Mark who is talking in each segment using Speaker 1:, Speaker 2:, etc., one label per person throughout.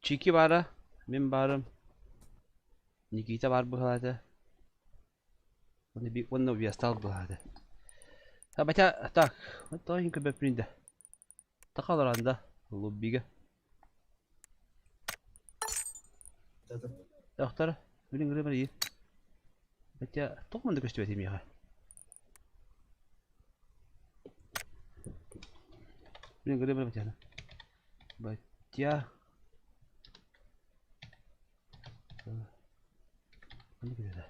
Speaker 1: Чики баара, мин баарым, Никита баар быһалаата. Уонна Вестал быһаата. Батя, так, тоҕо иһин көрбөппүн да. Така олорон да, лоббига. Доктор, билин гыры барыйы. Батя, тоҕо манна көстүбэтий миэхэ? Билин гыры бар батяны. Батя. Ханна кэллэ?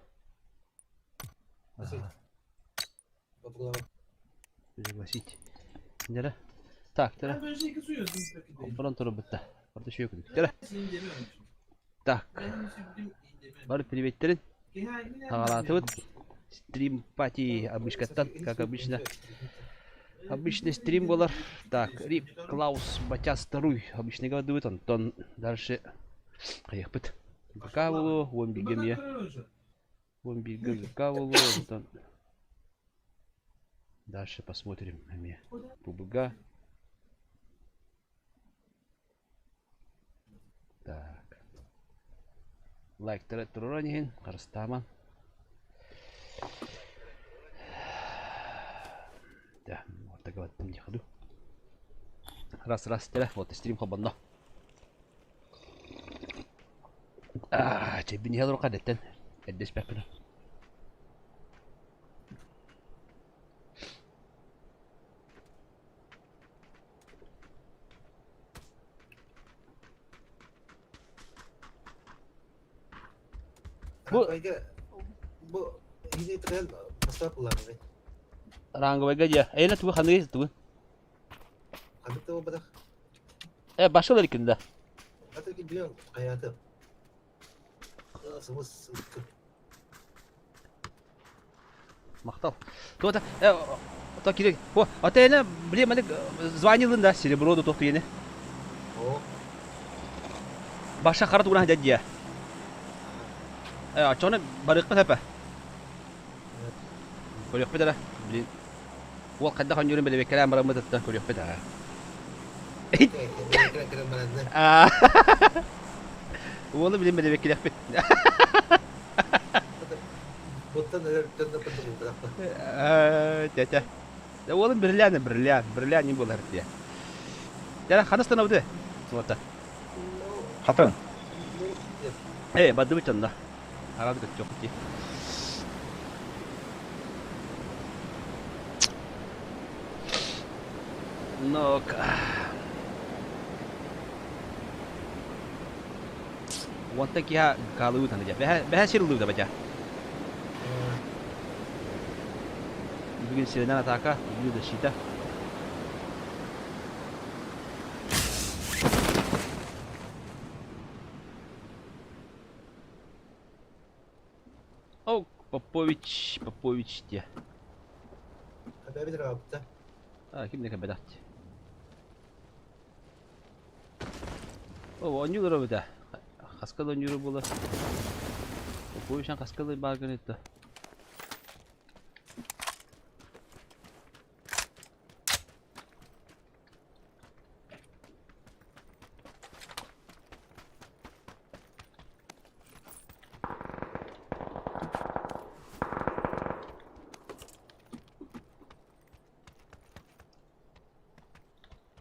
Speaker 1: Пригласить. Дьэрэ. Так, дьэрэ. Хоппорон турбутта. Орда шөй күдүк. Дьэрэ. Так. Бары приветтерин. Хагалаатыбыт. Стрим пати обычкаттан, как обычно. Обычный стрим болар. Так, Рип Клаус Батяс Таруй обычный говорит, Антон дальше хайыахпыт. ГК буолуо, уон бииргэ эмиэ. Уон бииргэ ГК буолуо, онтон дальше посмотрим эмиэ. ПБГ. Так. Лайктары туран иһин, харыстааман. Да, вот так вот не ходу. Раз, раз, тера, вот стрим хобонно. Чэйбин иһэ олорон эрдэттэн эрдэ испэппин. Бу
Speaker 2: Бу иһини тыган бастап ылаҥый.
Speaker 1: Ранговайга дьэ. Эйнэ тугу ханыгый тугу?
Speaker 2: Ханнык да буолбатах.
Speaker 1: Э, башыл эркин да.
Speaker 2: Аты билиэн хайааты. Сымыс
Speaker 1: Махтал. Туота, э, то кире. О, ата эне, блин, маны звонилын да, серебро да тохту ене.
Speaker 2: О.
Speaker 1: Баша хара тугуна дядя. Э, очоны барыкпыт хапа. Көрүөхпүт эрэ, блин. Уол хайдах оонньуурун билбэккэлээн бараммытыттан көрүөхпүт аа. Уолу билин билбэккэлэхпит. Тетя. Уолум бриллиант, бриллиант, бриллиант не буолар дии. Дьэ, ханас тонобуты? Суота.
Speaker 3: Хатын.
Speaker 1: Э, бардыбыт онно. Арады көттүөх дии. Ну-ка. Уонтан киһа хаалыыбыт аны дьэ. Бэһэ, бэһэ сир ыллыбыта бача. Бүгүн сиренен атака, бүгүн защита. О, Попович, Попович диye.
Speaker 2: Хабэбит рабыта.
Speaker 1: А, ким не кэбэдат. О, оонньуулар эбитэ. Хаска да оонньуура буолар. Поповичан хаска да баар гына итта.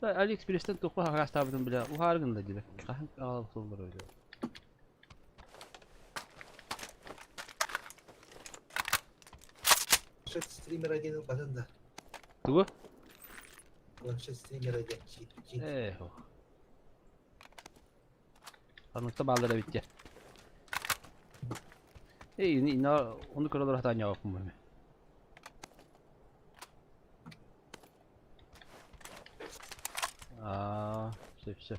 Speaker 1: Алиэкспресстэн туохха хараастаабытын билэ уһаары гынна диэбэт. Хаһан аҕала охсуллар öyle.
Speaker 2: Планшет стример один ылбатын да.
Speaker 1: Тугу?
Speaker 2: Планшет стример один.
Speaker 1: Ээ, Ханныкта бааллар эбит дьэ. Эй, ону көрөлөр хатаан ньаҕаппын Аа, сөп сөп.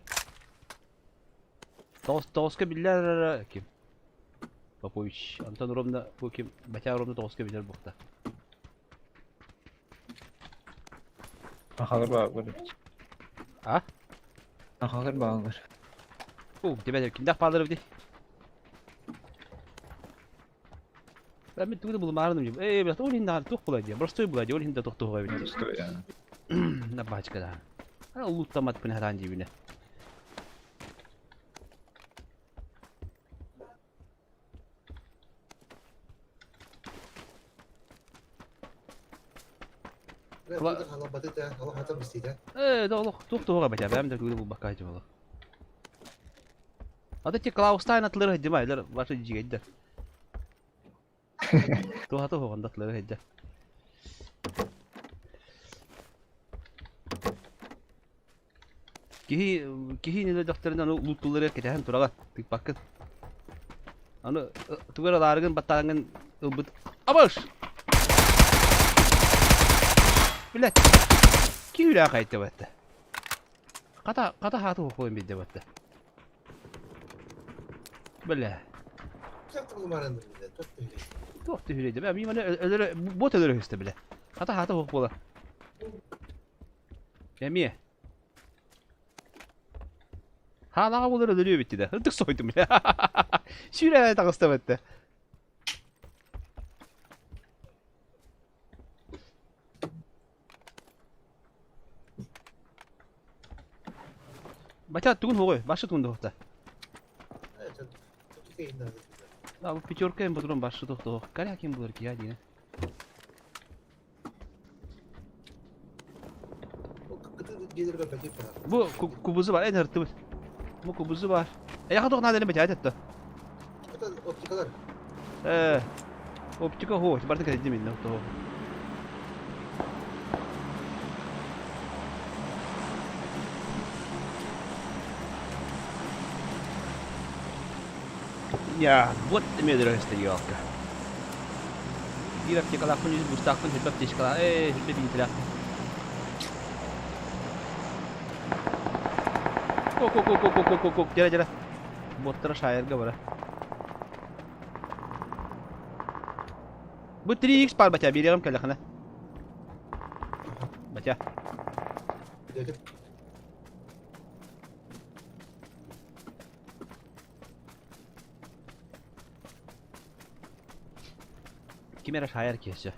Speaker 1: Тоҕус тоҕуска биллэр ким? Попович. Антон ровно бу ким? Батя ровно тоҕуска билэр буолта.
Speaker 3: Ахалар бааллар.
Speaker 1: А?
Speaker 3: Ахалар бааллар.
Speaker 1: У, тебе кимдэх бааллар эбитий? Да мен тугу да булмаарыным дии. Ээ, блядь, ол иһин даҕаны туох буолай дии. Простой буолай дии, ол иһин да тохтуоҕа эбит дии.
Speaker 3: Простой, а.
Speaker 1: На бачка да. А улуттамматпын хараан диибинэ. Ээ, да олох туох туһуга бача бэм да күлү булбакка дьыбала. Ата ти Клаустайн атлары хадьыма илер башы жигейдер. Туһата хуганда атлары хадьа. Киһи киһи иннинэ дьахтарынан лууттуулларыгар кэтэһэн тураҕын, тыыппаккын. Аны тугу эрэ ылаарыгын баттааҥҥын ылбыт Абыш! Блядь, киһи хайта Хата, хата хааты хуохуйун биирдэ батта. Бля. Туох түһүрэй да, мин маны өлөрө, бот өлөрө үстэ бля. Хата хааты хуох буола. Эмиэ. Хаалаҕа буолар өлөрүө эбит да. Ытык сойдум бля. Сүүрэ таҕыста бэтте. Батя тугун хугуй, башы тугун дохта. А, бу пятерка им патрон башы тохто. Каря ким булар ки я дина. Бу кубузу бар, эн ыртыбыт. Бу кубузу бар. Эйха тох надо бача айтты.
Speaker 2: Оптикалар.
Speaker 1: Э, оптика хо, барды кәдим инде то. Я, вот медресте ялка. Биир аптекалаахпын, үс бустаахпын, сирбэ аптечкалаах, ээ, сирбэ биинтилээхпин. Ко-ко-ко-ко-ко-ко-ко, дьэрэ дьэрэ. Боттара шайерга бара. Бу 3x бар батя, биэриэҕим кэлэхинэ. Батя. Ким эрэ шаайар киһи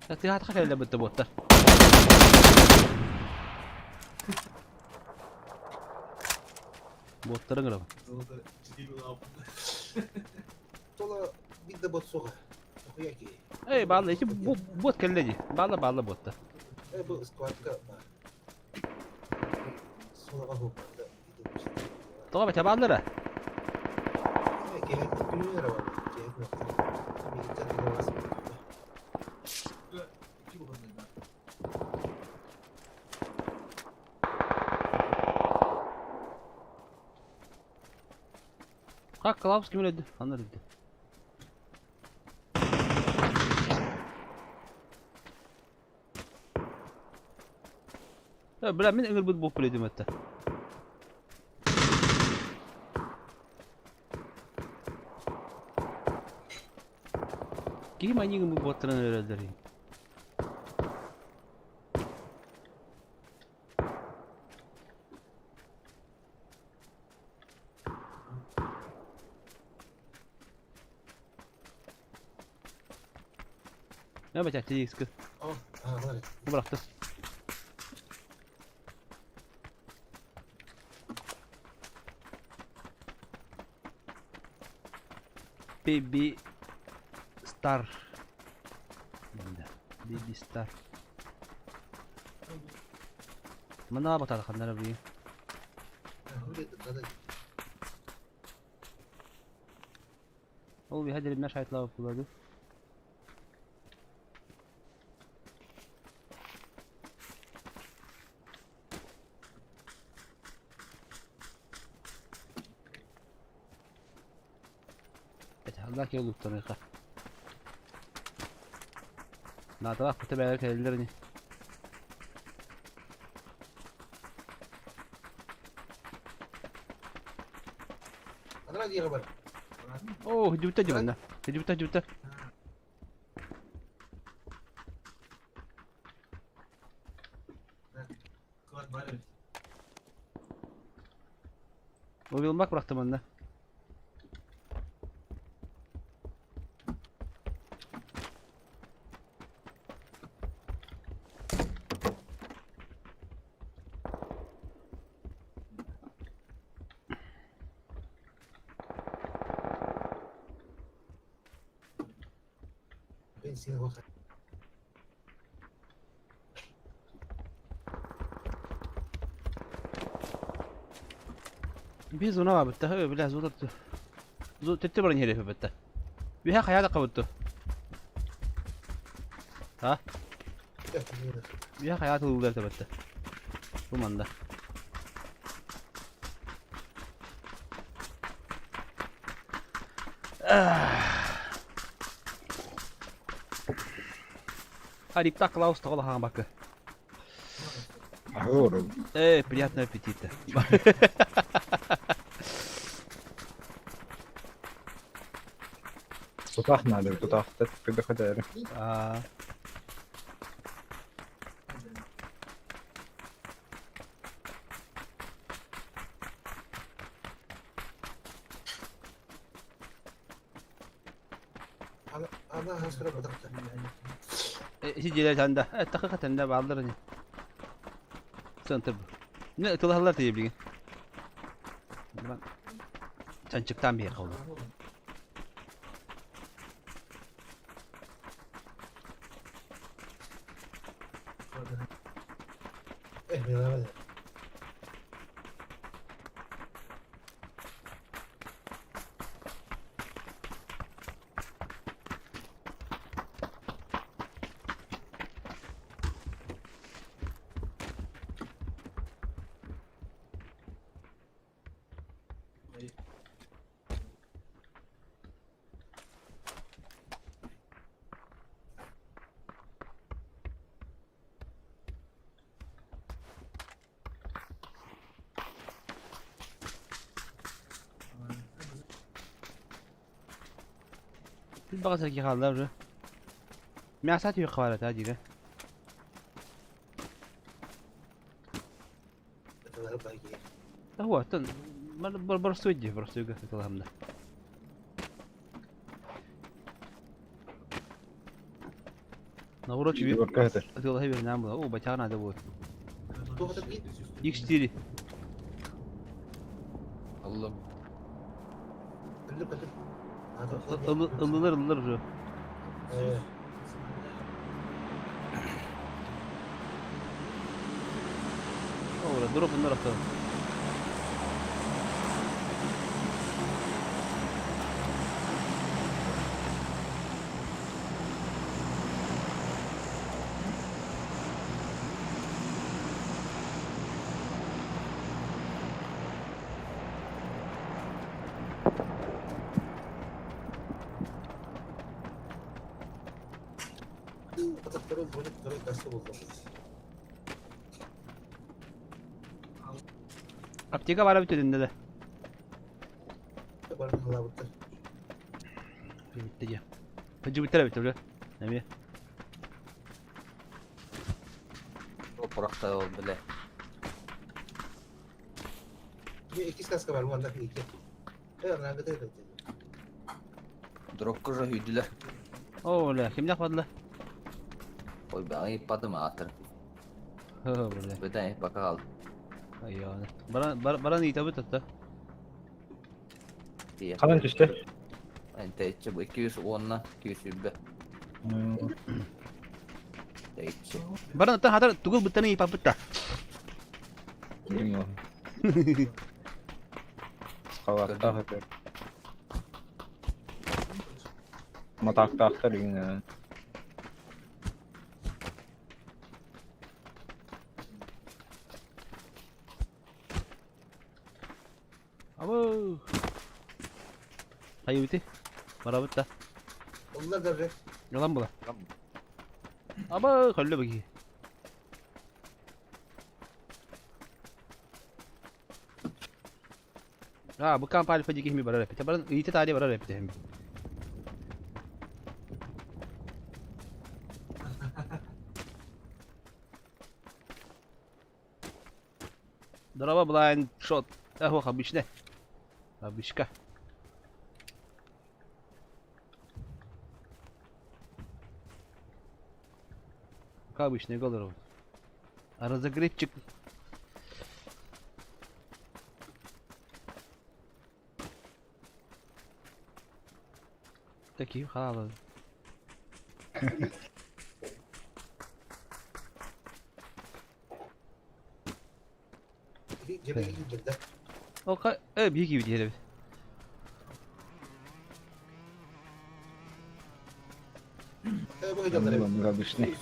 Speaker 1: Тыаатха кэллэ бытта буоттар. Буоттарын гырабын.
Speaker 2: Тола бит да бот суға.
Speaker 1: Эй, баалла, ити бот кэллэ дии. Баалла, баалла буотта.
Speaker 2: Э, бу складка бар. Суға ху.
Speaker 1: Тоҕо бача бааллара? Как Клаус ким өлөдү? Аны өлдү. Бля, мин ыҥырбыт буолуп билэдим этэ. Киһи маньыгын бу буоттаран өлөрөллөр Не бача тиискы. Бырахты. Baby Star. Baby Star. Манаа батар ханнара бии. Ол биһа дерибнэ шайтлаабыт буолла Аллах yolluктарыха. Наадалаах кута бэйэлэр кэлэллэр ини. Оо, дьүбүтэ дьүбэннэ. Дьүбүтэ дьүбүтэ. Уйулмак бырахтым манна. Биир зона баабытта, бля, зона төттө баран иһэр эбитта. Үһэ хайа да кабытты. А? Үһэ хайа тылылар табытты. Бу манда. Арипта Клаус тоҕо хаҥа бакы. Эй, приятного аппетита.
Speaker 3: Тутаах наада, тутаахтар көдөхөтөөрү.
Speaker 1: Аа. Ити дьиэлэр танда, такы хатанда бааллар ини. Центр. Не тылаһаллар тиийэ билигин. Чанчыктаан биһиэхэ ол. Баҕа сэрги хаалла уже. Мясо түйүк хабарата дигэ. Хуа, тон боростуой дии, боростуойга ытылаһамда. Наоборот, ытылаһы бернам була. О, батяга надо будет. X4.
Speaker 4: Аллам.
Speaker 1: Ыллылар, ыллылар уже. Ora, дроп bunlar atalım. Аптека бара бүтүнүндэ да. Bitti дии. Хыдьыбыттар эбит бля. Эмиэ.
Speaker 4: Опорохта ол бile. Дропка же үйдүлэр.
Speaker 1: О, бля, кимнээх бадла?
Speaker 4: Ой, баҕа иппатым аатыр.
Speaker 1: Хы, бля.
Speaker 4: Бөтен иппака хаал.
Speaker 1: Айааны. Баран баран ыытабыт атта.
Speaker 3: Ханан түстэ?
Speaker 4: Энтэйчи бу 210 220. Тэйчи.
Speaker 1: Баран аттан хатар тугул быттаны ыйпаппыт да.
Speaker 3: Халаттаах этэр. Матаактаахтар иҥ.
Speaker 1: Абы. Хайыбыты. Барабыт да. Yalan була. Аба, хөллө быги. А, бу камп альфа диги хими барар эпите. Баран ыйты тари барар эпите хими. Дрова blind shot. Ахо хабишне. Хабишка. Обычный голову. А разогревчик. Такие халалы. Ол биир киһи диэрэбит.
Speaker 3: Обычный.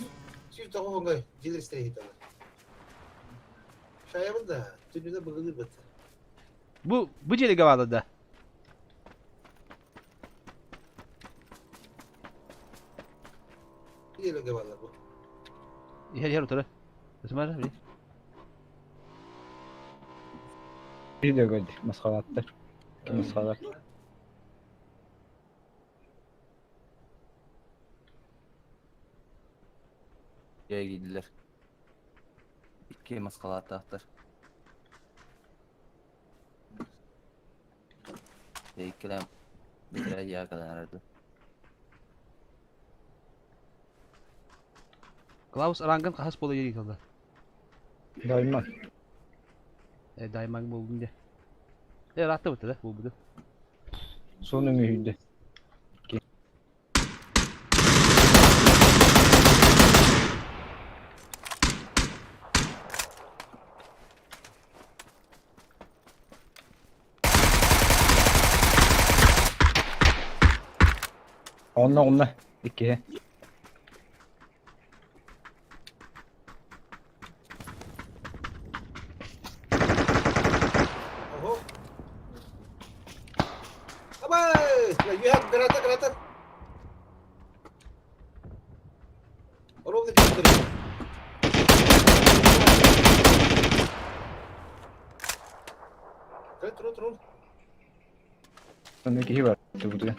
Speaker 1: Бу бу дьиэлэргэ бааллар да? Иһэр иһэр утары. Ытымара били.
Speaker 3: Видео масхалаттар. Масхалат.
Speaker 4: Дьэ киирдилэр. Икки маскалааттаахтар. Иккилээн бэтэрээ дьиэҕэ кэлэн эрэрдим.
Speaker 1: Клаус рангын хаһыс буола диэн ыыталлар?
Speaker 3: Дайман.
Speaker 1: Э, Дайман буоллун дии. Э, ыраатта да, буолбуту.
Speaker 3: Суон өҥүһүйдэ. Онно онно иккиһэ.
Speaker 2: Oho. Абай! You граната, граната. Ровно перед Трун, трун.
Speaker 3: Онно киһи бар тубутуга.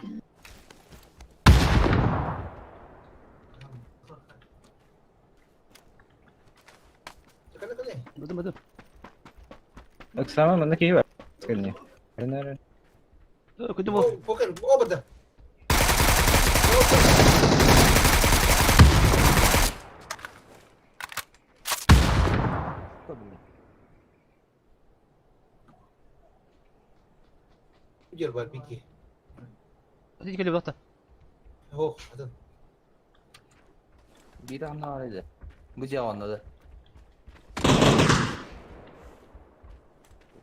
Speaker 2: Кэлэ, кэлэ.
Speaker 1: Бадым, бадым.
Speaker 3: Оксана манна киһи бар. Кэлни. Эрэн
Speaker 1: Күтүм ол.
Speaker 2: Покер, оба да. Дер бар бики.
Speaker 1: Hadi кэлэ бата.
Speaker 2: Ох, атын.
Speaker 4: Биир анна бар edi. Бу дьиэ онно да.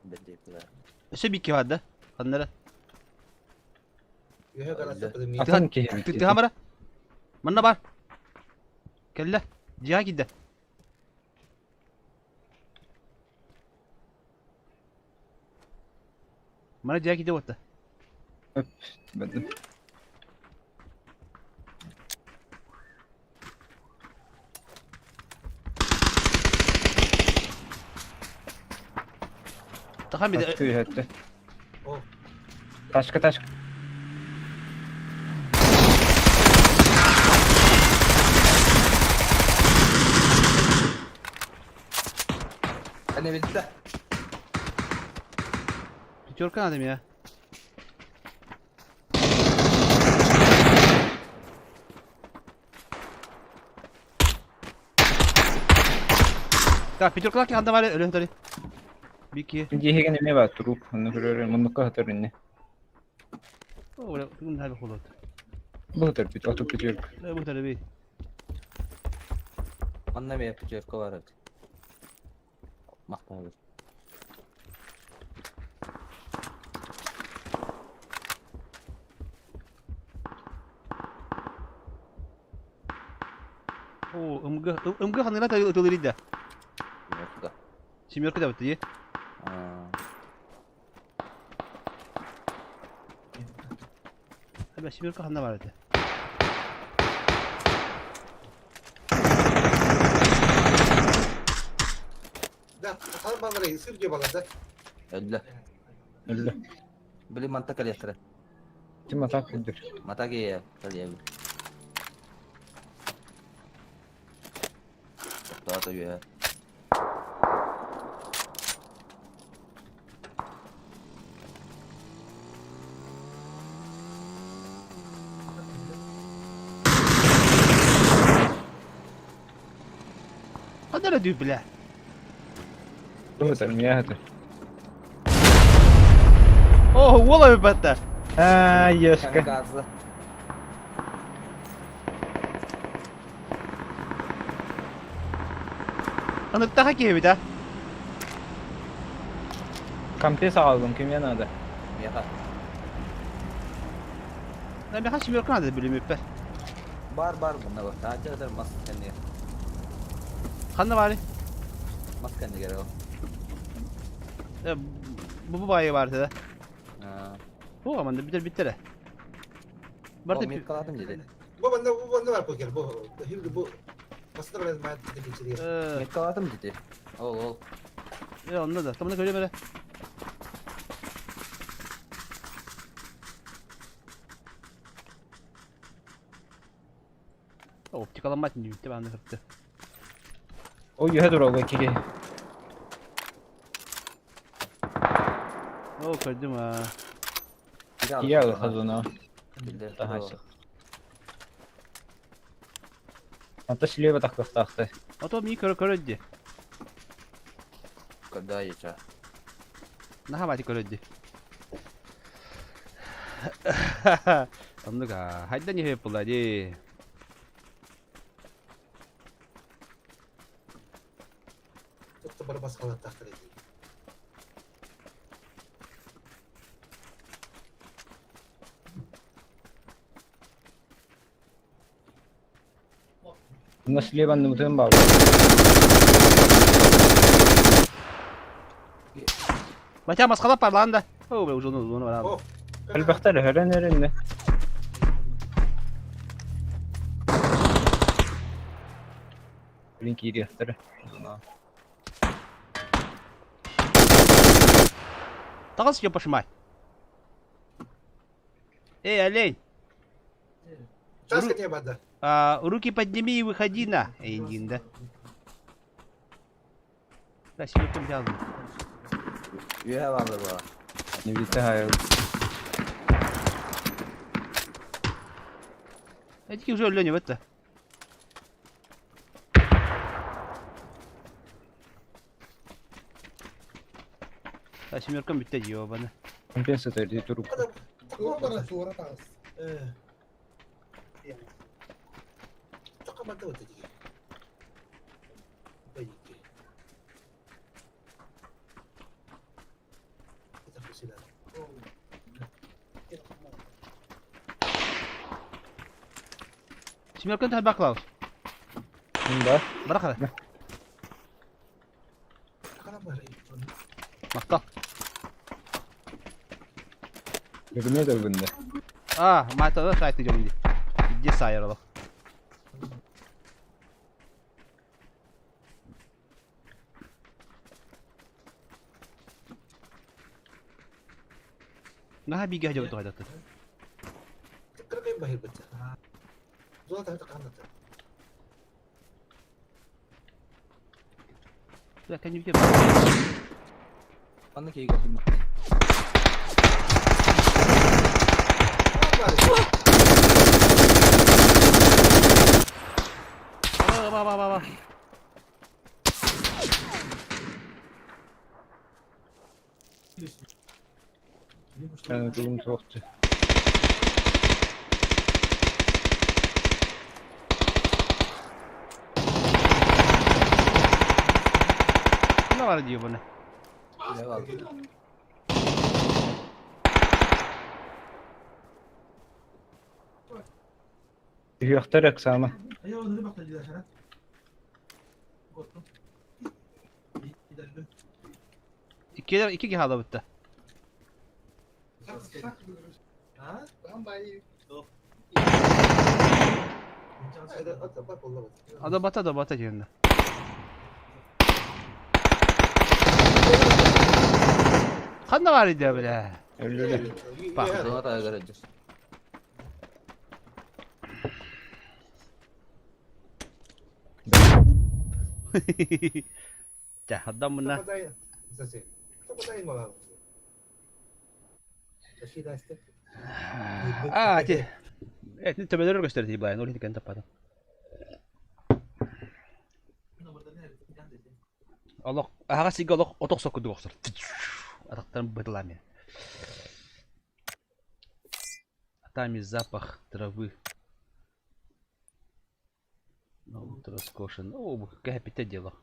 Speaker 4: Бэрдиэттилэр.
Speaker 1: Өссө бикки бар да. Ханнара.
Speaker 2: Үһэ гараса подымми.
Speaker 3: Атын киһи.
Speaker 1: Тыттыха бара. Манна бар. Кэллэ. Дьиэҕэ киирдэ. Мана дьиэҕэ киирдэ уотта.
Speaker 3: Бадым.
Speaker 1: Тахан биде.
Speaker 3: Ташка үһөттө.
Speaker 2: О.
Speaker 3: Ташка ташка.
Speaker 4: Ane билдэ.
Speaker 1: Пятерка надо меня. Так, пятерка ханда бар өлөн тори. Бики.
Speaker 3: Дьиһигэн эмиэ бар туруп. Онно көрөр муннукка хатыр инне.
Speaker 1: О, бүгүн хаби холот.
Speaker 3: Бу хатыр бит оту пятерка.
Speaker 1: Бу тараби.
Speaker 4: Манна эмиэ пятерка бар эбит. Махтанабыт.
Speaker 1: О, МГ, МГ ханына тылырыйда.
Speaker 4: Семерка.
Speaker 1: Семерка да бит,
Speaker 4: Аа.
Speaker 1: Аба семерка ханна бар эти.
Speaker 2: Да, хан балары сыр же балар да.
Speaker 4: Өллө.
Speaker 3: Өллө.
Speaker 4: Били манта кэлиэхтэрэ.
Speaker 3: Тим атак күлдүр.
Speaker 4: Мата киһи кэлиэбит. Тоото үөһэ.
Speaker 1: Ханна дүү бля.
Speaker 3: Бу хатыр миэ хатыр.
Speaker 1: О, уола батта.
Speaker 3: Аа, ешка.
Speaker 4: Камикадзе.
Speaker 1: Ыныктаха киһибит а.
Speaker 3: Компресс аҕаллым, кимиэ наада?
Speaker 4: Миэхэ.
Speaker 1: Миэхэ семерка надо билимиппэр.
Speaker 4: Бар бар мунна бар. Таһырдьа ытар мас кэннигэр.
Speaker 1: Ханна баары?
Speaker 4: Мас кэннигэр ол.
Speaker 1: Бу баайы баар да. Бу аманда бүтэр бүттэрэ.
Speaker 4: Барда миткалаатым диэти.
Speaker 2: Бу манна бу манна бар покер бу бу Баста баран маат дебичирия.
Speaker 4: Миткалаатым диэти. Ол ол.
Speaker 1: Э онно да. Тамына көрөм эрэ. Оптикаламмат нүйтэ бааны кырты.
Speaker 3: Ой, үһэ туралга киһи.
Speaker 1: О, көрдүм а.
Speaker 3: Киһи хазына. Таһааччы. Ата слева тахтахтаахты.
Speaker 1: А то мии көрө көрө дии.
Speaker 4: Когда еча?
Speaker 1: Наһаа баати көрө дии. Оннук аа, хайдан иһэ буолла дии.
Speaker 2: Тут бары басқалаттахтар дии.
Speaker 3: Мына слева анныбытын баар.
Speaker 1: Батя масқалап барлаан да. О, бля, уже оны барабы.
Speaker 2: О,
Speaker 3: Элбэхтэр өһөрөн эриннэ. Блин киириэхтэрэ.
Speaker 1: Таҕыс ёпашмай. Эй, олень!
Speaker 2: Таска не бада.
Speaker 1: А, руки подними и выходи на. Эй, да. Да, себе взял.
Speaker 4: Үөһэ бааллар буолар.
Speaker 3: Не витаю.
Speaker 1: Эти уже Леня в это. Да, семеркам бүттэ ёбаны.
Speaker 3: Компенсатор дии турук.
Speaker 2: Туора таас. Тоқамада вот эти.
Speaker 1: Семерканы тахбак Клаус.
Speaker 3: Да.
Speaker 1: Барахара. Махтал.
Speaker 3: Бүгүнэ да бүгүндэ.
Speaker 1: А, маата сайты дьон дии. Иди сайар олох. Наһаа бигэ дьон туһайдаттын. Да, кэннибитэ
Speaker 4: Манна киһи көрдүм.
Speaker 1: Ба ба ба ба.
Speaker 3: Тугум суохту.
Speaker 1: Мына бар дии буну.
Speaker 4: Үөһэ бааллар.
Speaker 3: Үһүөхтэр эксама.
Speaker 1: Икки икки киһи хаалабытта. Ада бата да бата диэннэ. Ханна баар идэ бля.
Speaker 3: Өллүлэ.
Speaker 4: Зона таһыгар сылдьар.
Speaker 1: Чэ, отдам мына. Аа, ти. Этни төбөлөр көстөр дии баайын, ол иһин таппатым. Олох, аһаҕас сиргэ олох отох соккудук охсор. Атахтарын бытылаам Там и запах травы. Ну, вот роскошен. О, кэһэппитэ дело.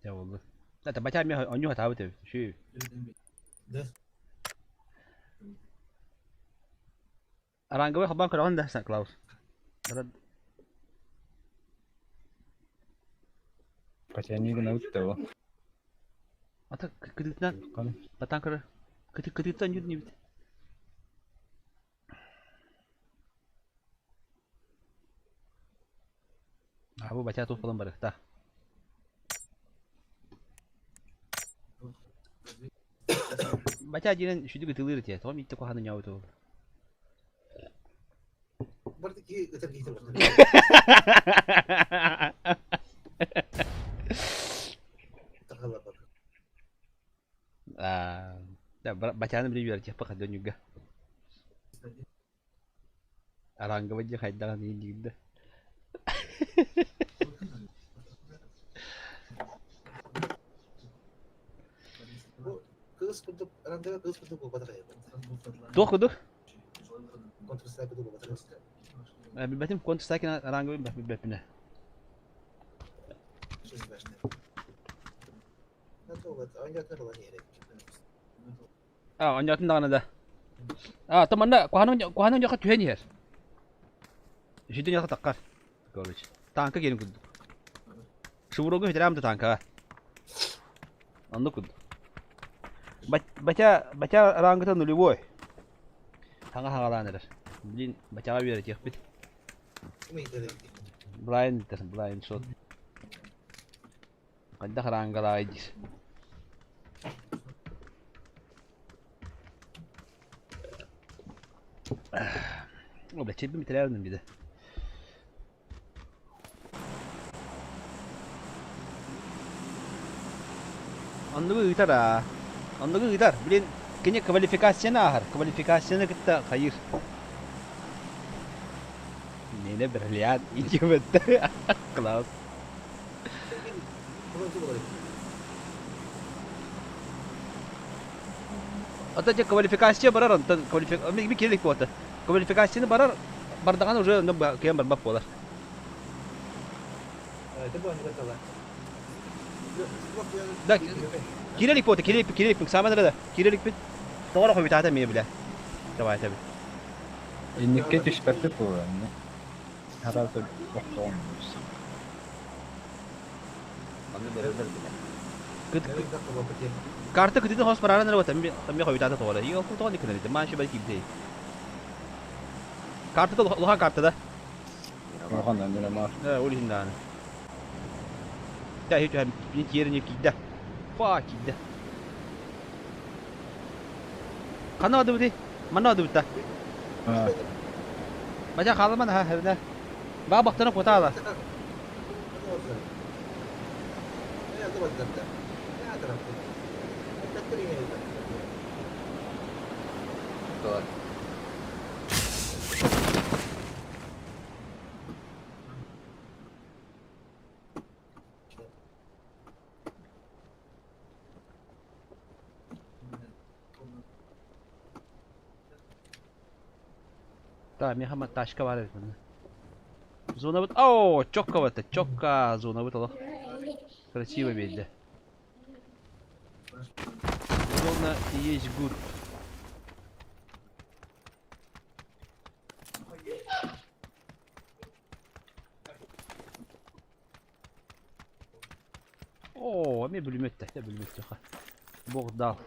Speaker 1: Дьэ буоллун. Это батя эмиэ оонньуу сатаабыт эбит. Үчүгэй.
Speaker 2: Да.
Speaker 1: Аранговый холбоон көрөҕүн да, Клаус?
Speaker 3: Батяни гынабыт да ол.
Speaker 1: Ата кытыытынан батан көрөр. Кытыыттан оонньуур инибит. А бу батя туох буолан барыахтаах. Батя диэн үчүгэй ытылыыр этэ. Тоҕо мииттэ куһаҕаны ньообут ол.
Speaker 2: Барыта киһи ытар киһитэ барыта. Тахалар бар.
Speaker 1: Аа, Батяны били үөрэтиэхпэ хадда ньуга. Аранговый дьэ хайдаҕын иһин диир да.
Speaker 2: Бу кыыс курдук, ранговый кыыс курдук буолбатах эбит.
Speaker 1: Туох курдук?
Speaker 2: Counter-Strike курдук буолбатах.
Speaker 1: Билбэтим, Counter-Strike ранговый билбэппинэ. А, оонньоотун даҕаны да. А, то манна куһаҕан куһаҕан дьоххо түһэн иһэр. Үһүдүн дьоххо таххар. Короче, таанка киирин курдук. Шуврогу хүтэрээм да таанкаҕа. Оннук курдук. Батя, батя рангыта нулевой. Хаҥа хаҕалаан эрэр. Блин, батяҕа үөрэтиэхпит. Блайн, блайн шот. Хайдах араангалаай диир. О, бля, чэйбин бүтэрээбин бide. Оннугу ыытар аа. Оннугу ыытар. Блин, кини квалификацияны ааһар. Квалификацияны кытта хайыыр. Миэнэ бриллиант идиот. Класс. Ата дьэ квалификация барар онтон квалификация киэлик буолта. Квалификацияны барар бардаҕына уже онно кыайан барбат буолар. Да, киирэлик буолта, киирэлик, киирэликпин, сааман эрэ да, киирэликпин. Тоҕо эрэ хойутаата эмиэ билэ. Давай этэбин.
Speaker 3: Инникке түспэппит буолуо инни. Араата охтоҕун
Speaker 4: Онно бэриллэр бile.
Speaker 1: Карта кытыты хос бараран эрэ тамми хойутаата тоҕо эрэ. Иң тоҕо никынарыйда, маан шибай киирдей. Карта улахан карта да.
Speaker 3: Улахан Мирамар.
Speaker 1: Ол иһин даҕаны. Дэ түһэн бин тиэрини киирдэ. Фа киирдэ. Ханна бардыбытый? Манна бардыбыт да. Бача хаалыман аха эбинэ. Баа бахтана кутаала. Да, миэхэ тачка баар эбит манна. Зонабыт, о, чокка батта, чокка зонабыт олох. Красиво биэрдэ. Зона есть good. Оо, эмиэ бүлүмүөттэ, бүлүмүөттүөххэ. Бог дал.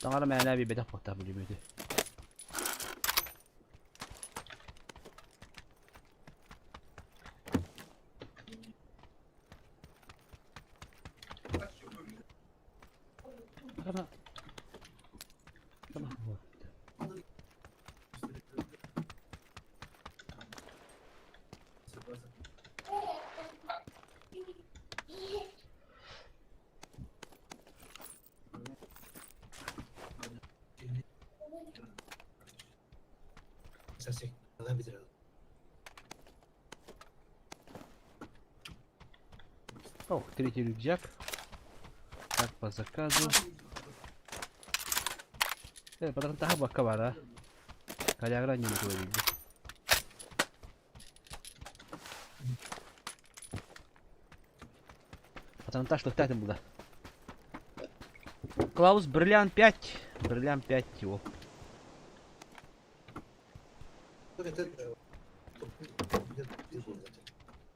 Speaker 1: Таҥара мээнэ биэрбэтэх буолтаах бүлүмүөтү. Ох, третий рюкзак. Так, по заказу. Э, потом таха бакка бар, а? Корягра не говорили. Патронтаж лыхтатын булда. Клаус Бриллиант 5. Бриллиант 5 его.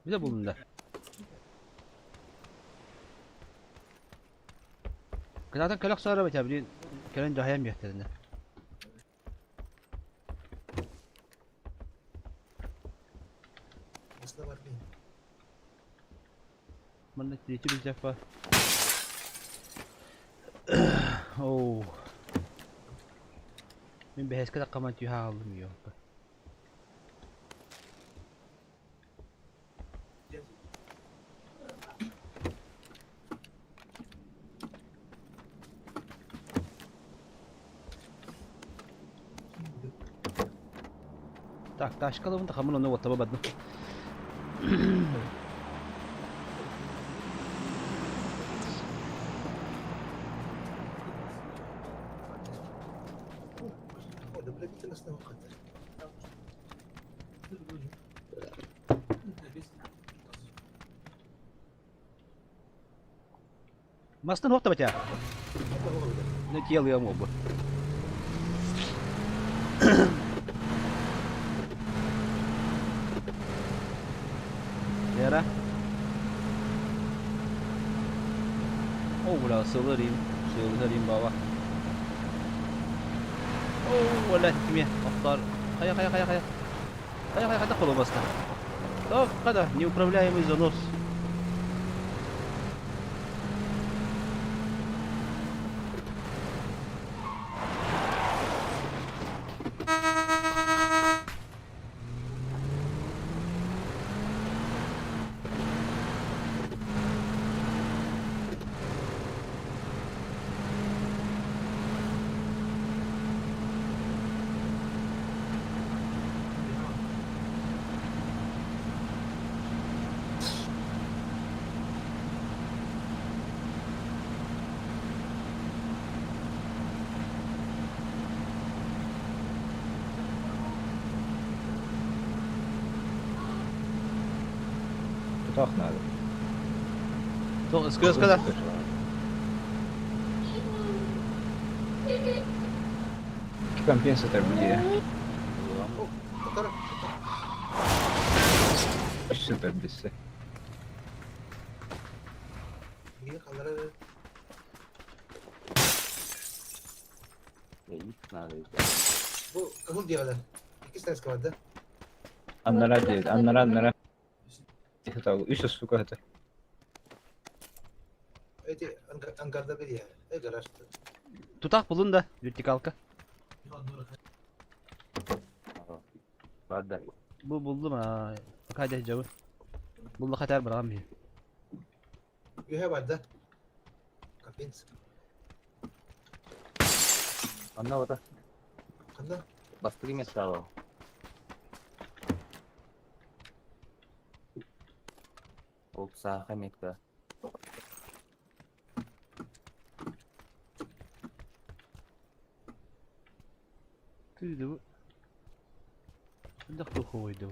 Speaker 1: Билэ булдум да. Кытаатан кэлэх саара бача блин кэлэн дьаһайан биэхтэринэ. Манна третий рюкзак бар. Оу. Мин бэһэскэ таххаман түһэ хааллым ёлка. Так, тачкалабын да хамын онно уоттаба бардым. Мастан уох табатя. Ну тело мог бы. Лера. О, бля, сылырим. Сылырим баба. О, ولا تميه اختار. Хайа, хайа, хайа, хайа. Хайа, хайа, хайа, холобаста. Так, когда неуправляемый занос.
Speaker 3: Тутаах наада.
Speaker 1: Скөскө
Speaker 3: Компенсатор где? Супер биссе.
Speaker 2: Бу кыһыл диэҕэлэр. Иккис таска барда.
Speaker 3: Аннара диэт, аннара аннара. Үс сука это.
Speaker 2: Эти ангарда бир я. Гараж.
Speaker 1: Тутах булун да, вертикалка.
Speaker 4: Барда.
Speaker 1: Бу булдум а. Кайда жабы. Булла хатар барам би.
Speaker 2: Үһэ барда. Капец.
Speaker 4: Анна ота.
Speaker 2: Ханна?
Speaker 4: Бастыгы места Ол сааха метка.
Speaker 1: Ты бу. Дах тухойду.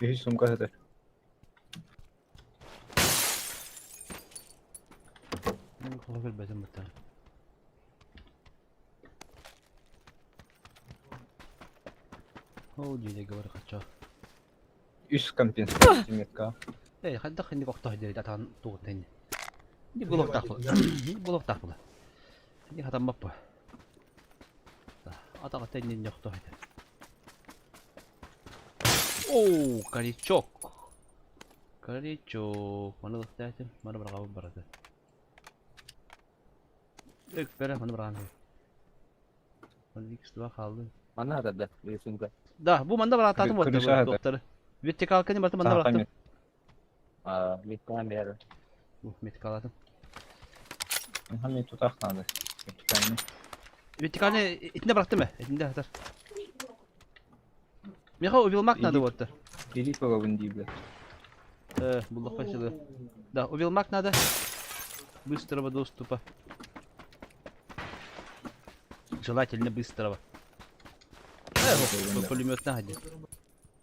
Speaker 3: Үһүс сумка это.
Speaker 1: Хоһо бэтим баттан. О, диде говорю хочу.
Speaker 3: Үс компенсатор метка.
Speaker 1: Эй, хайдах инник охтох дири атан тугутын. Ни булуктах бу. Ни булуктах бу. Ни хатаммап бу. Атага теннин охтох. О, корячок. Корячок. Маны лыктайтым, маны барга барады. Өк бере маны барган. Маны X2 kaldı.
Speaker 4: Манна да bir сумка.
Speaker 1: Да, бу манда барататым вот
Speaker 3: Крыша
Speaker 1: доктор. Вертикалка не бартым манда бараттым.
Speaker 4: А, метка бер.
Speaker 1: Бу вертикалатым.
Speaker 3: Ага, тутах надо. Вертикальный.
Speaker 1: Вертикальный итинде бырахтым э, итинде хатар. Миха увилмак надо вот.
Speaker 3: Иди половин блядь.
Speaker 1: Буллах спасибо. Да, увилмак надо. Быстрого доступа. Желательно быстрого. Пулеметна хади.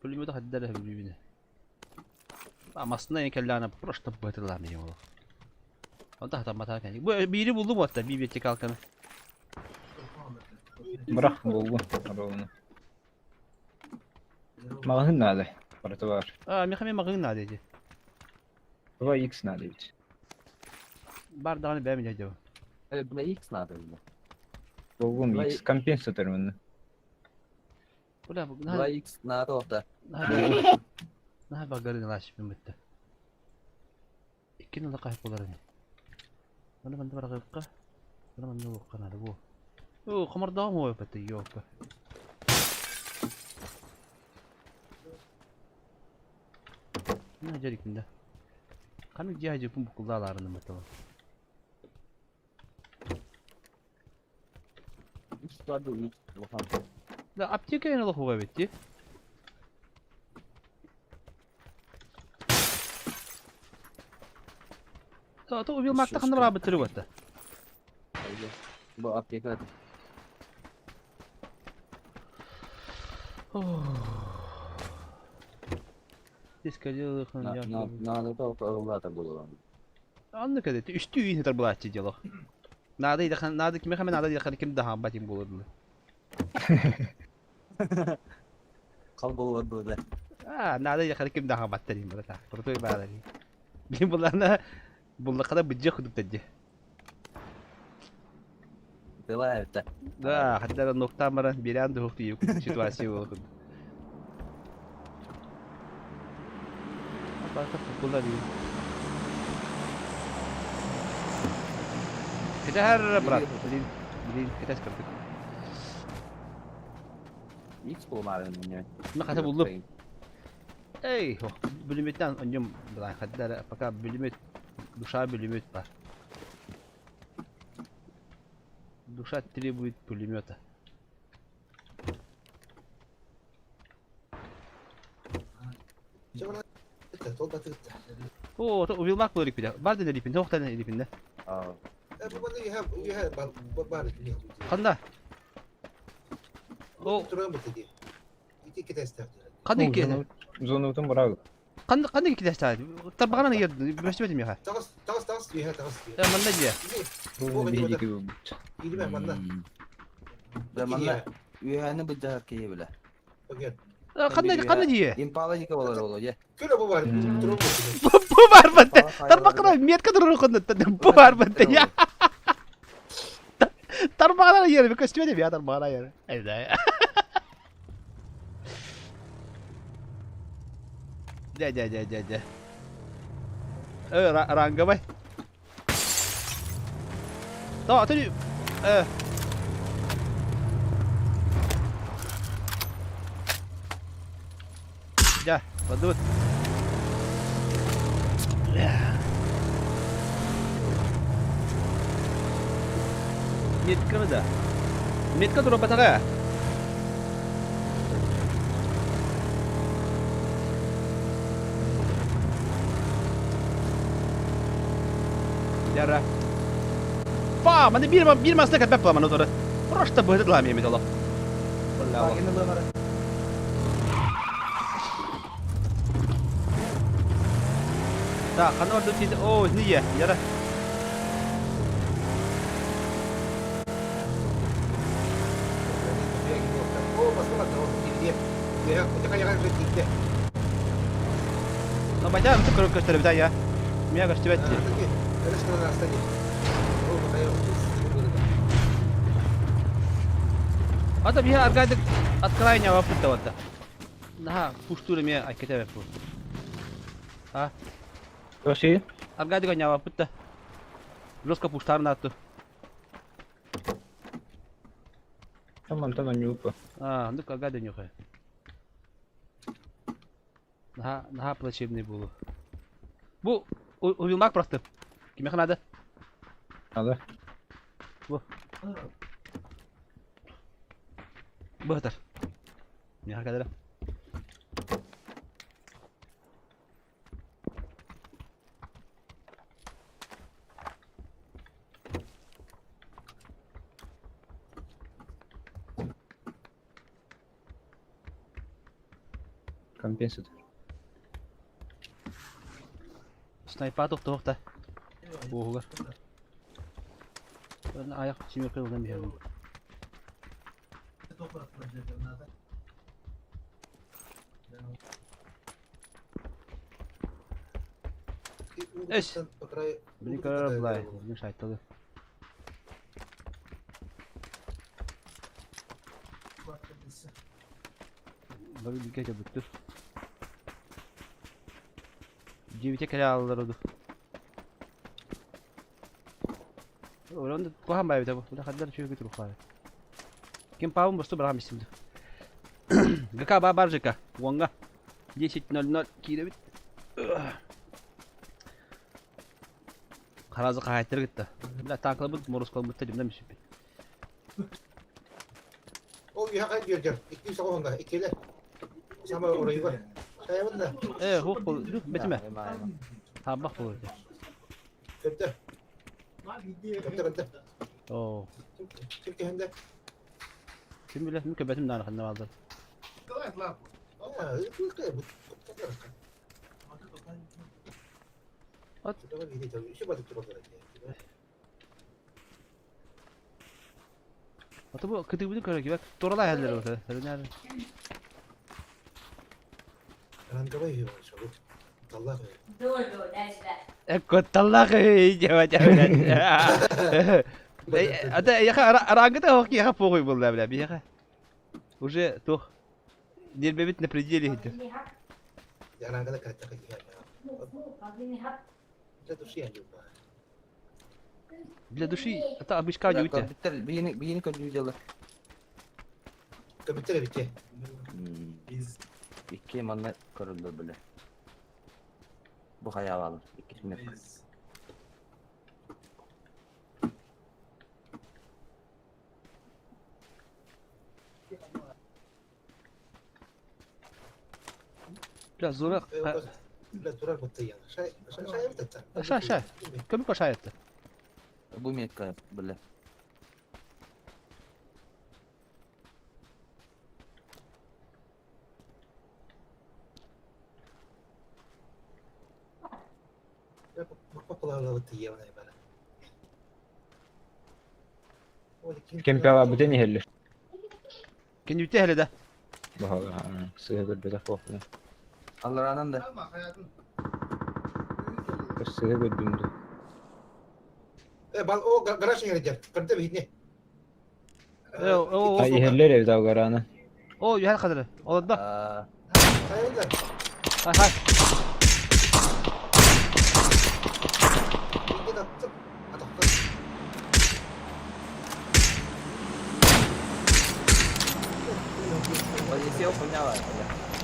Speaker 1: Пулемета хаддара билбибине. Масына кэллэҕинэ просто быһытылаан ийэ олох. Онто хатамматаа кэнник. Бу биири буллум уотта бии вертикалканы.
Speaker 3: Бырах булгун ровно. Маҕаһыын наада. Барыта баар.
Speaker 1: А, миэхэ эмиэ маҕаһыын наада ити.
Speaker 3: Два X надо ведь.
Speaker 1: Бар даҕаны бэйэм илэ дьабын.
Speaker 4: Бля, X надо мне.
Speaker 3: Булгун
Speaker 4: Два
Speaker 3: X компенсатор мунна.
Speaker 1: Бля,
Speaker 4: 2 X надо орта.
Speaker 1: Наһаа багарын ылааччыппын бытта. Иккин ыла хаһып буолар ини. Маны манна бараҕыахха, маны манна уохха наада буо. Оо, хомордооҕум уо бытта ёлка. На дьэрикпин да. Ханнык дьиэ дьыппын буккуллаалаарынным быттала. Да, аптека эн олохуга эбит дии. То убил макта ханна барабыт түрү батта.
Speaker 4: Бу аптека. Надо только ыллата булуон.
Speaker 1: Анны кэдэ үстүү үйін хытар булааччы дело. Надо идахан, надо кими хаме надо идахан ким да хамбат им булыр.
Speaker 4: Кал болуор буда.
Speaker 1: А, надо идахан ким да хамбат дим бара. Крутой бара. Билим буларна буллакада быджы худук тадди.
Speaker 4: Дела это.
Speaker 1: Да, хотя ноктан баран берян дух тию ситуация болду. Барта футболда değil. Кэтэр брат, блин, блин, кэтэс көрдүк.
Speaker 4: X булмарын мне.
Speaker 1: Ма хата булдум. Эй, бүлүмөттөн оньом былай хаддар пока бүлүмөт душа бүлүмөт бар. Душа требует пулемета. О, то убилмак был рипиде. Бар да рипинде, охтан рипинде. Канда? О, кандай ки?
Speaker 3: Зонутун бараг.
Speaker 1: Кандай кандай ки дәстә? Тарбагана ер, бөштү миха.
Speaker 2: Тагыс, тагыс, тагыс, үйе, тагыс.
Speaker 1: Э, манна дия.
Speaker 3: Биһиги булбут.
Speaker 2: Илме манна.
Speaker 4: Да манна үйәне бу жахар кие биле.
Speaker 1: Кандай кандай дия?
Speaker 4: Импала жика болар болу, же.
Speaker 2: Көлө бу бар, туру
Speaker 1: Бу бар батта. Тарбакына метка туру конда. Бу бар батта я. Тарбагана ер, бөштү я тарбагана ер. Айда. Дя, дя, дя, дя, дя. Э, ранговый. Да, ты... Дя, подут. Метка да. Метка тура батага. Яра. Па, маны бир бир масна кәпәп пламаны туры. Просто быһыт ламия металла. Да, хана орду тиде. О, не яра.
Speaker 2: О, басма
Speaker 1: Ну, батя, ты көрөк көстөрүп да я. Мия көстүбөт. Ата бия аргадык от крайнего путта вот. Наха, пуштур ме айкете бу. А?
Speaker 3: Тоси?
Speaker 1: Аргадык нява путта. Жестко пуштар нату.
Speaker 3: Там Антона нюпа.
Speaker 1: А, ну аргады нюхай. Наха, наха плачевный булу. Бу убилмак просто. Кимех надо?
Speaker 3: Надо.
Speaker 1: Бу. Быһытар. Миха кадара.
Speaker 3: Компенсатор.
Speaker 1: Снайпа тохтоох да. Буоһугар. Аяқ семерка ылан биһэбин. Эс. Били көрөр булай. Били шайталы. Бары билге жабыттыр. Дьиэбитэ кэлэ ааллар оду. Орон куһаан баайбыта бу. Бу хаддар үчүгэй турухлаабыт. Ким паабын босту быраҕан бистим. ГК баа бар ЖК. Уонга 10.00 киирэбит. Харазы хаһаайттары кытта. Бля танкалабыт морускалбыт димнен бүсүппүт.
Speaker 2: Ол үһэ дьүөрдэр, икки соҕуһунга, иккилэр. Сама оройугар. Хайабын да.
Speaker 1: Э, хух бол, бетиме. Табах бол.
Speaker 2: Көттө. Көттө, көттө.
Speaker 1: Оо.
Speaker 2: Ким кehende?
Speaker 1: Ким билэр, мин көбөтүм даҕаны ханна бааллар.
Speaker 2: Аа,
Speaker 1: От. Ата бу кытыыбытын көрө кибэк. Туралай иһэллэр ота. Сэринээр. Кутталлаах диэбэ Ата эйиэхэ араангыта оһох киэхэ похуй буолла бля биһиэхэ. Уже туох нервэбит на пределе иһитэр. Для души это обычка не уйти.
Speaker 4: Биһини биһини көрдүү дьалар.
Speaker 2: Көбүттэр эбитте.
Speaker 4: Икки манна көрүллөр бile. Бу хайаалар иккисинэ.
Speaker 1: Бля, зура.
Speaker 2: Бля, турар бутты Шай, шай бутты.
Speaker 1: Шай, шай. Көмүк шай этти.
Speaker 4: Бу метка бile.
Speaker 3: Кемпяла бүтэн иһэллэр.
Speaker 1: Кенүтэ hele да.
Speaker 3: Баһа сыһа көрбөтөх буолла.
Speaker 4: Алларанан да.
Speaker 3: Сыһа көрдүм да.
Speaker 2: Э, бал о гараж иһэрдер. Көрдө бихне.
Speaker 1: Э, о,
Speaker 3: Ай иһэллэр эбит гараны.
Speaker 1: О, юһэр кадыры. Олордо.
Speaker 2: Хайылдар.
Speaker 1: Хай хай.
Speaker 2: Бихне аттым. Атактым.
Speaker 4: Позиция поняла.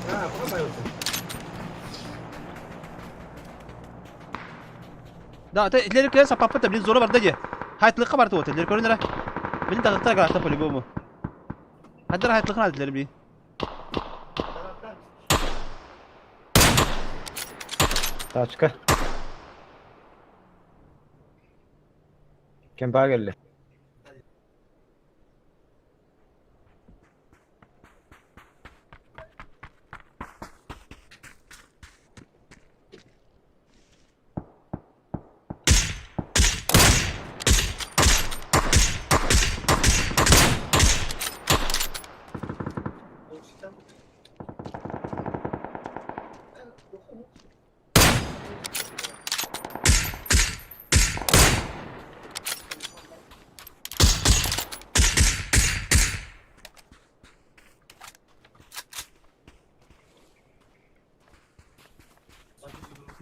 Speaker 2: А, пока байылды.
Speaker 1: Да, ты илери кэлэн саппаппыт блин зора барда дии. Хайтлыкка барды вот, илери көрүнэрэ. Блин тагыттар гаражта по-любому. Хаддар хайтлыкын алдылар блин.
Speaker 3: Тачка. Кемпа келли.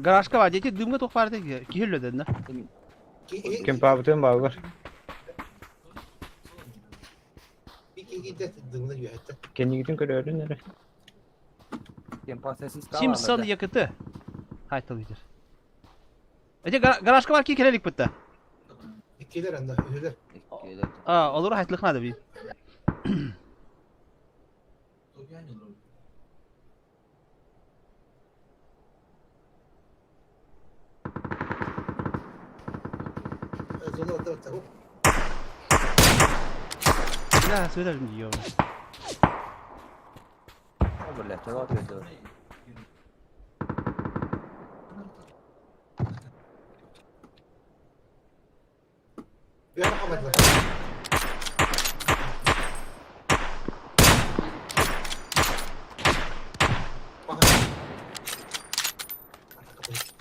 Speaker 1: Гаражка бар, дети дымга туох баар киһи өллө да.
Speaker 3: Кемпа бүтэн баалар. Кеннигитин көрөрүн эрэ.
Speaker 1: Симсон ЯКТ. Хайтал идер. Эти гаражка бар ки келелик битте.
Speaker 2: Иккилер анда, үһүлэр.
Speaker 1: А, олор хайтлык надо би.
Speaker 2: Зона атты.
Speaker 1: Бля, сөйләр диyor.
Speaker 4: Бля, чего ты?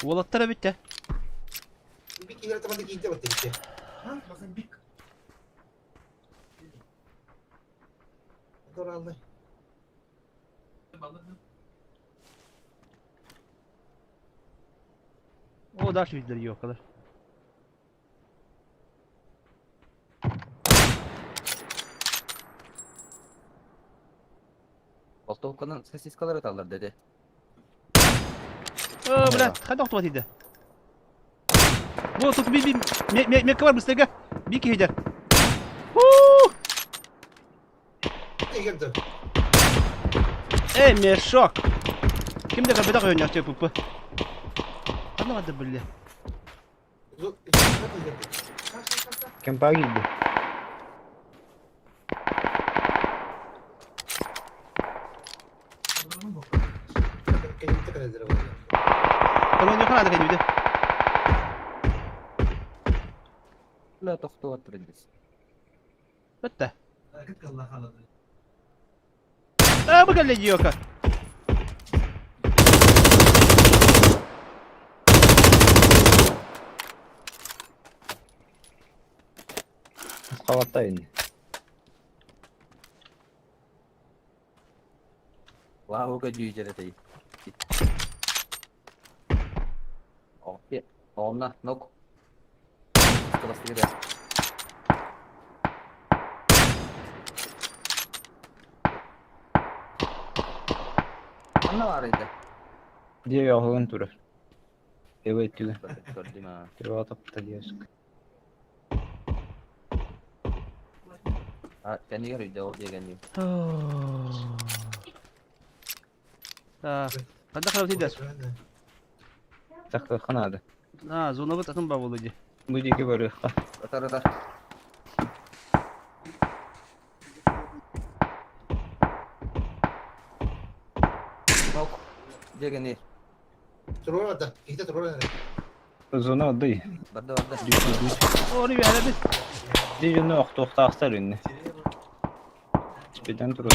Speaker 1: Уолаттар эбит те. О, дальше видели ёкалар.
Speaker 4: Болтовканан сосискалар ыталлар деди.
Speaker 1: О, блядь, хайда охтубат иде. Вот тут би би мекка бар быстрее. Би киһидер. Эй, мешок. Ким де кабеда ойнар пупы. Ханна барды билле.
Speaker 3: Кемпа киирдэ.
Speaker 1: Колония ханада кәйдүдэ.
Speaker 4: Бля, тохтуот турдис.
Speaker 1: Бетте. А, бу кэллэ диока.
Speaker 3: Хаватта ини.
Speaker 4: Вау, дьүүдьэрэтий. Онна, нок. Скаластыгы Анна бар иде.
Speaker 3: Дьиэ оһугун турар. Эбэ өттүгэр.
Speaker 4: Көрдүм аа.
Speaker 3: Тревога тапта диэск.
Speaker 4: А, кэннигэр үйдэ ол диэгэнни.
Speaker 1: Так, ханна харабыт иде?
Speaker 3: Тахтыахха наада.
Speaker 1: А, зонабыт атын ба буолла дии.
Speaker 3: Бу диэки барыахха.
Speaker 4: Ытар ытар. Нок. Диэгэнни.
Speaker 2: Туруора киһитэ туруора
Speaker 3: Зона отдай.
Speaker 4: Барда барда.
Speaker 1: Оны үһәрәбит.
Speaker 3: Ди дьону охтуохтаахтар инни. Спиден туруор.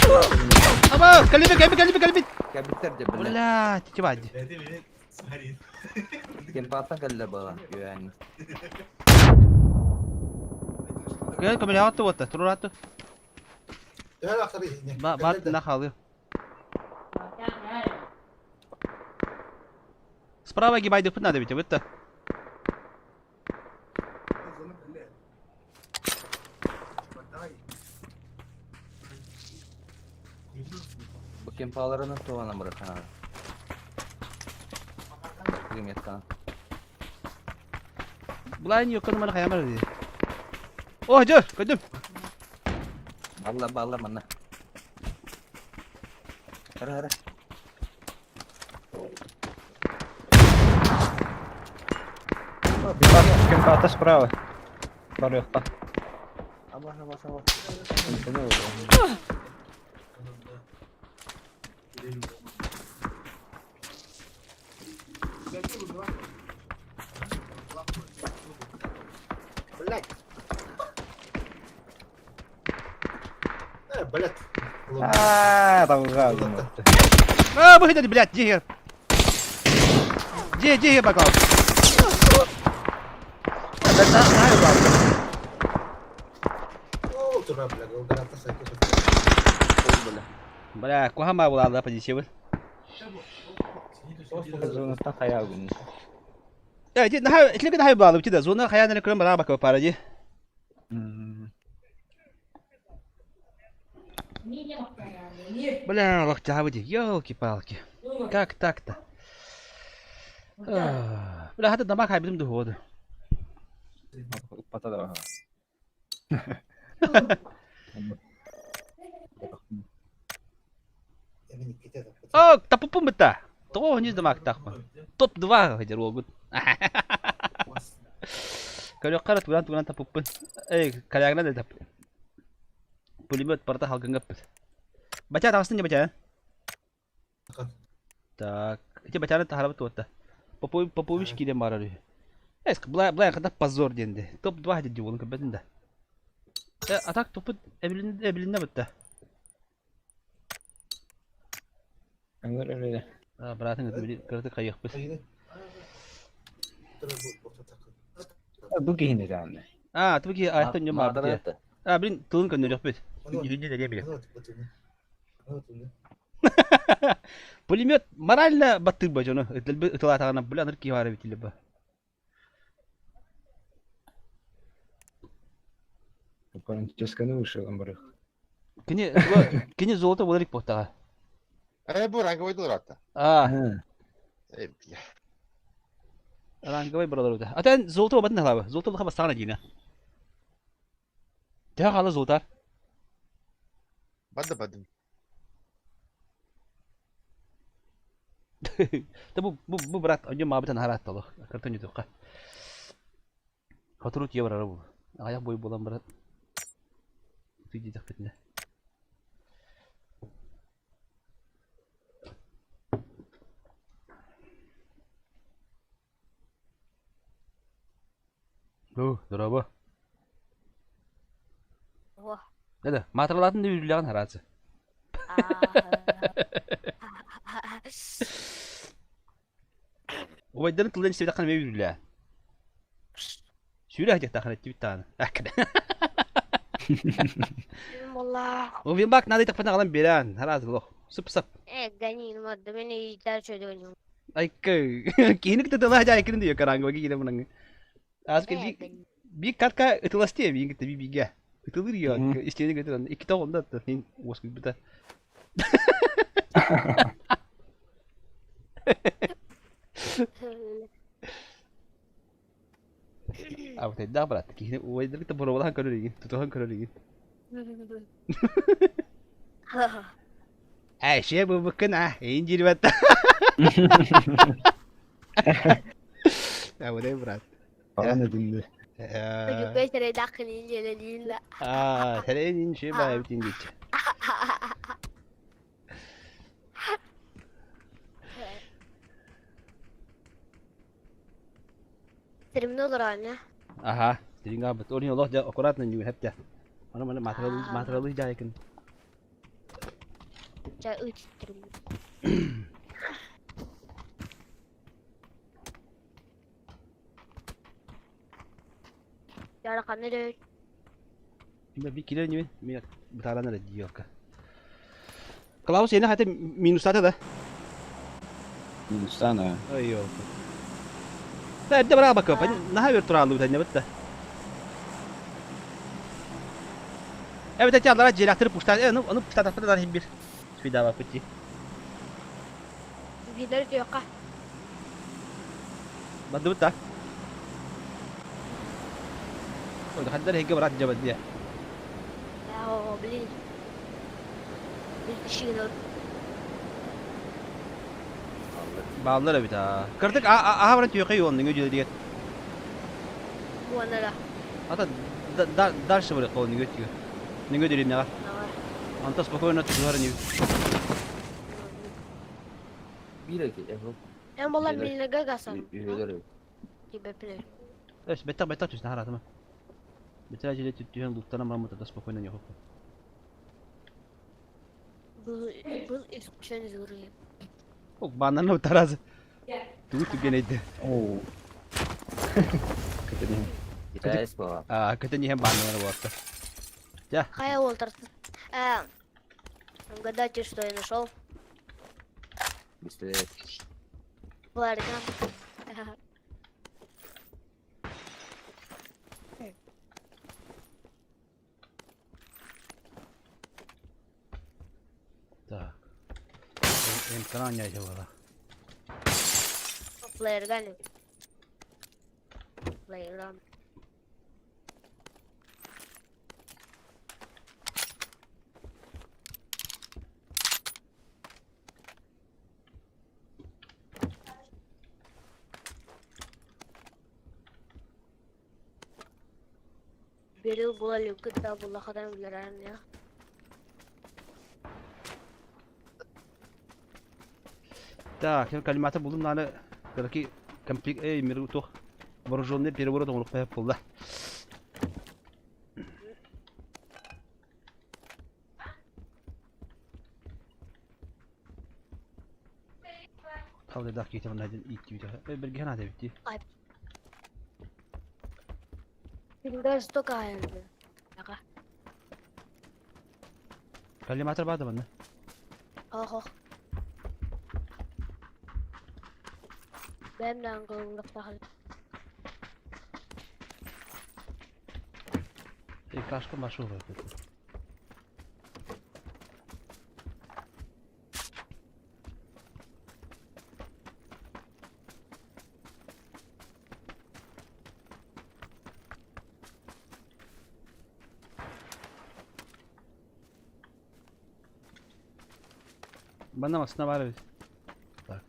Speaker 1: Аба, кэлбит, кэлбит, кэлбит, кэлбит.
Speaker 4: Кэбиттер де бile.
Speaker 1: Бля, тити бади.
Speaker 4: Кемпааттан кэллэ бала. Үөһэҥҥэ.
Speaker 1: Кэл көмөлөһө буотта, туруораатту.
Speaker 2: Төһө ахтар иһинне.
Speaker 1: Ба, ба, на халы. Справа гибайды надо ведь, вот
Speaker 4: Бу кемпаларынан туғанан бырахана. Гиметтан.
Speaker 1: Булайн yok numara kayamar dedi. Oh, dur, көдүм.
Speaker 4: Балла балла манна. Хара хара.
Speaker 3: Кемпата справа. Барыахха.
Speaker 4: Аба аба аба.
Speaker 2: Блять. Э, блять.
Speaker 3: Аа, табылга.
Speaker 1: А, бу хидер, блядь, дигер. Де, дигер бакал.
Speaker 2: О, тура, блядь, ол гарантта сайты.
Speaker 1: Бля, кухама була да подисебил.
Speaker 3: Зонаттан хаяа гын.
Speaker 1: Э, ди наха, итлеге наха була бит да. Зона хая на крым бара бака пара ди. Бля, лох ди. Ёлки-палки. Как так-то? Бля, хата дамак хайбидим духоду.
Speaker 3: Пата да.
Speaker 1: О, тапупум быта. Того не дамак тахма. Топ-2 хадер огут. Көрө карат туган туган тапуппун. Эй, калягна да тап. Пулемет парта халгангаппыт. Батя тагыстын не батя? Так, эти батяны тахарабыт туотта. Попович килем барар. Эс, бла бла когда позор денде. Топ-2 деди болун көбөтүн да. А так туппут эбилиннэ бытта.
Speaker 3: Öngör öyle.
Speaker 1: Быраатыҥ кыратык хайыахпыт.
Speaker 3: Бу киһини даҕаны.
Speaker 1: А, ту киһи ааттан дьон баабыт. А, блин, тылын көннөрүөхпүт. Дьүһүннэ дэриэ билэ. Пулемет морально баттыырба дьону. Ытылаатаҕына, бля, аныр киһи баар эбит ба.
Speaker 3: Франческаны вышел барых.
Speaker 1: Кини кини золото буолар буолтаҕа.
Speaker 2: Э, бу ранговый доллар
Speaker 1: А,
Speaker 2: Э, бля.
Speaker 1: ранговый бралар Атан золото батын халабы. Золото лаха бастаҕана диина. Төһө хаала золотар?
Speaker 2: Бады бадым.
Speaker 1: Та бу бу бу брат оньо маабытан харааттало. Картон ютукка. Хотуру тиэ барара бу. Аяк бой буолан баран. Ты диэтэхпитинэ. Оо, дорообо.
Speaker 5: О.
Speaker 1: Да-да, маатыралаатын да үүрүлэҕин хараатсы. Убайдарын тылын истибэтэххинэ эмиэ үүрүлээ. Сүүрэ сылдьыахтааххын эттибит даҕаны.
Speaker 5: Буолла.
Speaker 1: Увинбак надо тахпына аҕалан биэрэн, хараас олох. Сып-сап.
Speaker 5: Э, гонин, вот, да мин иитэр чөдөнүм.
Speaker 1: Айка, киһини кытта тыла садьа айкырын диye каранга киирэ мунаңы. Азка
Speaker 5: Э,
Speaker 1: би
Speaker 5: гонин.
Speaker 1: би катка ытыласты биин кытта би бигэ. Ытылыр я истиэни кытта иккитэ оҕонда атта мин уоскуйбута. Абытайдаах брат, киһини убайдары кытта боруобалаһан көрөр игин, тутуһан көрөр игин. Ээ, бубуккун а, эйин диирбэт. Абытай брат.
Speaker 3: Паҕан этинди.
Speaker 5: Үчүгэй сэрейдааххын иилэлиин да.
Speaker 1: Аа, сэрейин ши баа эбитин диэччи.
Speaker 5: Теримне олороону.
Speaker 1: Аха, тирингаабыт. Ол олох дьэ аккуратно ньүүн хэптэ. Аны маны матралы матралы дьаайкын.
Speaker 5: Ча ыытыттырым. Яраканы да
Speaker 1: Би килер ньүүн мен бытааран эрэ диокка. Клаус сені хата минустата да.
Speaker 3: Минустана.
Speaker 1: Ой, ёлка. Да, эрдэ бараа бакка. Наһаа бер турааллыбыт энне бытта. Эбэтэ эти аллара дьиэлээхтэри пуштаат, э, ну, ону пуштаатахпыта дан иһин бир. Свидаваппыт дии.
Speaker 5: Видер тыака.
Speaker 1: Бардыбыт да. Ой, хандар эһиги барат дьабат дии.
Speaker 5: Оо, блин. Билтишигин
Speaker 1: Бааллар эбит аа. Кырдык аха баран түөхэй уонна ҥө диэт.
Speaker 5: Уонна да.
Speaker 1: Ата дальше барык ол ҥө тигэ. Ҥө деревняҕа. Онто спокойно тутуһар ини.
Speaker 4: Биир эки,
Speaker 5: Эн болар билинеге гасан.
Speaker 4: үһүлэр
Speaker 5: Тибепилер.
Speaker 1: Эс беттах беттах түс наһаратыма. Бетер жиле түһэн луктана мамыта спокойно не хоппу.
Speaker 5: Был был исключен из игры.
Speaker 1: Ок банан таразы. Тугу түгенейді.
Speaker 3: Оо. Көтөн
Speaker 4: Китайс буолар.
Speaker 1: Аа, көтөн иһэн баанналар буолта. Дьэ,
Speaker 5: Хайа Уолтер. Э, угадайте, что я нашел.
Speaker 4: Бистилет.
Speaker 5: Флэрган.
Speaker 1: Так. Эмканан яйча буола.
Speaker 5: Флэрган. Флэрган. Берил була люкта була хадан билэрэн я.
Speaker 1: Так, коллиматор булдум нааны кыракый комплект эй мир туох вооруженный переворот оҥоруохха сөп буолла. Халыйдаах киһитэ манна ииттибитэ. Бэргэһэн аата эбит дии.
Speaker 5: Столько Ага.
Speaker 1: Коллиматор баар да манна?
Speaker 5: Оһох. Бэм даан кылгахтахал.
Speaker 1: Кашка машу Манна массыына баар эбит. Так.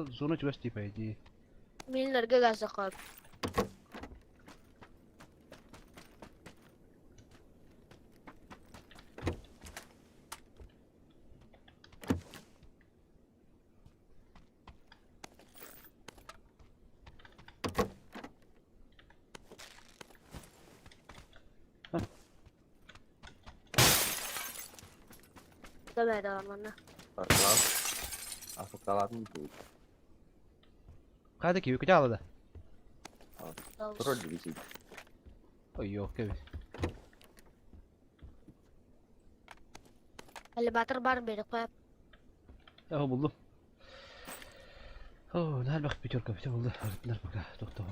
Speaker 1: Зона чугас типа иди.
Speaker 5: Миллерге газа
Speaker 1: Хайда киви кутя алада.
Speaker 4: Турар дивизия.
Speaker 1: Ой, ёк, кеби.
Speaker 5: Элеватор бар бери қояп.
Speaker 1: Ага булдум. О, наар пятерка все булду. Нар пока тохто.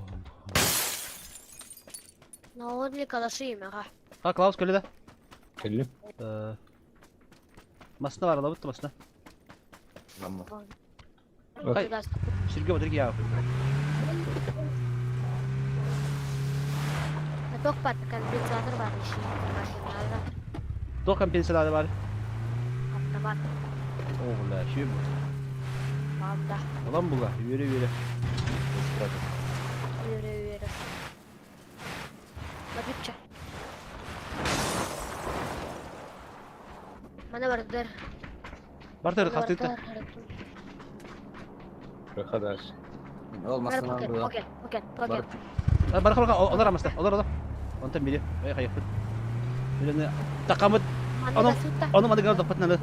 Speaker 5: Наодли калаши имеға.
Speaker 1: А, Клаус кэллэ да?
Speaker 3: Кэллим.
Speaker 1: Массыына бар, алабыт массыына. Хай. Сиргэ батыр кияу.
Speaker 5: Ток бар, компенсатор бар иши. Машиналар.
Speaker 1: Туох компенсация бар?
Speaker 5: Автомат.
Speaker 1: О, бля, шүм.
Speaker 5: Мамда.
Speaker 1: Алам була, үөрэ үөрэ.
Speaker 5: Үөрэ үөрэ. Бабича. Мана бардыр.
Speaker 1: Бартыр хастыта.
Speaker 3: Рахадаш.
Speaker 4: Ол массыына
Speaker 5: Покет, покет, покет, покет.
Speaker 1: Бар бар олар амаста, олар олар. Онтон били, ой хайыппыт. Билени такамыт,
Speaker 5: Аны
Speaker 1: ону маны гына доппатнаны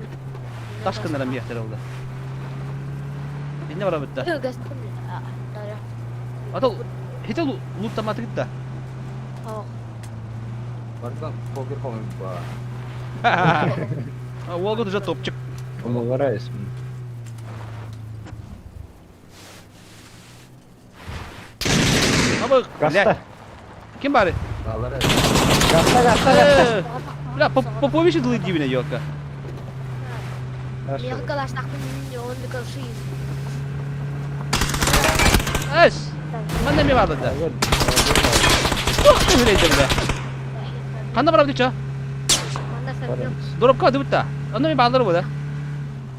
Speaker 1: таш кыннара миэхтер олда. Инне бара бытта. Атол хите луттаматы гытта.
Speaker 4: Бардан покер комун ба.
Speaker 1: Уолга уже топчик.
Speaker 3: Олара эсмин.
Speaker 1: Аба, бля. Ким бары?
Speaker 4: Балар.
Speaker 3: Гаста, гаста, гаста.
Speaker 1: Бля, Попович дылы дивине ёлка.
Speaker 5: Меха калаштақпын он калши.
Speaker 1: Эс! Манна ми барды да. Ох, ты хүлейді бля. Ханна барабы дича?
Speaker 5: Манда совмил.
Speaker 1: Доропка дыбытта. Онно ми баалар буда.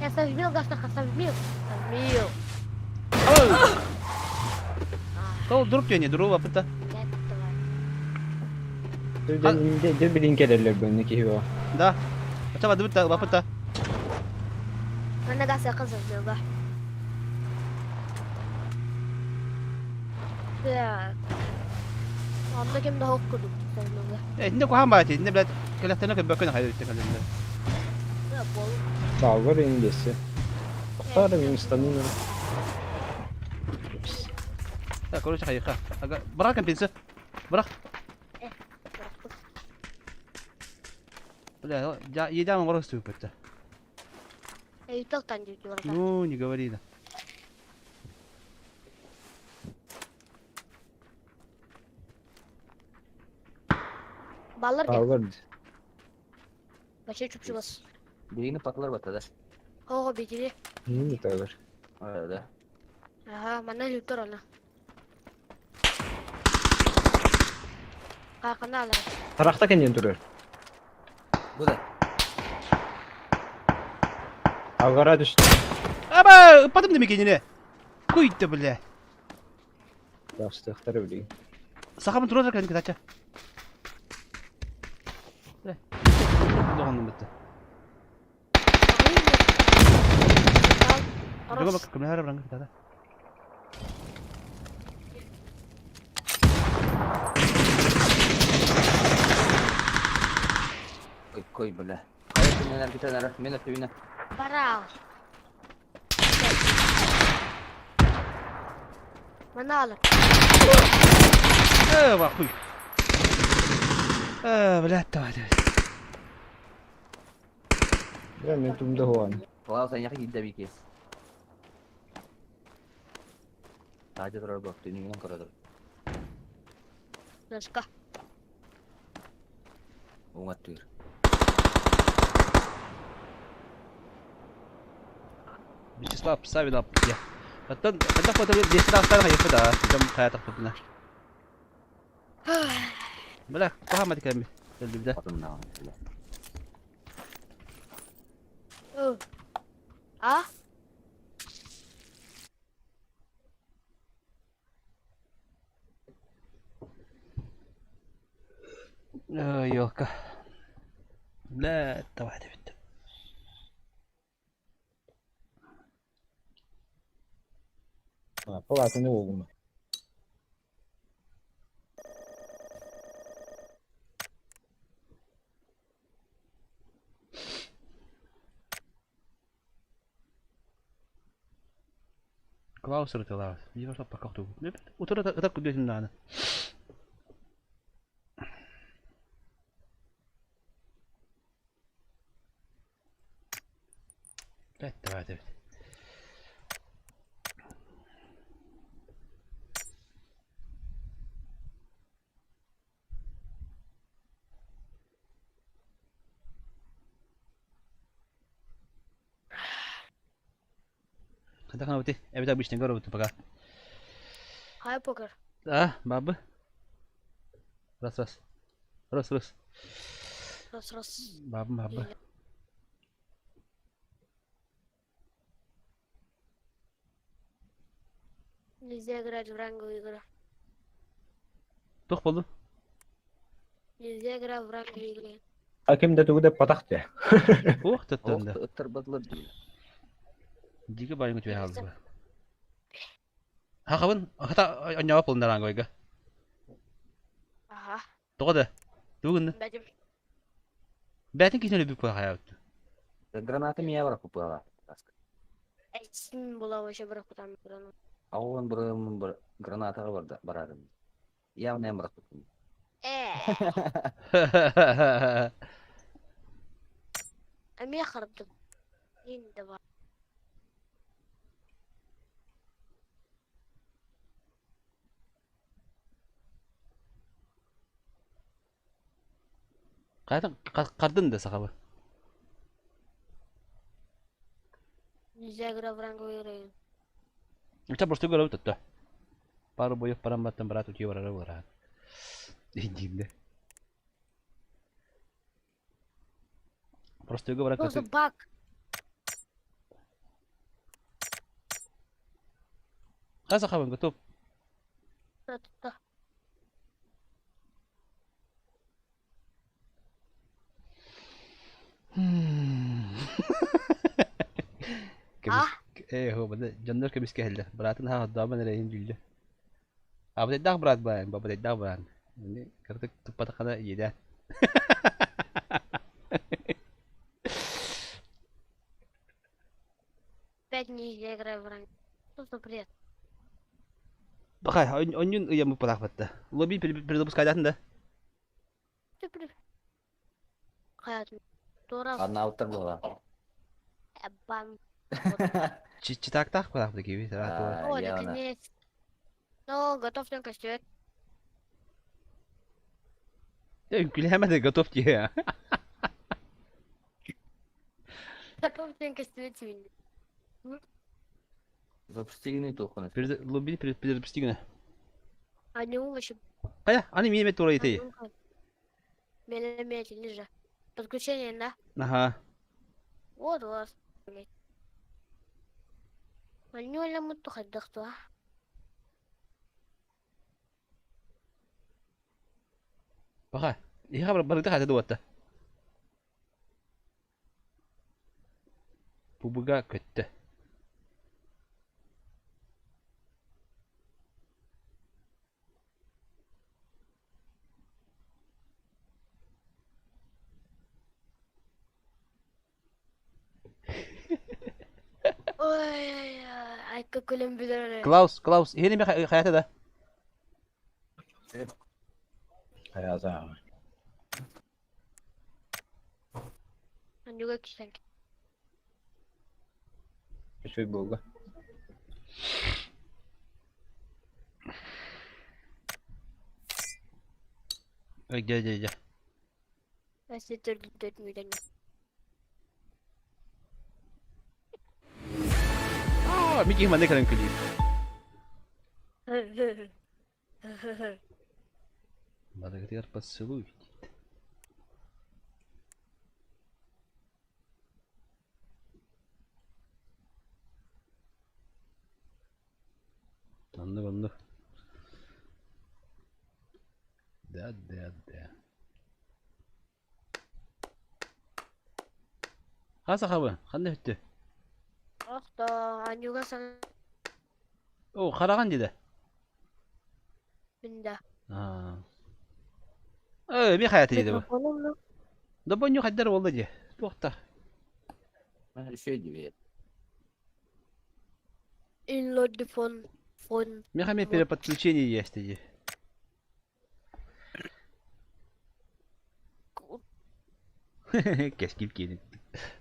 Speaker 5: Я совмил гаштақа совмил. Совмил.
Speaker 1: Тол дроп түйене, дроп апыта.
Speaker 3: Дө билин келерлер бөнне киһи
Speaker 1: Да. Ачаба дыбытта, бапыта.
Speaker 5: Манда гасақын совмилга. Так. Онда кем да хоқ кудук совмилга.
Speaker 1: Э, инде кухан баати, инде блядь, келехтене көбөкөн хайды битте калемде.
Speaker 5: Бол.
Speaker 3: Балгар индесе. Тоқтар мен станына.
Speaker 1: Так, короче, хайыка. Ага, бырақ компенсия. Бырақ. Бля, я едям горох ступит. Ну, не говори да.
Speaker 5: Баллар кел.
Speaker 3: Балгар.
Speaker 5: Бача чупчубас.
Speaker 4: Бирини патлар батада.
Speaker 5: Ого бетири.
Speaker 3: Не тагыр.
Speaker 4: Да.
Speaker 5: Ага, мана люктор она. Қақына алар.
Speaker 3: Тарахта кенден турар.
Speaker 4: Бу да.
Speaker 3: Алгара түштү.
Speaker 1: Аба, ыппатым демекеніне. Куйты, бля.
Speaker 3: Жакшы билин.
Speaker 1: Сахамын турар кәдімгі кітача. Бля. Доғанным бітті. Жога бак, кімлер бұраңғы кітада.
Speaker 4: Кой кой бля. Хайыр күннер китенер. Мен өтүнө.
Speaker 5: Барал. Манаалар.
Speaker 1: Э, вахуй. Э, блядь, давай, давай.
Speaker 3: Бля, мен тумда хуан.
Speaker 4: Клаус айняха киирдэ бики. Таажа турар бу, түнүгүнэн көрөдөр.
Speaker 5: Доска.
Speaker 4: Уҥаттыыр.
Speaker 1: Вячеслав Савинов я. Оттон хайдах буолта биэстэн ахтан хайыппыт да дьон хайа тахпытына. Бля, куһааммат кэлбит. Өлдүбүтэ.
Speaker 4: Хотуннаҕын бля.
Speaker 5: А?
Speaker 1: Ёлка. Бля, давай эбит.
Speaker 3: Палатаны уолума.
Speaker 1: Клаус ырытылаабыт. Биир пока Утура ытар күдүөтүн даҕаны. Давай эбит. Хайдах гынабытый? Эбэтэр обычный көрөбүт пока.
Speaker 5: Хай покер.
Speaker 1: А, бабы. Раз, раз. Раз, раз.
Speaker 5: Раз, раз.
Speaker 1: Бабы, бабы.
Speaker 5: Нельзя играть в ранговые игры.
Speaker 1: Туох буоллун?
Speaker 5: Нельзя играть в ранговые игры.
Speaker 3: А ким да тугу да патах те.
Speaker 1: Ух, тоттон да.
Speaker 4: Ыттарбатылар дии.
Speaker 1: Диги байың үтүө хаалла. Хахабын, хата онньоҕо пулунна ранговойга.
Speaker 5: Ага.
Speaker 1: Тоҕо да? Тугу гынны?
Speaker 5: Бәдим.
Speaker 1: Бээтин киһини өлбүт була хайаабыт.
Speaker 4: Граната мия бар купыала.
Speaker 5: Этсин була вообще бырахпытам гранат.
Speaker 4: Ауын бұрын бір гранатаға барда барарым. Явно я бырахпытым.
Speaker 5: Э, эмиэ харбдым. Ин да бар.
Speaker 1: Қайтан қардын да сахабы.
Speaker 5: Нельзя играть в ранговые игры.
Speaker 1: Ча просто көрөбүт тотто. Пару боев парам баттан брат утие барара барат. Димде. Просто его
Speaker 5: Что за баг?
Speaker 1: Хаса сахабын готов.
Speaker 5: Да-да-да.
Speaker 1: Кемис. Э, хо, бада дьоннор көмүскэ кэллэ. Быраатын ха hodдаабан эрэйин дьүүллэ. Абытайдаах брат баайын, бабытайдаах быраан. Ини кырдык туппатахана иедэ.
Speaker 5: Опять нельзя играть в ранг. Что за бред?
Speaker 1: Бахай, онньун ыйаммыт палаахпатта. Лобби перезапускайдаатын да.
Speaker 5: Ты при... Хайатын. Тура
Speaker 4: Анна була.
Speaker 5: бан.
Speaker 1: Читактаах палаахпыта киби. Тараатуа.
Speaker 5: О,
Speaker 4: явно.
Speaker 5: наконец. Ну, готов на костюм.
Speaker 1: Үҥкүүлээмэ готов дии.
Speaker 5: Готов на костюм.
Speaker 4: Запустигни тухуна.
Speaker 1: Лобби перезапустигна.
Speaker 5: Они вообще.
Speaker 1: Хайа, аны миэмэ тура итей.
Speaker 5: Мелеметь ниже. Подключение, да?
Speaker 1: Аха.
Speaker 5: Вот вас. Манюля мутухаддахтуа.
Speaker 1: Баха. Иха барыта хата дуотта. Пубуга көттө.
Speaker 5: Ой, Айка күлэн билэр.
Speaker 1: Клаус, Клаус, иһин эмэ хайата да?
Speaker 3: Хайата.
Speaker 5: Анюга кисэн.
Speaker 3: Үчүгэй буолла.
Speaker 1: Где, где, где? Аа, Микки манна кэлэн күлүү. Барыгытыгар поцелуй диит. Оннук оннук. Да, да, да. Хас сахабы? Ханна бүттү?
Speaker 5: Охто, анюга саҥа
Speaker 1: О, хараҕан диде.
Speaker 5: минда.
Speaker 1: Аа. Э, ми хайаты диде бу.
Speaker 5: Микрофоном
Speaker 1: Добонню хайдар буолла дии. Туохта?
Speaker 4: Үчүгэй диэбит.
Speaker 5: Инлод фон фон.
Speaker 1: Меха переподключение есть дии. Кэскил киэнин.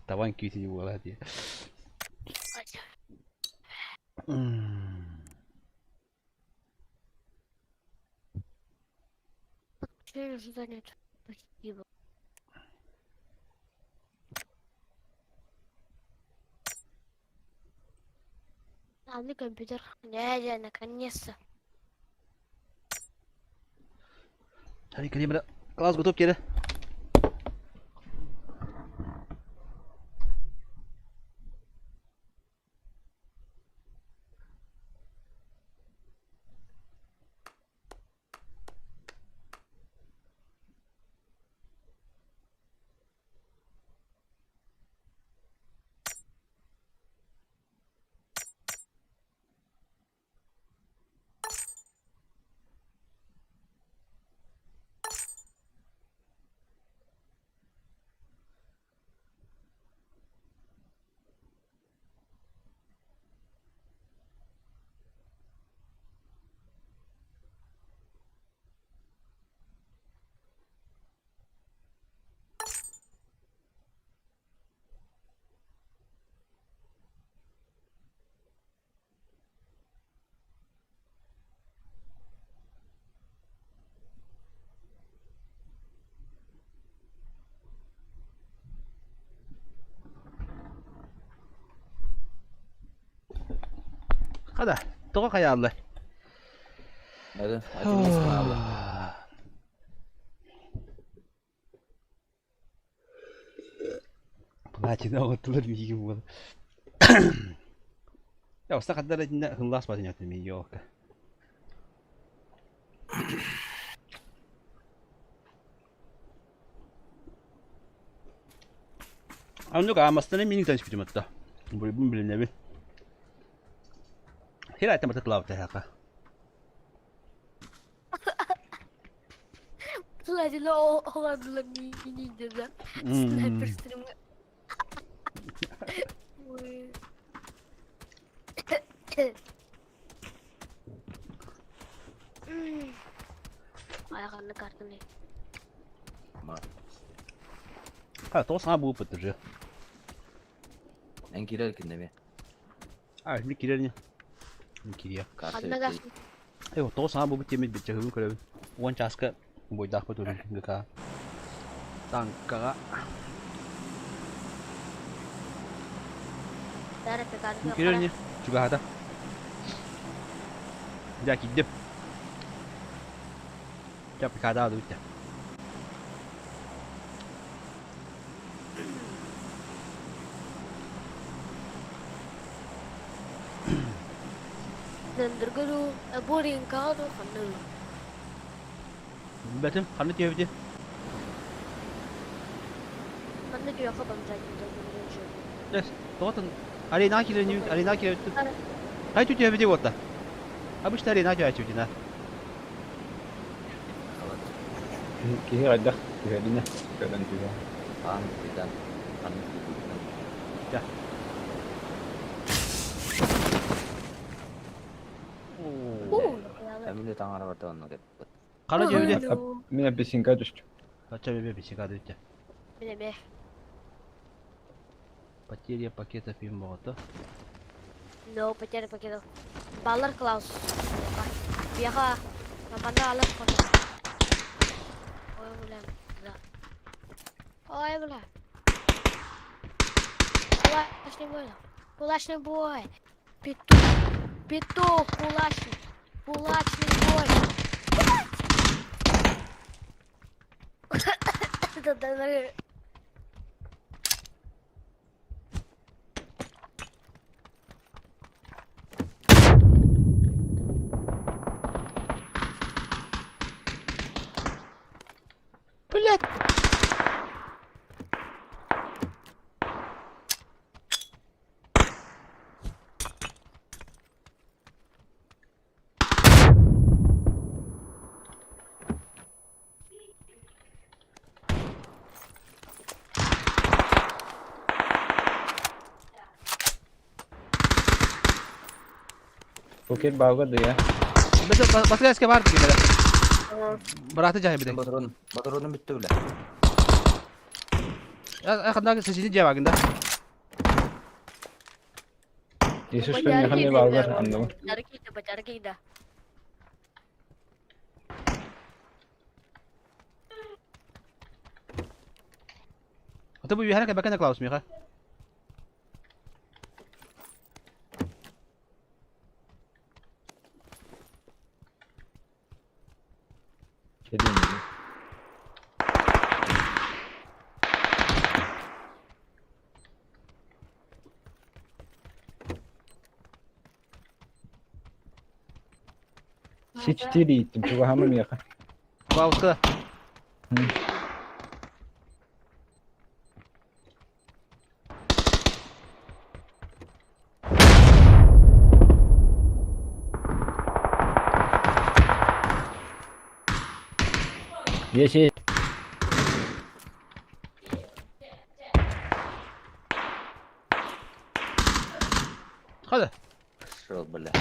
Speaker 1: Табан күүтүнү буолаа дии.
Speaker 5: Занят. Спасибо. Аны компьютер. Дядя, наконец-то.
Speaker 1: Калибра. Класс готов кире. Хада, тоҕо хайааллар?
Speaker 4: Hadi, hadi abla.
Speaker 1: Платина оҕоттулар миигин буола. Я уста хаддар итиннэ хыллаас батын миги окка. Оннук аамастаны миник таныспытым атта. Бурбун билинэбин. Хир айтам ататлаабыта хака.
Speaker 5: Платина оладылар мини dedi. Sniper stream. Ой. Айаҕанны картаны.
Speaker 1: Ха, тоҕо саҥа бууппут уже.
Speaker 4: Эн киирэр киннэми.
Speaker 1: А, ми киирэр Ми киириэ.
Speaker 5: Ханна гас.
Speaker 1: Э, тоҕо саҥа бууппут тиэмит биччэһүбүн көрөбүн. Уон чааска буйдаахпыт урун ГК. Танкаҕа. Ми киирэр ини. Чугаһата. Дьэ, киирдим. Дьэ, ПК-да бүттэ.
Speaker 5: Нандырга дуу, Боринкаҕа дуу, ханна дуу?
Speaker 1: Билбэтим, ханна түһэбитий?
Speaker 5: Ханна түһүөххэ бамжайдым.
Speaker 1: Тоҕотун арена киирэн арена киирэн Хай түһэбитий буолта? Обычно арена түһээччибитин а.
Speaker 3: Киһи хайдах түһэринэ көрөн түһэр.
Speaker 4: Аан битан, ханна киирбитин.
Speaker 1: Дьэ.
Speaker 4: Дьүһүлэ таҥара барда онно кэппит.
Speaker 1: Хара дьүһүлэ.
Speaker 3: Мин апельсинка түстүм.
Speaker 1: Бачча бэбэ бисика дүттэ.
Speaker 5: Мин эмиэ.
Speaker 1: Потеря пакета пим боҕото.
Speaker 5: No, потеря пакетов. Баллар Клаус. Бияха. Мамана алар коно. Ой, бля. Да. Ой, бля. Кулачный бой. Кулачный бой. Петух. Петух, кулачный. Кулачный бой. Да-да-да.
Speaker 1: Блять!
Speaker 3: Пакет баалга да
Speaker 1: Баска бар дигилер. Быраты жай бидек.
Speaker 4: Батырон, батыронун бүттү биле.
Speaker 1: Ханна сесини жабагында.
Speaker 3: Иисус мен ханны баалгар анныбын.
Speaker 5: Бачары кийди, бачары кийди.
Speaker 1: Ата бу үһәнә кәбәкәнә Клаус миха.
Speaker 3: Кедин. Си-четыре иттим, чугаһама миэхэ.
Speaker 1: Клауска.
Speaker 3: Есть, есть.
Speaker 1: Хада.
Speaker 4: Шыл бля.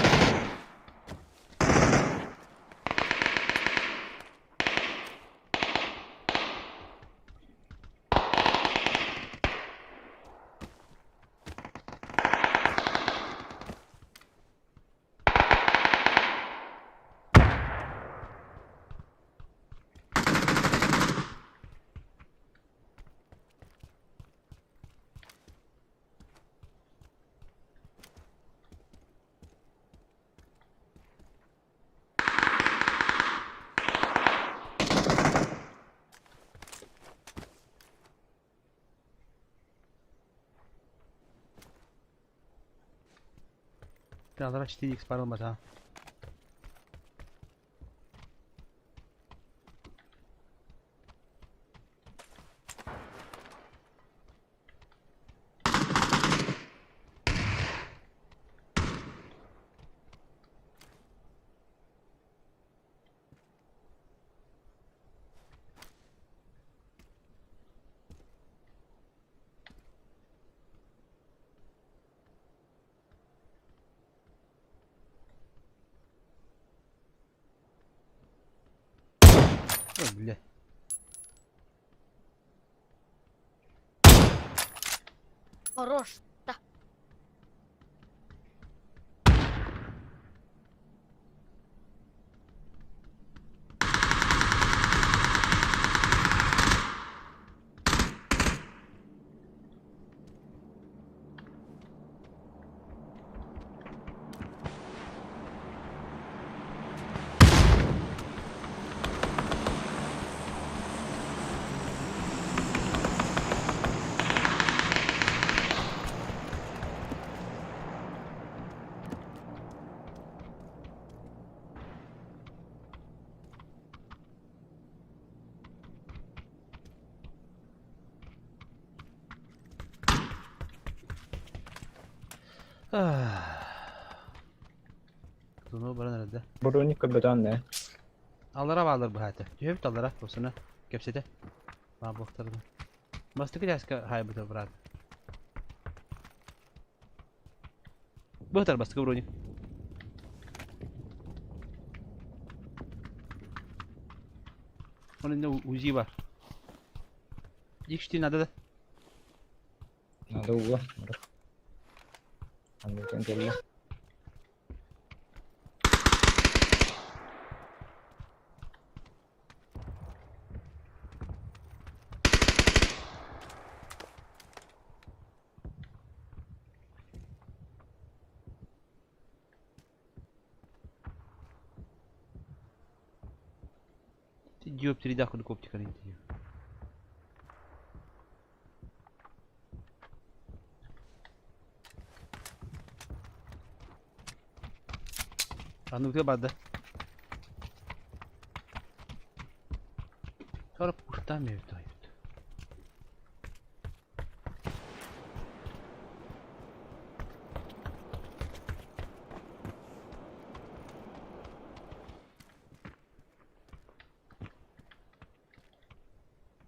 Speaker 1: Алара 4x парылмат ha. Ой, бля.
Speaker 5: Хорош. Да.
Speaker 1: Зону баран эрдэ.
Speaker 3: Броник көрбөтөөн не?
Speaker 1: Аллара баалар быһаата. Түһэбит аллара осуна кэпсэтэ. Маа буохтарына. Бастакы чааска хаайбыта брат. Быһытар бастакы броник. Онно УЗИ бар. Икшти надо да.
Speaker 3: Надо уга. Андыктан кэллэ.
Speaker 1: Диоптрийдаах курдук оптиканы иитиэ. Анныгытыгар барда. Sonra пуштам эбит.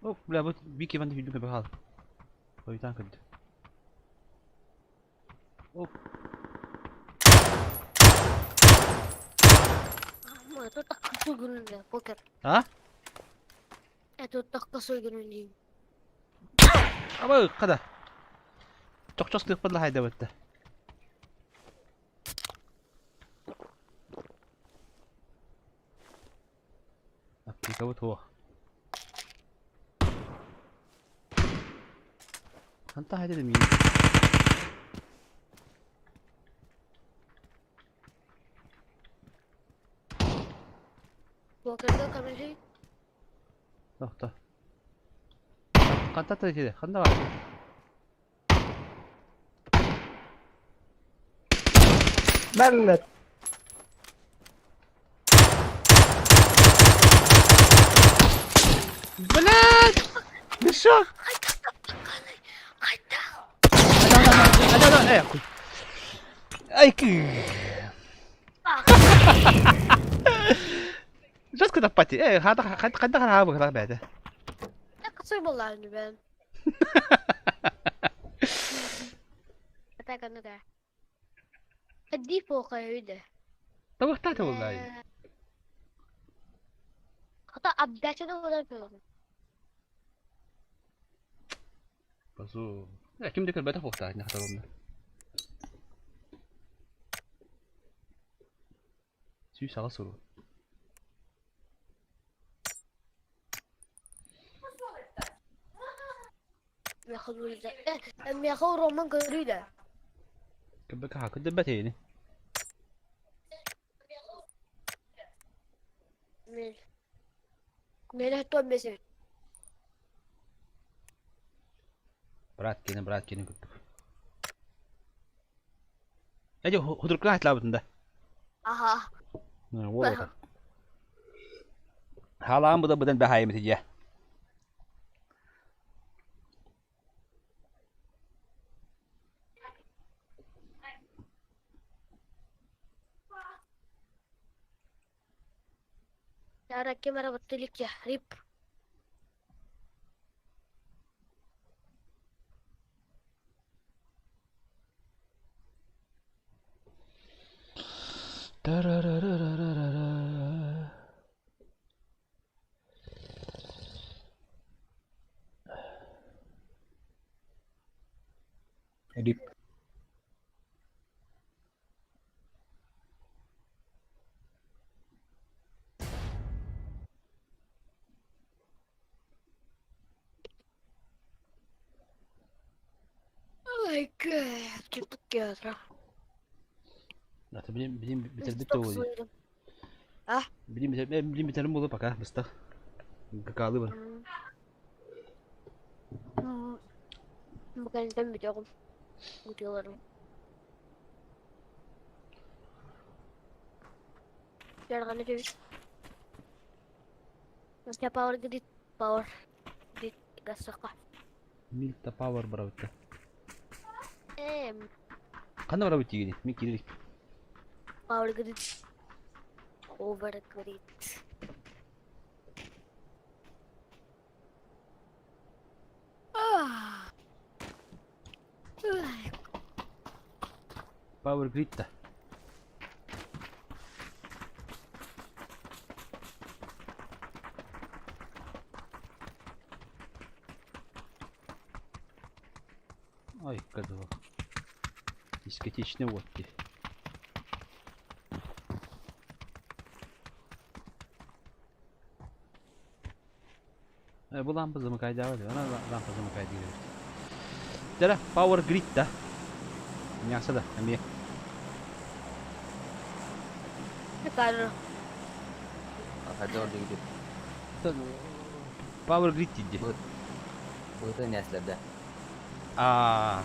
Speaker 1: Оп, бля, вот Вики Ван Дюка бегал. Ой, танк эбит. Оп. А? Аба када. Чохчос кыппыдла хайдабытта. Аптекабыт суох. Хантан хайда да миигин. Тохто. Хантан итиде? Ханна баар?
Speaker 3: Бэллэт!
Speaker 1: Блядь! Мешок! Ай, Жестко таппати. Э, хата хата быһылах бэйэтэ. Табыктаата буоллаа. Базу. Э, ким да көрбөтөх буолтаа, хата буолла. 108 уру. Кыбыка кыдыбат эйни. Брат кини курдук. Эдь худуркла хатлабытында.
Speaker 5: Аха.
Speaker 1: Уолата. Халаан буда быдан бахайым тиже. Тарарарарарара.
Speaker 3: Рип.
Speaker 1: Билим битэрбит тоҕо Билим билим битэрим буолуо пока быстах. Какаалы бар. Милта Power барабытта. Ханна барабыт тиигини? Мин киирик. Power Grid да. Ой, козел. Дискотечный вот ти. Бу лампа замыкайдаабат. Она лампа замыкайдыыр эбит. Дара, Power Grid да. Мясо да, эмиэ.
Speaker 5: Пикадо.
Speaker 4: Хадор дигит.
Speaker 1: Power Grid диди.
Speaker 4: Быты нэслерде.
Speaker 1: Аа.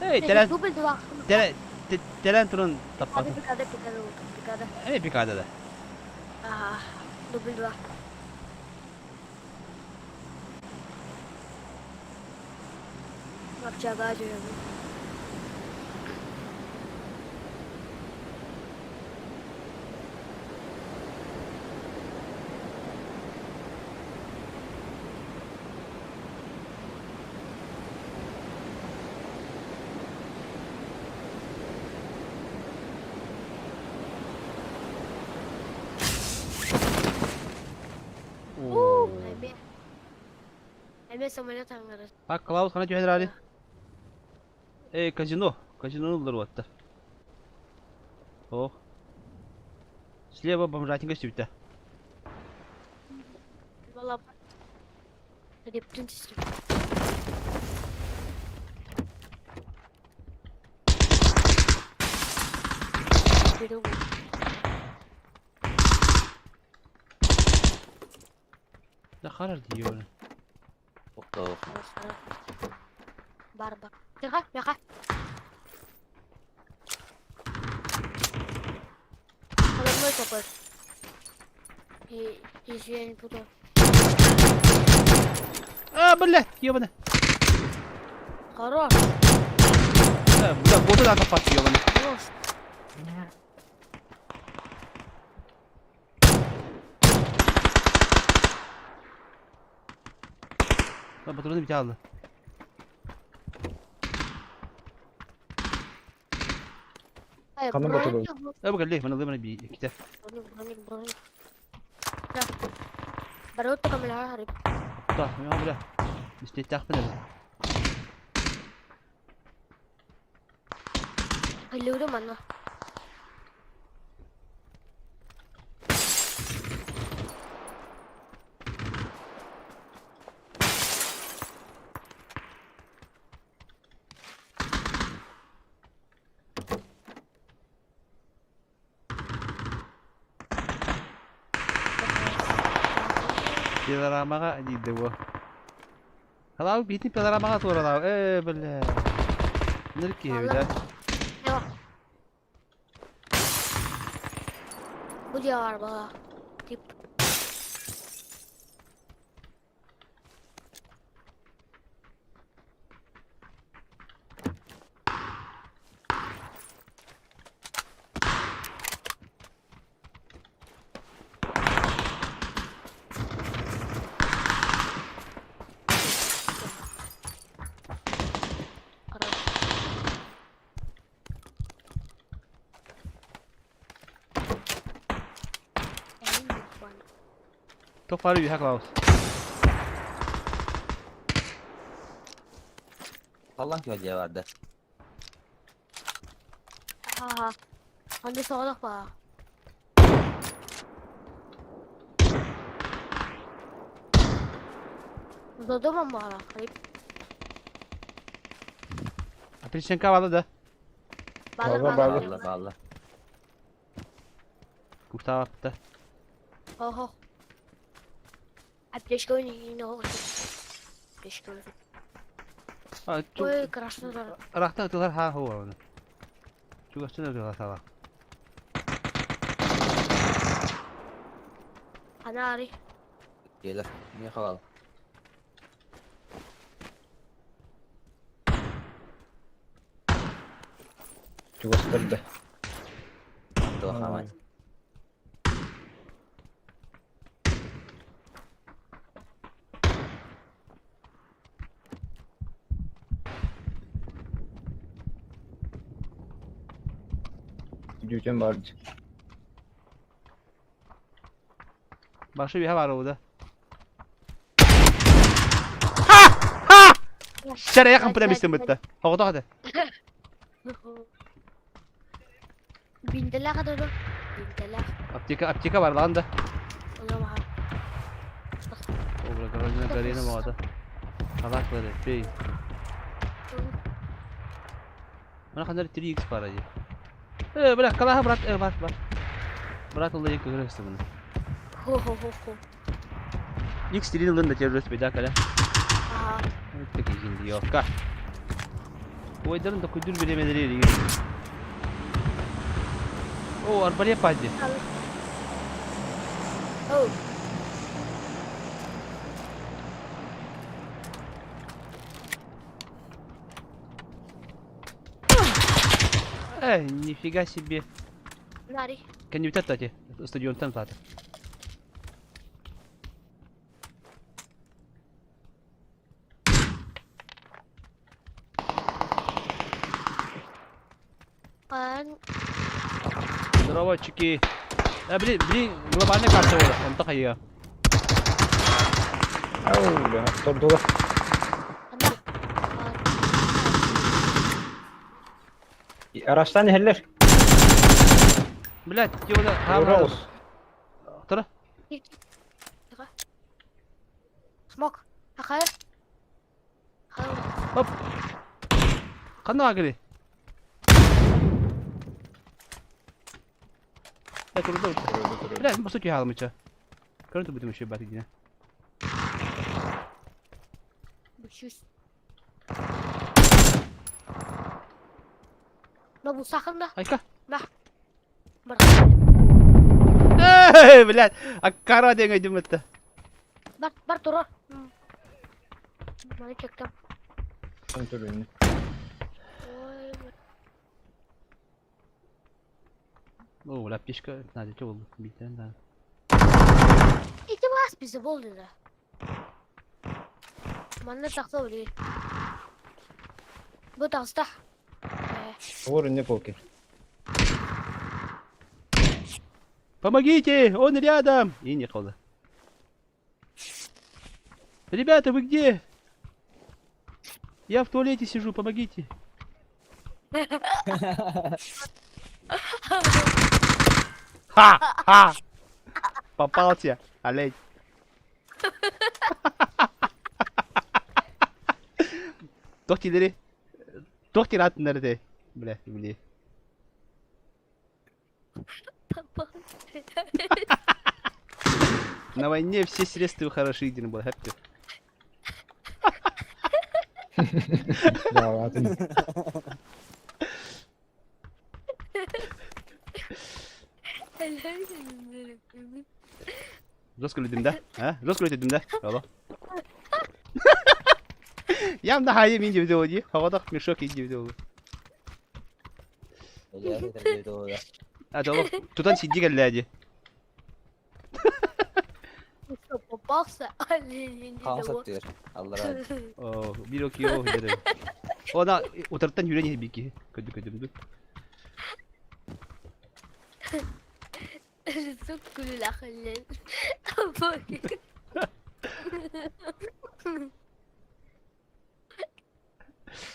Speaker 1: Эй, терен
Speaker 5: Дубль два.
Speaker 1: терен терен туран таппатын.
Speaker 5: Пикадо, пикадо, пикадо.
Speaker 1: Эмиэ пикада да.
Speaker 5: Ага, дубль два. Общага жүрөбүн. Эмиэ эмиэ самолет аңгара.
Speaker 1: А Клаус хана түһэр али. Эй, казино. Казино ыллар уоттар. Ох. Слева бомжатинка сүтэ.
Speaker 5: Вала. Рептин систем.
Speaker 1: Да харар диyor.
Speaker 4: Охто.
Speaker 5: Бар бар. Тыга, мяха. Подо мной такой. И, если я не буду.
Speaker 1: А, блядь, ёбана.
Speaker 5: Хорош.
Speaker 1: А, бля, боты да таппат, ёбана.
Speaker 5: Хорош.
Speaker 1: Да, патроны бит алды.
Speaker 5: Ай,
Speaker 3: Ханна
Speaker 5: броник,
Speaker 1: Э, бу кэлли, мана лымана би ките.
Speaker 5: броник, броник, броник. Да. Барутта камера харip.
Speaker 1: Да, мен бля. Истеттахпын әлі.
Speaker 5: Халюру манна.
Speaker 1: Пилорамаға дейді о. Халау битин пилорамаға туаралау. Э, бля. Нырки, бля.
Speaker 5: Eyvah. Bu diyor bana. Tip. Хорош.
Speaker 1: Тоқ бары үйе Клаус.
Speaker 4: Аллах көдө барды.
Speaker 5: Ага. Анда соғылық ба. Додомам бара. Харip.
Speaker 1: Апельсинка балы да.
Speaker 5: Балыр
Speaker 3: Балы,
Speaker 5: балыр.
Speaker 3: балы.
Speaker 4: Алла алла.
Speaker 1: Куртаапта.
Speaker 5: Хо-хо. Аптечка ойнайын оғы. Аптечка ойнайын.
Speaker 1: А,
Speaker 5: Ой, красный.
Speaker 1: Рахта тылар ха хуа оны. Чугастын тылар сала.
Speaker 5: Анари.
Speaker 4: Келер. Не хавал.
Speaker 3: Чугастырды.
Speaker 4: То хамай.
Speaker 3: Жүтен барды.
Speaker 1: Башы үйе бар ода. Шарая хампына мистемытта. Хоҕото хата.
Speaker 5: Бинтэлээх это Бинтэлээх.
Speaker 1: Аптека, аптека бар лаан да.
Speaker 5: Ола
Speaker 1: Обра Каролина Карина маҕата. Халаак бары, пей. Мана хандар 3x бара дии. Э, бля, калаха брат, э, бар, бар. Брат ылла дии көһөрө бұны.
Speaker 5: Хо-хо-хо-хо.
Speaker 1: X 3 ылын да террорист беда каля.
Speaker 5: Ага.
Speaker 1: Өттө киһин диокка. Ойдарын да күйдүр биремелери деген. О, арбалет пади.
Speaker 5: Оу.
Speaker 1: Эй, нифига себе.
Speaker 5: Нари.
Speaker 1: Кэннибитэ тати, стадионтан плата.
Speaker 5: Ан.
Speaker 1: Здорово, чики. Э, блин, блин, глобальная карта буолар, онто хайыа.
Speaker 3: Ау, бля, тордуга.
Speaker 5: Ана.
Speaker 3: Арастан иһэллэр.
Speaker 1: Блядь, тиода,
Speaker 3: Уралс.
Speaker 1: Тара.
Speaker 5: Смок. Ахай.
Speaker 1: Оп. Ханна агри. Э, турда. Блядь, по сути хаалмыча. Көрөн турбутум еще бат дина.
Speaker 5: Бүшүс. Но бу сахында.
Speaker 1: Айка.
Speaker 5: Бар.
Speaker 1: Эй, блядь, аккара деген өйдүм этте.
Speaker 5: Бар, бар турар. Маны чектем.
Speaker 3: Ой,
Speaker 1: О, бля, пешка, надо, что было? Битен, да.
Speaker 5: Ити бас бизе болды да. Манна тахса били. Бу тахста.
Speaker 3: Ор не полки.
Speaker 1: Помогите, он рядом! И не холда. Ребята, вы где? Я в туалете сижу, помогите. Ха! Ха! Попался, олень. Туох тилери? Туох тиратыннар Бля, били. На войне все средства хороши, диэн буолар. Хэппи.
Speaker 3: Да, ладно.
Speaker 1: Жестко людим, да? А? Жестко людим, да? Алло. Ям да хайы мин деп ди. Хавадах мешок иди деп. А доло тутан сиди келләди.
Speaker 5: Попался.
Speaker 4: Хаос Аллара.
Speaker 1: О, бир окио деді. Она утырттан юрен бики. Көдү көдүмдү.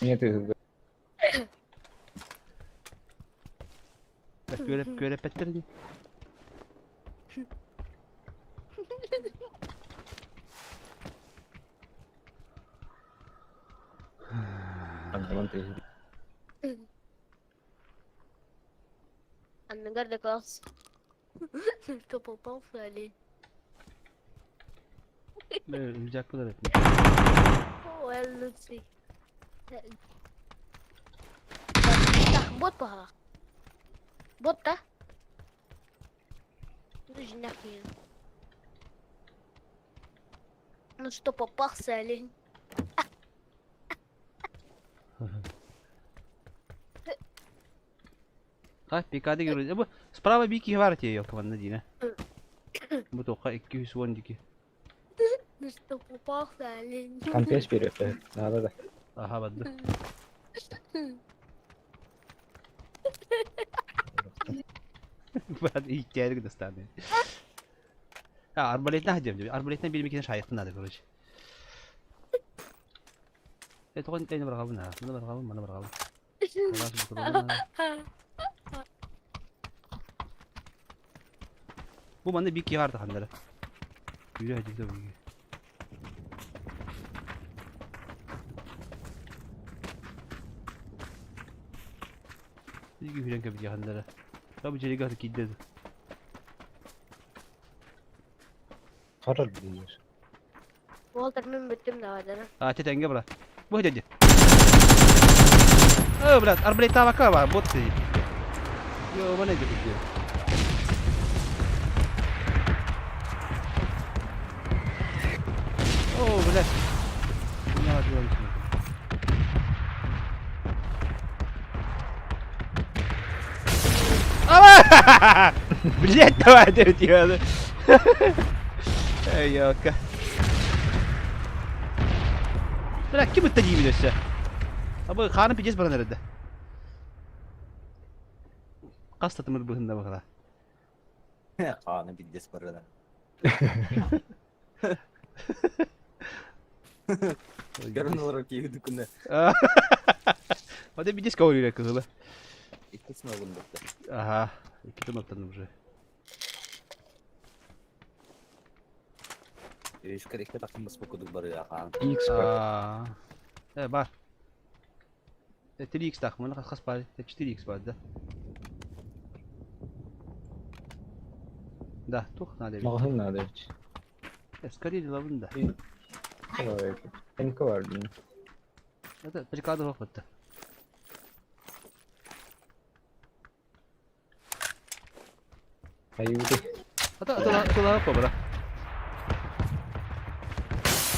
Speaker 3: Нет, ты
Speaker 1: Көреп көреп беттерди.
Speaker 5: Анныгар да класс. Что попался, олень.
Speaker 1: Рюкзак булар.
Speaker 5: Ой, лучший. Так, бот пора. Бот, да? Ну что, попался, олень?
Speaker 1: Ха, пикады көрү. Бу справа бики бар те yok манна дина. Бу тока 212.
Speaker 5: Ну что, попался, олень?
Speaker 3: Компес берет, надо да.
Speaker 1: Аха бадды. Брат, иттәрик достаны. А, арбалетна хадем. Арбалетна бир мекене шайыктын надо, короче. Э, тоҕо эн барҕабын аа? Маны барҕабын, маны барҕабын. Халаас бутулугун аа. Бу манна биир киһи баар ханнара. Күүрэ сылдьыбыта бу. Биир күүрэн кэбиһиэ ханнара. Бу дьиэгэ киирдэ.
Speaker 3: Харар диир.
Speaker 5: Уолтар мин бүттүм давайдара.
Speaker 1: А, тетенге бра. Бу дядя. Э, брат, арбалетавака бар, вот ты. Йо, мана дядя. О, блядь. Не надо Блять, давай, ты Эй, елка. Бля, ким ытта диибин өссө? Абы хааным пиздец баран эрэрдэ. Хас да тымыр быһында баҕала.
Speaker 4: Хааны пиздец барана. Көрөн олорор киһи күнэ.
Speaker 1: Вот пиздец кого кыһыла.
Speaker 4: Икки смогун бутта.
Speaker 1: Ага, икки тымыртан уже.
Speaker 4: Үскер икки тахсан баспа кудук барыа хаан.
Speaker 3: X бар.
Speaker 1: Э, бар. 3x так, мы хас бар, 4x бар, да? Да, тух надо.
Speaker 3: Маҕаһын наада эбит.
Speaker 1: Скорее деловын да.
Speaker 3: МК бар дейм.
Speaker 1: Это прикладывал вот.
Speaker 3: Айуды.
Speaker 1: Ата ата побра.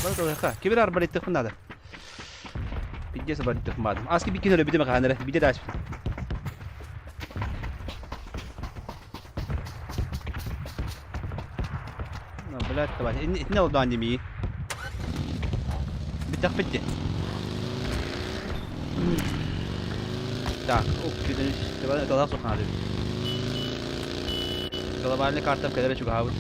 Speaker 1: Бар ха. Кибер арбалет надо. Пиздец арбалет мадым. Аски бикин өлө бидеме ханара. Биде даш. Ну, блядь, давай. Не олдан деми. Битах битте. Так, оп, давай, давай, сухнады. Глобальный карта в кадре чугавыт.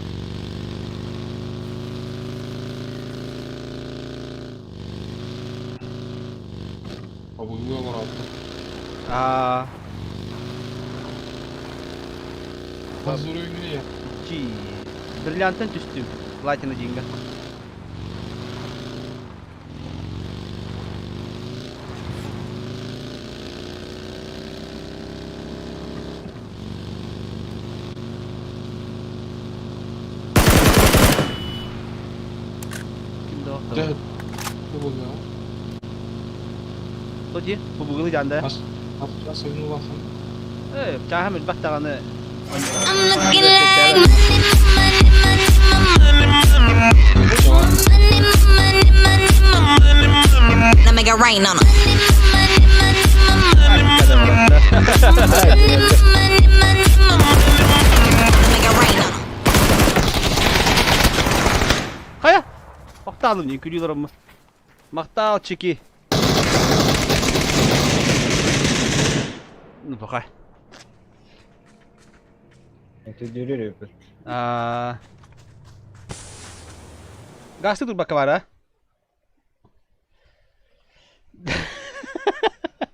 Speaker 6: Побугуя баратты.
Speaker 1: А.
Speaker 6: Лазур үйүнө.
Speaker 1: Чи. Бриллиантын түстүм. Платина деньга. Ким да
Speaker 6: Дэ. Побугуя.
Speaker 1: Тоди, побугулы жанда.
Speaker 6: Ас ас ойну лахан.
Speaker 1: Э, чахам элбэх даҕаны.
Speaker 7: I'm looking like money, money, money, money, money, money, money. Now make it rain on 'em. Money, money, money, money, money. Now make it rain on 'em.
Speaker 1: Хайа! Махталым не күлүлөрөм. Махтал чеки. Ну, пока.
Speaker 3: Это дүрүрү бит.
Speaker 1: А. Гасты тут бакавара.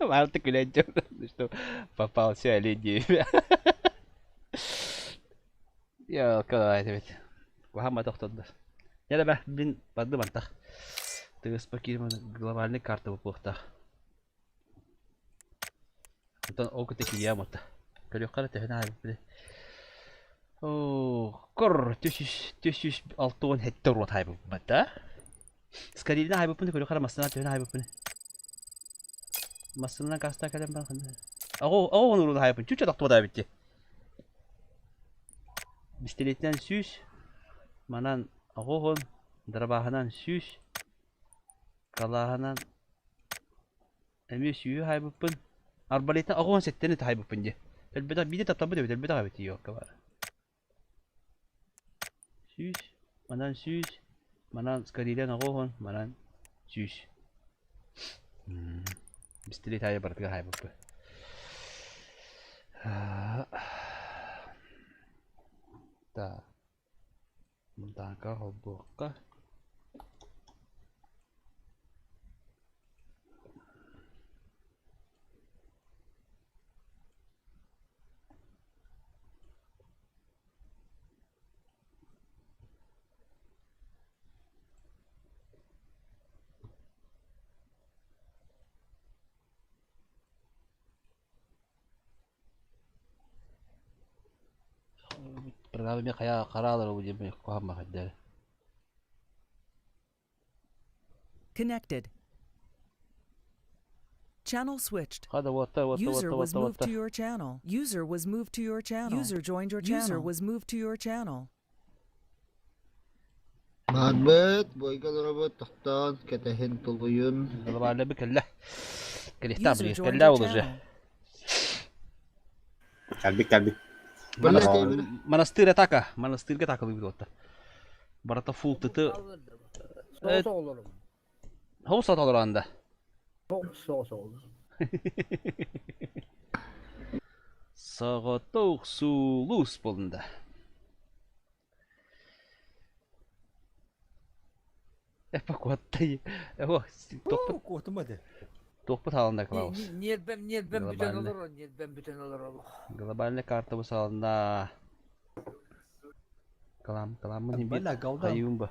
Speaker 1: Марты күләнче, что попался олень. Я калай бит. Вахама тохтодду. Я да бин барды бантах. Тыгыс пакирман глобальный карта буплухтах. Онтон ол кытта киийэм отта. Көрүөххэ эрэ төһөнү аһарбыт Оо, кор 467 уот аһайбыппыт да. Скорильна аһайбыппын көрүөххэ эрэ массыына төһөнү аһайбыппын. Массыынанан каста кэлэн баран ханна. Аҕа аҕа уон аһайбыппын. Чүччэ тохтубата эбит дии. Бистилиэтинэн сүүс, манан аҕа уон, дарабааһынан сүүс, калааһынан Эмиэ сүүһү хаайбыппын. Арбалеттан 87-ни таһайбыппын дии. Өлбөтөх биирдэ тапталбыт эбит, өлбөтөх эбит ёлка баар. Сүүс, манан сүүс, манан скорилен оҕуһун, манан сүүс. Бистилет аайы барытыгар хаайбыппын. Так. Мынтааҥка холбуохха. Программа эмиэ хайа хараалар ол диэн куһаҕан баҕайдар.
Speaker 8: Connected. Channel switched.
Speaker 1: Хада уоттар уоттар
Speaker 8: User
Speaker 1: уоттар
Speaker 8: was
Speaker 1: уоттар
Speaker 8: moved to
Speaker 1: уоттар.
Speaker 8: your channel. User was moved to your channel. User joined your channel. User was moved to your channel.
Speaker 9: Баарбыт, бойга олоробут, тохтоон, кэтэһин, тулуйун.
Speaker 1: Глобально бы кэллэ. Кэлиэхтээх
Speaker 8: User
Speaker 1: билигин.
Speaker 8: joined
Speaker 1: Кэллэ
Speaker 8: your
Speaker 1: ол уже.
Speaker 8: channel.
Speaker 4: Кэлбит кэлбит.
Speaker 9: Блядь,
Speaker 1: Монастырь атака. Монастырьга атакалыыбыт уотта. Барата фул тыты. Хоус олорон да. Соҕотох сулус буолунда. Эпокуоттай. О, тохпут
Speaker 2: Куотума де.
Speaker 1: тохпут хаалында Клаус.
Speaker 10: Ньиэрбэм ньиэрбэм бүтэн
Speaker 1: Глобальный.
Speaker 10: олорор, ньиэрбэм бүтэн олорор.
Speaker 1: Глобальная карта бу салында. Калам, каламмын хин бир
Speaker 2: Бля, галда.
Speaker 1: хайыым ба.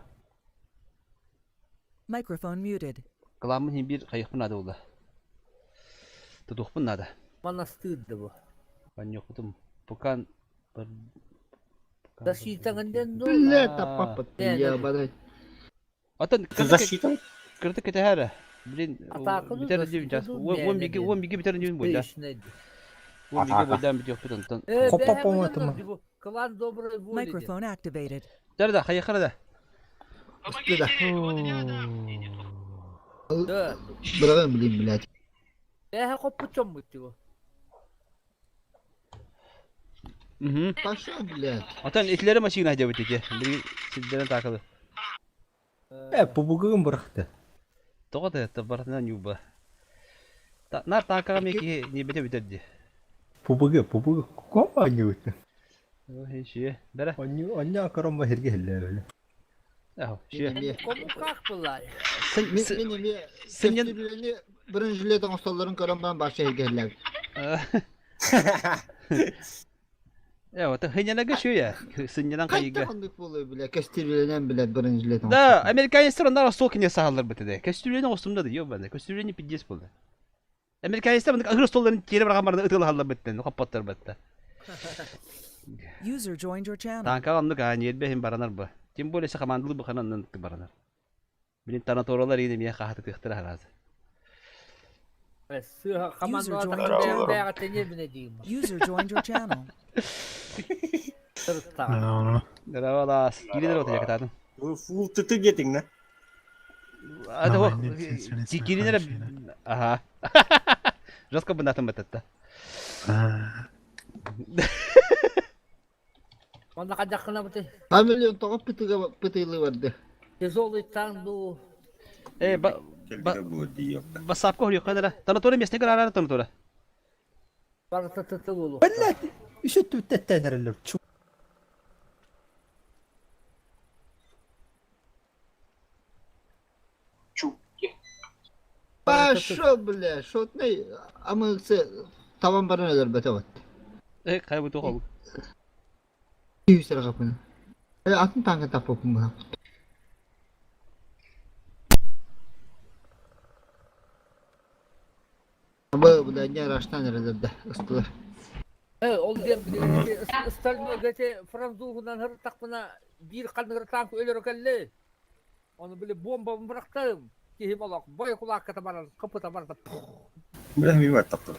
Speaker 8: Microphone muted.
Speaker 1: Каламмын хин бир хайыхпын надо булда. Тутухпун надо.
Speaker 10: Манастыыр да бу.
Speaker 1: Банньохпутум. Пукан
Speaker 10: Защитаҥын дуу?
Speaker 9: Блядь, таппаппыт. Ебаный.
Speaker 1: Атын
Speaker 4: Защита?
Speaker 1: кырты кетэһэрэ. Блин,
Speaker 10: Атааканы
Speaker 1: бүтэр дьим час.
Speaker 10: защитаду
Speaker 1: Уон биги уон биги бүтэр дьим буйда. Уон биги
Speaker 4: Атака.
Speaker 1: буйдан бүтүөхпүт онтон.
Speaker 10: Э,
Speaker 2: Хоппа
Speaker 10: бэһэ
Speaker 2: поматыма.
Speaker 10: бүтэн бу. Клан доброй воли диэн.
Speaker 8: Microphone activated.
Speaker 1: Дэр да хайыхара да.
Speaker 9: Ыстыда.
Speaker 10: Да.
Speaker 9: Быраҕын билим, блядь.
Speaker 10: Бэһэ хоппут чоммут дии.
Speaker 1: Мгм.
Speaker 9: Пошел, блядь.
Speaker 1: Отон итлери машина дебит ити. Билигин сирдэрин таакалы.
Speaker 2: Э, пубугын бырахты.
Speaker 1: Тоҕо да барытынан ньуба. Нар таакаҕа эмиэ киһи ньиэбэтэ бүтэр дии.
Speaker 2: Пубугы, пубугы ком анньыбыт.
Speaker 1: Шиэ. Бэрэ.
Speaker 2: Онню, онню акаром хирге хилле.
Speaker 1: Ахо, шиэ.
Speaker 9: Мин эмиэ.
Speaker 10: Комукаах былай.
Speaker 9: Мин мин эмиэ
Speaker 1: Сынньан
Speaker 9: көстүүлэни бронежилет оҥостоллорун көрөн баран баша иһиллээбит.
Speaker 1: Э, вот хыньанага шүе. Сынньанан
Speaker 9: Хайдах
Speaker 1: хайыга.
Speaker 9: оннук буолуой, бля, көстүүлэнэн, блядь, бронежилет
Speaker 1: Да,
Speaker 9: оҥостоллор.
Speaker 1: американецтер оннар стол кине саһаллар битеде. Көстүүлэни оҥостумда да, ёбана. Көстүүлэни пиздец болды. Американецтер мындык агыр столларын тиэрэ барган баран ытылаһаллар биттен, хоппоттор битте.
Speaker 8: User joined your channel.
Speaker 1: Танка оннук аа ньиэрбэ иһин баранар бу. Тем более командалы буханан баранар. Билин танаторалар ине мия хахаты тыхтара харазы.
Speaker 10: Сыыһа
Speaker 8: User
Speaker 10: командалар
Speaker 8: joined your channel.
Speaker 10: бэйэҕэ тэниэбинэ диим.
Speaker 8: User joined your channel.
Speaker 10: Сырыттаҕа.
Speaker 1: Здравалас. Кирилер ота якатадым.
Speaker 4: Фул тыты диэтиҥ
Speaker 1: А то кирилер ага. Жестко бы натым бететте.
Speaker 10: Онно хайдаххына быты.
Speaker 9: Хамелеон тоҕо пытыга пытыылыы барды.
Speaker 10: Тяжелый танк дуу.
Speaker 1: Э, ба басапка хорьё кадара. Танатора местный гарара танатора.
Speaker 10: Барыта тытыл болу.
Speaker 2: Блядь, еще түттеттен
Speaker 9: Пошел, бля, шотный амылсы табан баран өлөрбөтө бат.
Speaker 1: Э, кай бу тохол.
Speaker 9: Күйсер капын. Э, атын танка таппапын була. Бу бля, не раштан эрелерде ыстылар.
Speaker 10: Э, ол диэн остальной гэте французунан хыртахпына биир ханныгар танк өлөрө кэллэ. Ону били бомбабын бырахтым. Киһи олох бой кулаакката баран, кыпыта барда.
Speaker 4: Бля, ми бар таптыр.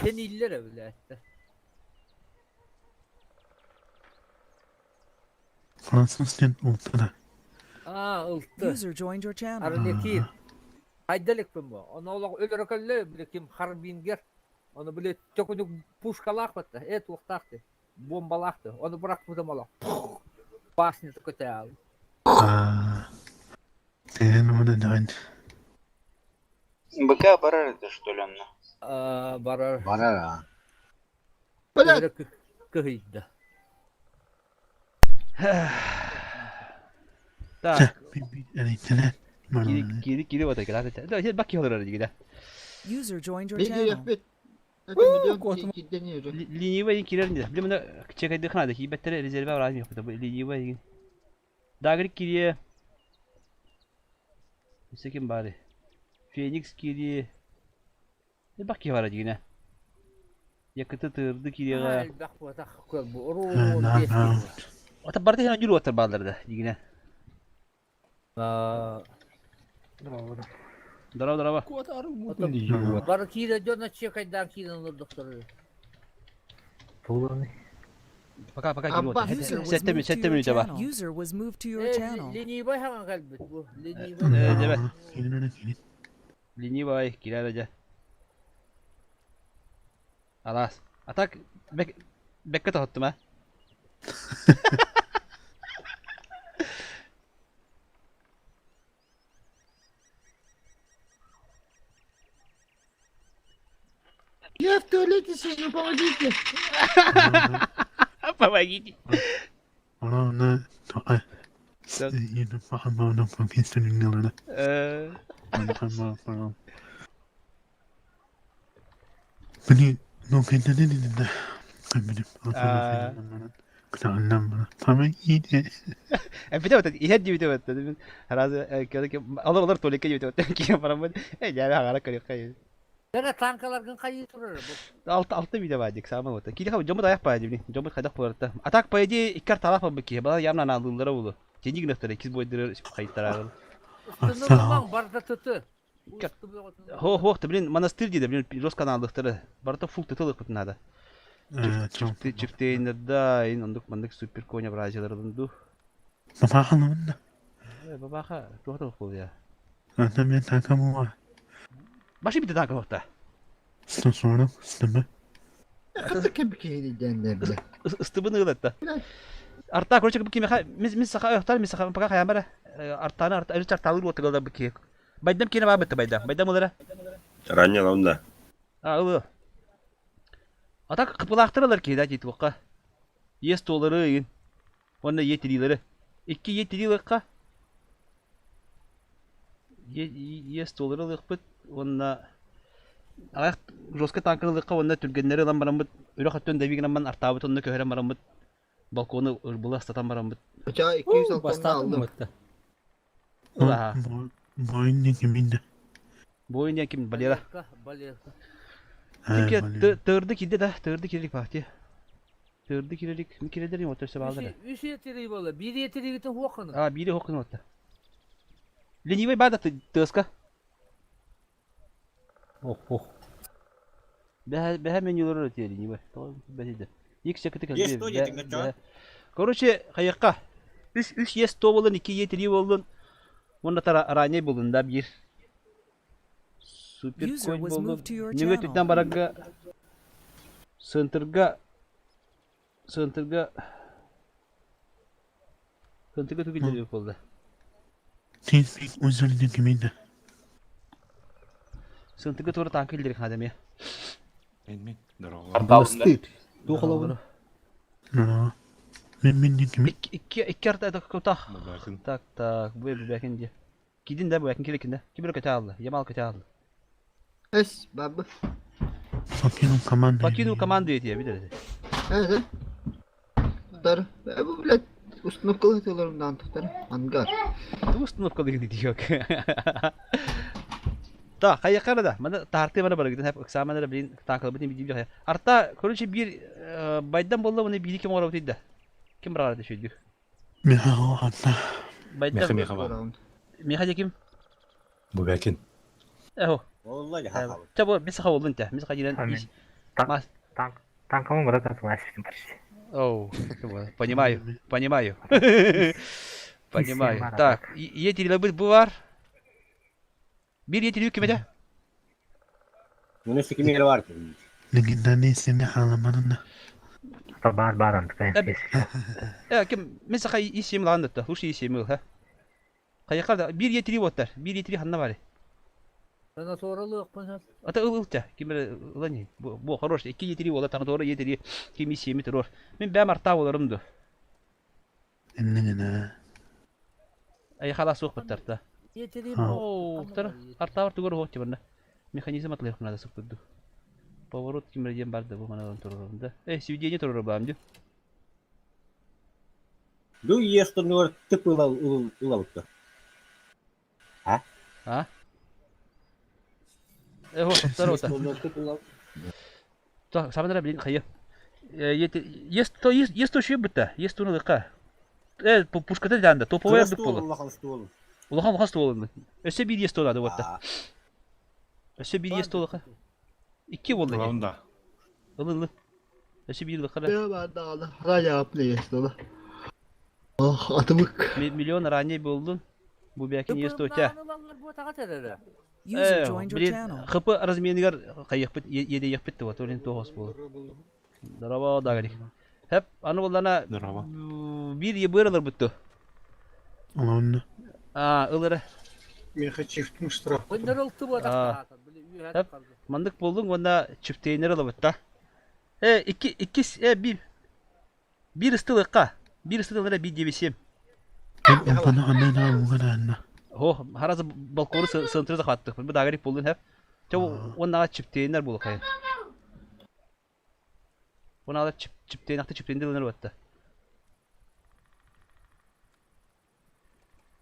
Speaker 10: Тениллер бile. Аа, ылты.
Speaker 8: User joined your channel.
Speaker 10: Арлекин. Хайдалыкпын бу. Ону олох өлөрө кэллэ, били ким Харбингер. Ону били төкүнүк пушкалаах батта, э туохтаахты. Бомбалаахты. Ону бырахпытым олох. Башня көтөөл.
Speaker 3: БК барар это что ли онно?
Speaker 10: Аа, барар.
Speaker 4: Барар а.
Speaker 9: Блядь,
Speaker 10: Өлөрө кыһыйда.
Speaker 1: Так. Кири кири кири ота калата. Да, хет бакки холор дигида.
Speaker 8: User joined your
Speaker 9: bir
Speaker 8: channel.
Speaker 9: кирехпит. Это миллион киддени уже.
Speaker 1: Ленивый кирер не. Билем на чекайды хнада ки беттере резерве бар азми худа ленивый деген. Дагыр кирие. Секим бары. Феникс кирие. Элбэх киһи бара дигинэ. Якыты тыырды кириэҕэ.
Speaker 10: Элбэх буотах көл бу уруун 15 киһи.
Speaker 1: Ата барыта хен одьур уоттар бааллар да дигинэ. Здорово, здорово.
Speaker 10: Бары киирэ дьон чекайдаан киирэн олордохтору.
Speaker 1: Пока, пока
Speaker 9: Абба.
Speaker 8: User was
Speaker 1: Сетте
Speaker 8: moved to
Speaker 1: сетте
Speaker 8: your
Speaker 1: мүнүүтэ бар.
Speaker 8: channel. User was moved to your
Speaker 10: Э,
Speaker 8: channel.
Speaker 10: ленивый хаҥан кэлбит бу. Ленивый.
Speaker 1: Э, дебет. Ленивай, кирәле дьэ. Алаас. А так, бэк, бэккэ тоһуттум а.
Speaker 9: Я в туалете сижу, помогите.
Speaker 1: Помогите. Э, Эпите вот иһэр диэбитэ вот Раз олор олор туалекка диэбитэ вот киирэн бараммыт э дьээбэ хаҥара көрүөххэ
Speaker 10: Дара танкаларгын хайыы турар бу.
Speaker 1: Алта алта видео баар дик саамай вот. Киһи дьоммут аяк баар дибини. Дьоммут хайдах буоларта. А так по идее икки арталаах буолбут киһи. Бала явно анаалыыллара буолу. Тени гынахтара иккис бойдыры хайыттараарыл.
Speaker 10: Устунурумаҥ барда тыты.
Speaker 1: Хо хо блин монастырь диде блин жестко анаалыктары. Барыта фул тытыл ыкпыт надо. Чифтейнерда ин ондук мандык супер коня бразиларын ду. Бабаха туохта я. Баши бите танка хохта.
Speaker 9: Хата кем киһи бля.
Speaker 1: Ыстыбын ылатта. Арта короче бу кимеха мис мис саха охтар мис саха пока хаямара артаны арта өрүс арталыр уотыгалар бу киһи. Байдам кине баа бытты байдам. Байдам улара.
Speaker 11: Ранее лаунда.
Speaker 1: А ылы. А так кыпылаахтыралар киһи да тиит буққа. Ес туолары ыйын. Онна е тирилери. Икки е тирилыкка. Ес туолары ылыкпыт. Онна аяк жестко танкырылыкка онна түргеннери ылан бараммыт. Үрөх өттөн дэбигин амман артаабыт онна көһөрөн бараммыт. Балкону ырбыла астатан бараммыт.
Speaker 9: Оча 200 алдым.
Speaker 1: Ылаха. Бойын диэн ким Валера.
Speaker 10: Валерка.
Speaker 1: Ким тырды кирде да, тырды кирелик бахти. Тырды кирелик, ми кирелер юм өтөрсө баалары.
Speaker 10: Үс етери бола, бир етеригитин хуоканы.
Speaker 1: А, бири хокун отта. Ленивый бада тыска.
Speaker 4: Ох, ох.
Speaker 1: Бэһэ бэһэ менюлары өтө ленивый. Тоҕо бэһиде. Ик секети
Speaker 11: Есть то диэтиҥ, ночоо?
Speaker 1: Короче, хайыкка. Үс үс ес то болун, ики е три болун. Онда тара ранее болун да бир. Супер
Speaker 8: User
Speaker 1: конь
Speaker 8: was
Speaker 1: болун.
Speaker 8: moved to your
Speaker 1: Нөҥө
Speaker 8: channel.
Speaker 1: түттэн барарга Центрга Центрга Центрга түгүлдер болду. Центрга тура танк илдерик хадам я.
Speaker 11: Арталында.
Speaker 1: Духолобун. Икки икки арта это кутах. Так, так, бу бу бәкин Кидин да бу бәкин келекин да. Кибер көтә алды. Ямал көтә алды.
Speaker 9: Эс, бабы.
Speaker 1: Покинул команду эти, видели?
Speaker 9: Evet. Tutar. E bu блядь, установкалы тыларымдан tutar. Ангар.
Speaker 1: Ту установка дигин диок. Та, хайа да. Мана тарты мана бар гиден хеп экзаменер блин танкал битин бидим жая. Арта, короче, бир байдан болла уны бири ким орап тиде. Ким барар дешүйдү. Байдан.
Speaker 11: Меха меха
Speaker 1: Меха ким?
Speaker 11: Бубякин.
Speaker 1: Эхо.
Speaker 11: والله حقا.
Speaker 1: Чабо, мис хаволун та. Мис хадирен. Мас.
Speaker 12: Танком почти.
Speaker 1: Оу, понимаю, понимаю. Понимаю. Так, етили бит бувар. Бир етили кимеде?
Speaker 11: Bunu sikimi var.
Speaker 12: Бар бар антыкай.
Speaker 1: Э, ким мен саха исем ландытта. Лучше исем ха. Кайыкар бир етили боттар. Бир етили ханна бар.
Speaker 10: Sana soralım.
Speaker 1: Ата ыл ылта. Ким ылани. Бу бу хорош. Ики етили бола таны doğru етили ким исеми турор. Мен бәм арта боларымды. Ай хала сук баттар да.
Speaker 10: Етери
Speaker 1: Оу, тар арта бар тугор хот тибанда. Механизм атлык надо сук кудду. Поворот ким ден барды бу манадан турорумда. Э, сведение турор бам ди.
Speaker 11: Ду естонор тып ыла ыла.
Speaker 1: А? Э, соттар ота. Сабанара билин хайы. Есть то есть то шүй бутта. Есть туны лыка. Э, пушката данда, топовая дык болу.
Speaker 11: Улахан ствол.
Speaker 1: Улахан улахан ствол. Өссө биир есть то надо вот. Өссө биир есть то Икки болду.
Speaker 6: Главында.
Speaker 1: Ылы ылы. Өссө биир лыка.
Speaker 9: Атымык.
Speaker 1: Миллион ранее болдун. Бу бәкин есть то тя.
Speaker 8: User joined your
Speaker 1: Блин,
Speaker 8: channel.
Speaker 1: ХП разменигер кайыкпыт, еде якпыт вот, олин тоғыз болу. Здорово, Дагарик. Хеп, аны боллана
Speaker 6: Здорово.
Speaker 1: бир ебыр бутту.
Speaker 6: Ладно.
Speaker 1: А, ылыры.
Speaker 2: Мен чифтин штраф.
Speaker 1: Хеп, мандык болдуң, онда чифтейнер ылы бутта. Э, икки, икки, э, бир. Бир ыстылыкка. Бир ыстылык бир дебесем. Хо, харазы балкору сынтыры захваттык. Бу Дагарик болдун хеп. Чо, оннага чифтейнер болу кайын. Онага чип чиптейн акты чиптейнер ылыр бутта.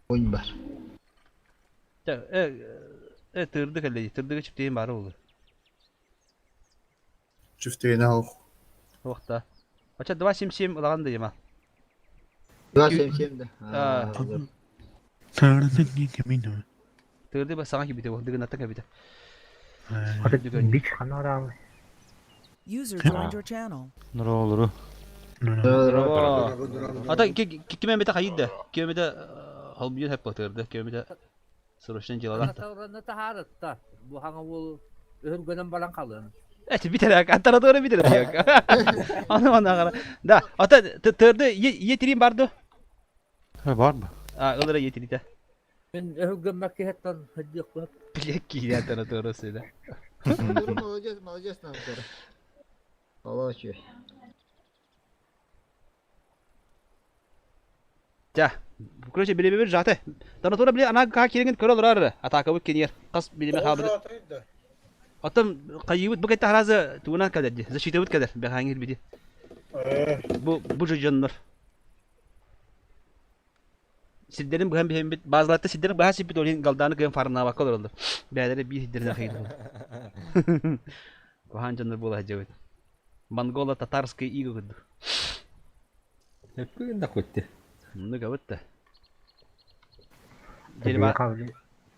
Speaker 9: Oyun бар.
Speaker 1: Э, э, тырдык эле, тырдыгы чиптейн бары болду.
Speaker 2: Чифтейн ал.
Speaker 1: Охта. Ача 277 ылаган да ема.
Speaker 9: 277 да.
Speaker 1: Тырды ба саңа кибите бол, дыгын ата кибите.
Speaker 12: Бич ханаралы.
Speaker 8: User joined your channel.
Speaker 4: Нуролуру.
Speaker 1: Ата киме мете хайды. Киме мете халбыйын хеп тырды, киме мете срочно делала.
Speaker 10: Бу хаңа ол өргөнөн балан калын.
Speaker 1: Эти битер, антара doğru битер diyor. Аны аны кара. Да, ата тырды етерин барды.
Speaker 4: He бар mı?
Speaker 1: А, ылыра етерите.
Speaker 10: Мен өргөнмөк кехеттен хыдык бу.
Speaker 1: Билек кийди антара doğru söyle.
Speaker 9: Молодец, молодец нам скоро. Молодец.
Speaker 1: Жа. Короче, биле бир жаты. Тана тура биле ана ка келген көрө олар. Атака бу кенер. Кас билеме хабы. Атам кайыбыт бу кетте харазы тугунан кадер. Защита бут кадер. Бехангил биди. Бу бу жоннор. Сиддерин бу hem бит bazıları сиддерин баха сипит олин галданы кыйын фарына бак олор. Бәдәре бир сиддерин хыйды. Кухан жоннор була жабыт. Монголо татарский иго гыды.
Speaker 4: Hep да көтте.
Speaker 1: Ну габытта.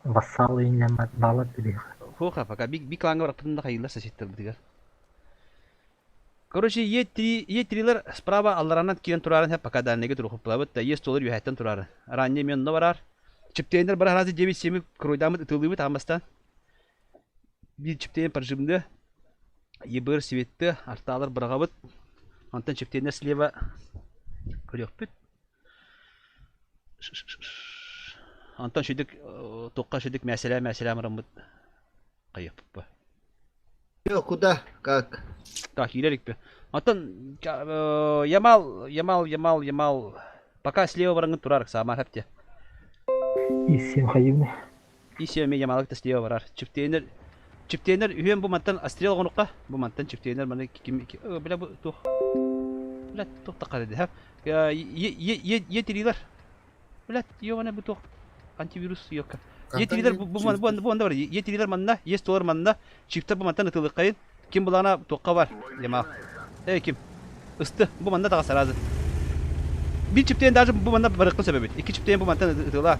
Speaker 12: Вассалы иннемат балат били.
Speaker 1: Хоха, пока бик бик лаңга барып да хайылар сосеттер битигер. Короче, Е3, Е3-лер справа алларанан кирен турарын хеп пока дальнеге турухуп булабыт да, Е столар юхәттен турары. Ранне мен барар. Чиптейнер бар харазы 9-7 кройдамыт ытылыбыт амастан. Бир чиптейн прожимды. Ебір светті арталар бырағабыт. Антон чиптейнер слева көрөкпүт. Антон шүдүк тоққа шүдүк мәселе мәселе мырымыт. Кайыппы.
Speaker 9: Yok, куда? Как?
Speaker 1: Так, илерикпи. Антон Ямал, Ямал, Ямал, Ямал. Пока слева барыңын турар, сама хапте.
Speaker 12: Исем хайыбны.
Speaker 1: Исем Ямалыкта слева барар. Чиптейнер Чиптейнер үйен бу мантан астрел гонукка. Бу мантан чиптейнер маны ким бля бу тух. Бля тух такады ха. Е е е трилер. Бля ёвана бу тух. Антивирус yok. Е трилер бу бу бу бу бар. Е трилер манна, е столар манна. Чиптер бу мантан ытылык кайын. Ким булана тоққа бар. Ямал. Эй ким? Ысты. Бу манна тага саразы. Bir чиптен даже бу манна барыккын себеби. Iki чиптен бу мантан ытыла.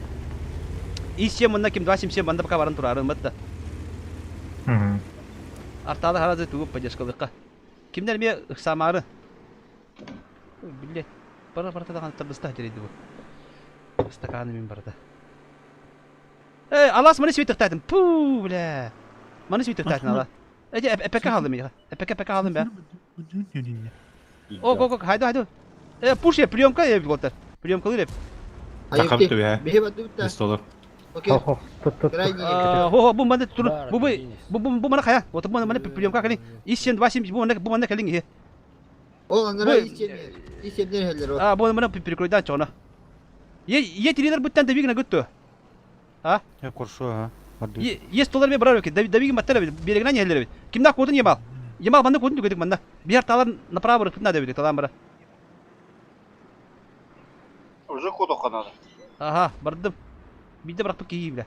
Speaker 1: И7 манна ким 277 манна пока барын турарын матта. Арталы харазы тугуп поддержкалыкка. Кимдер ме ыксамары? Билет. Бара барата даган табыста жерейди бу. Стаканы мен барата. Эй, алас маны свет тактадым. Пу, бля. Маны свет тактадым ала. Эти эпека алдым мен. Эпека эпека алдым бе. О, го го, хайду хайду. Э, пуш е, приемка е болтар. Приемка леп.
Speaker 9: Айып Бихи баттыбытта.
Speaker 6: Столар.
Speaker 9: Окей.
Speaker 1: Хо хо, бу маны тур. Бу бу бу бу маны хая. Вот бу маны приемка калин. И7 2 7 бу маны бу маны калин е.
Speaker 9: Ол анара исем. Исемдер хеллер.
Speaker 1: А, бу маны перекройдан чона. Е е тренер буттан давигна гутту. А?
Speaker 4: Я коршо, а.
Speaker 1: Е столар ме барар давиги маттара берегна не хеллер. Кимна кодун Ямал. Ямал маны кодун дүгедик манда. Бир талар направо рытна давиги талан бара.
Speaker 3: Уже кудока надо.
Speaker 1: Ага, бардым. Биирдэ бырахпыт киһи бile.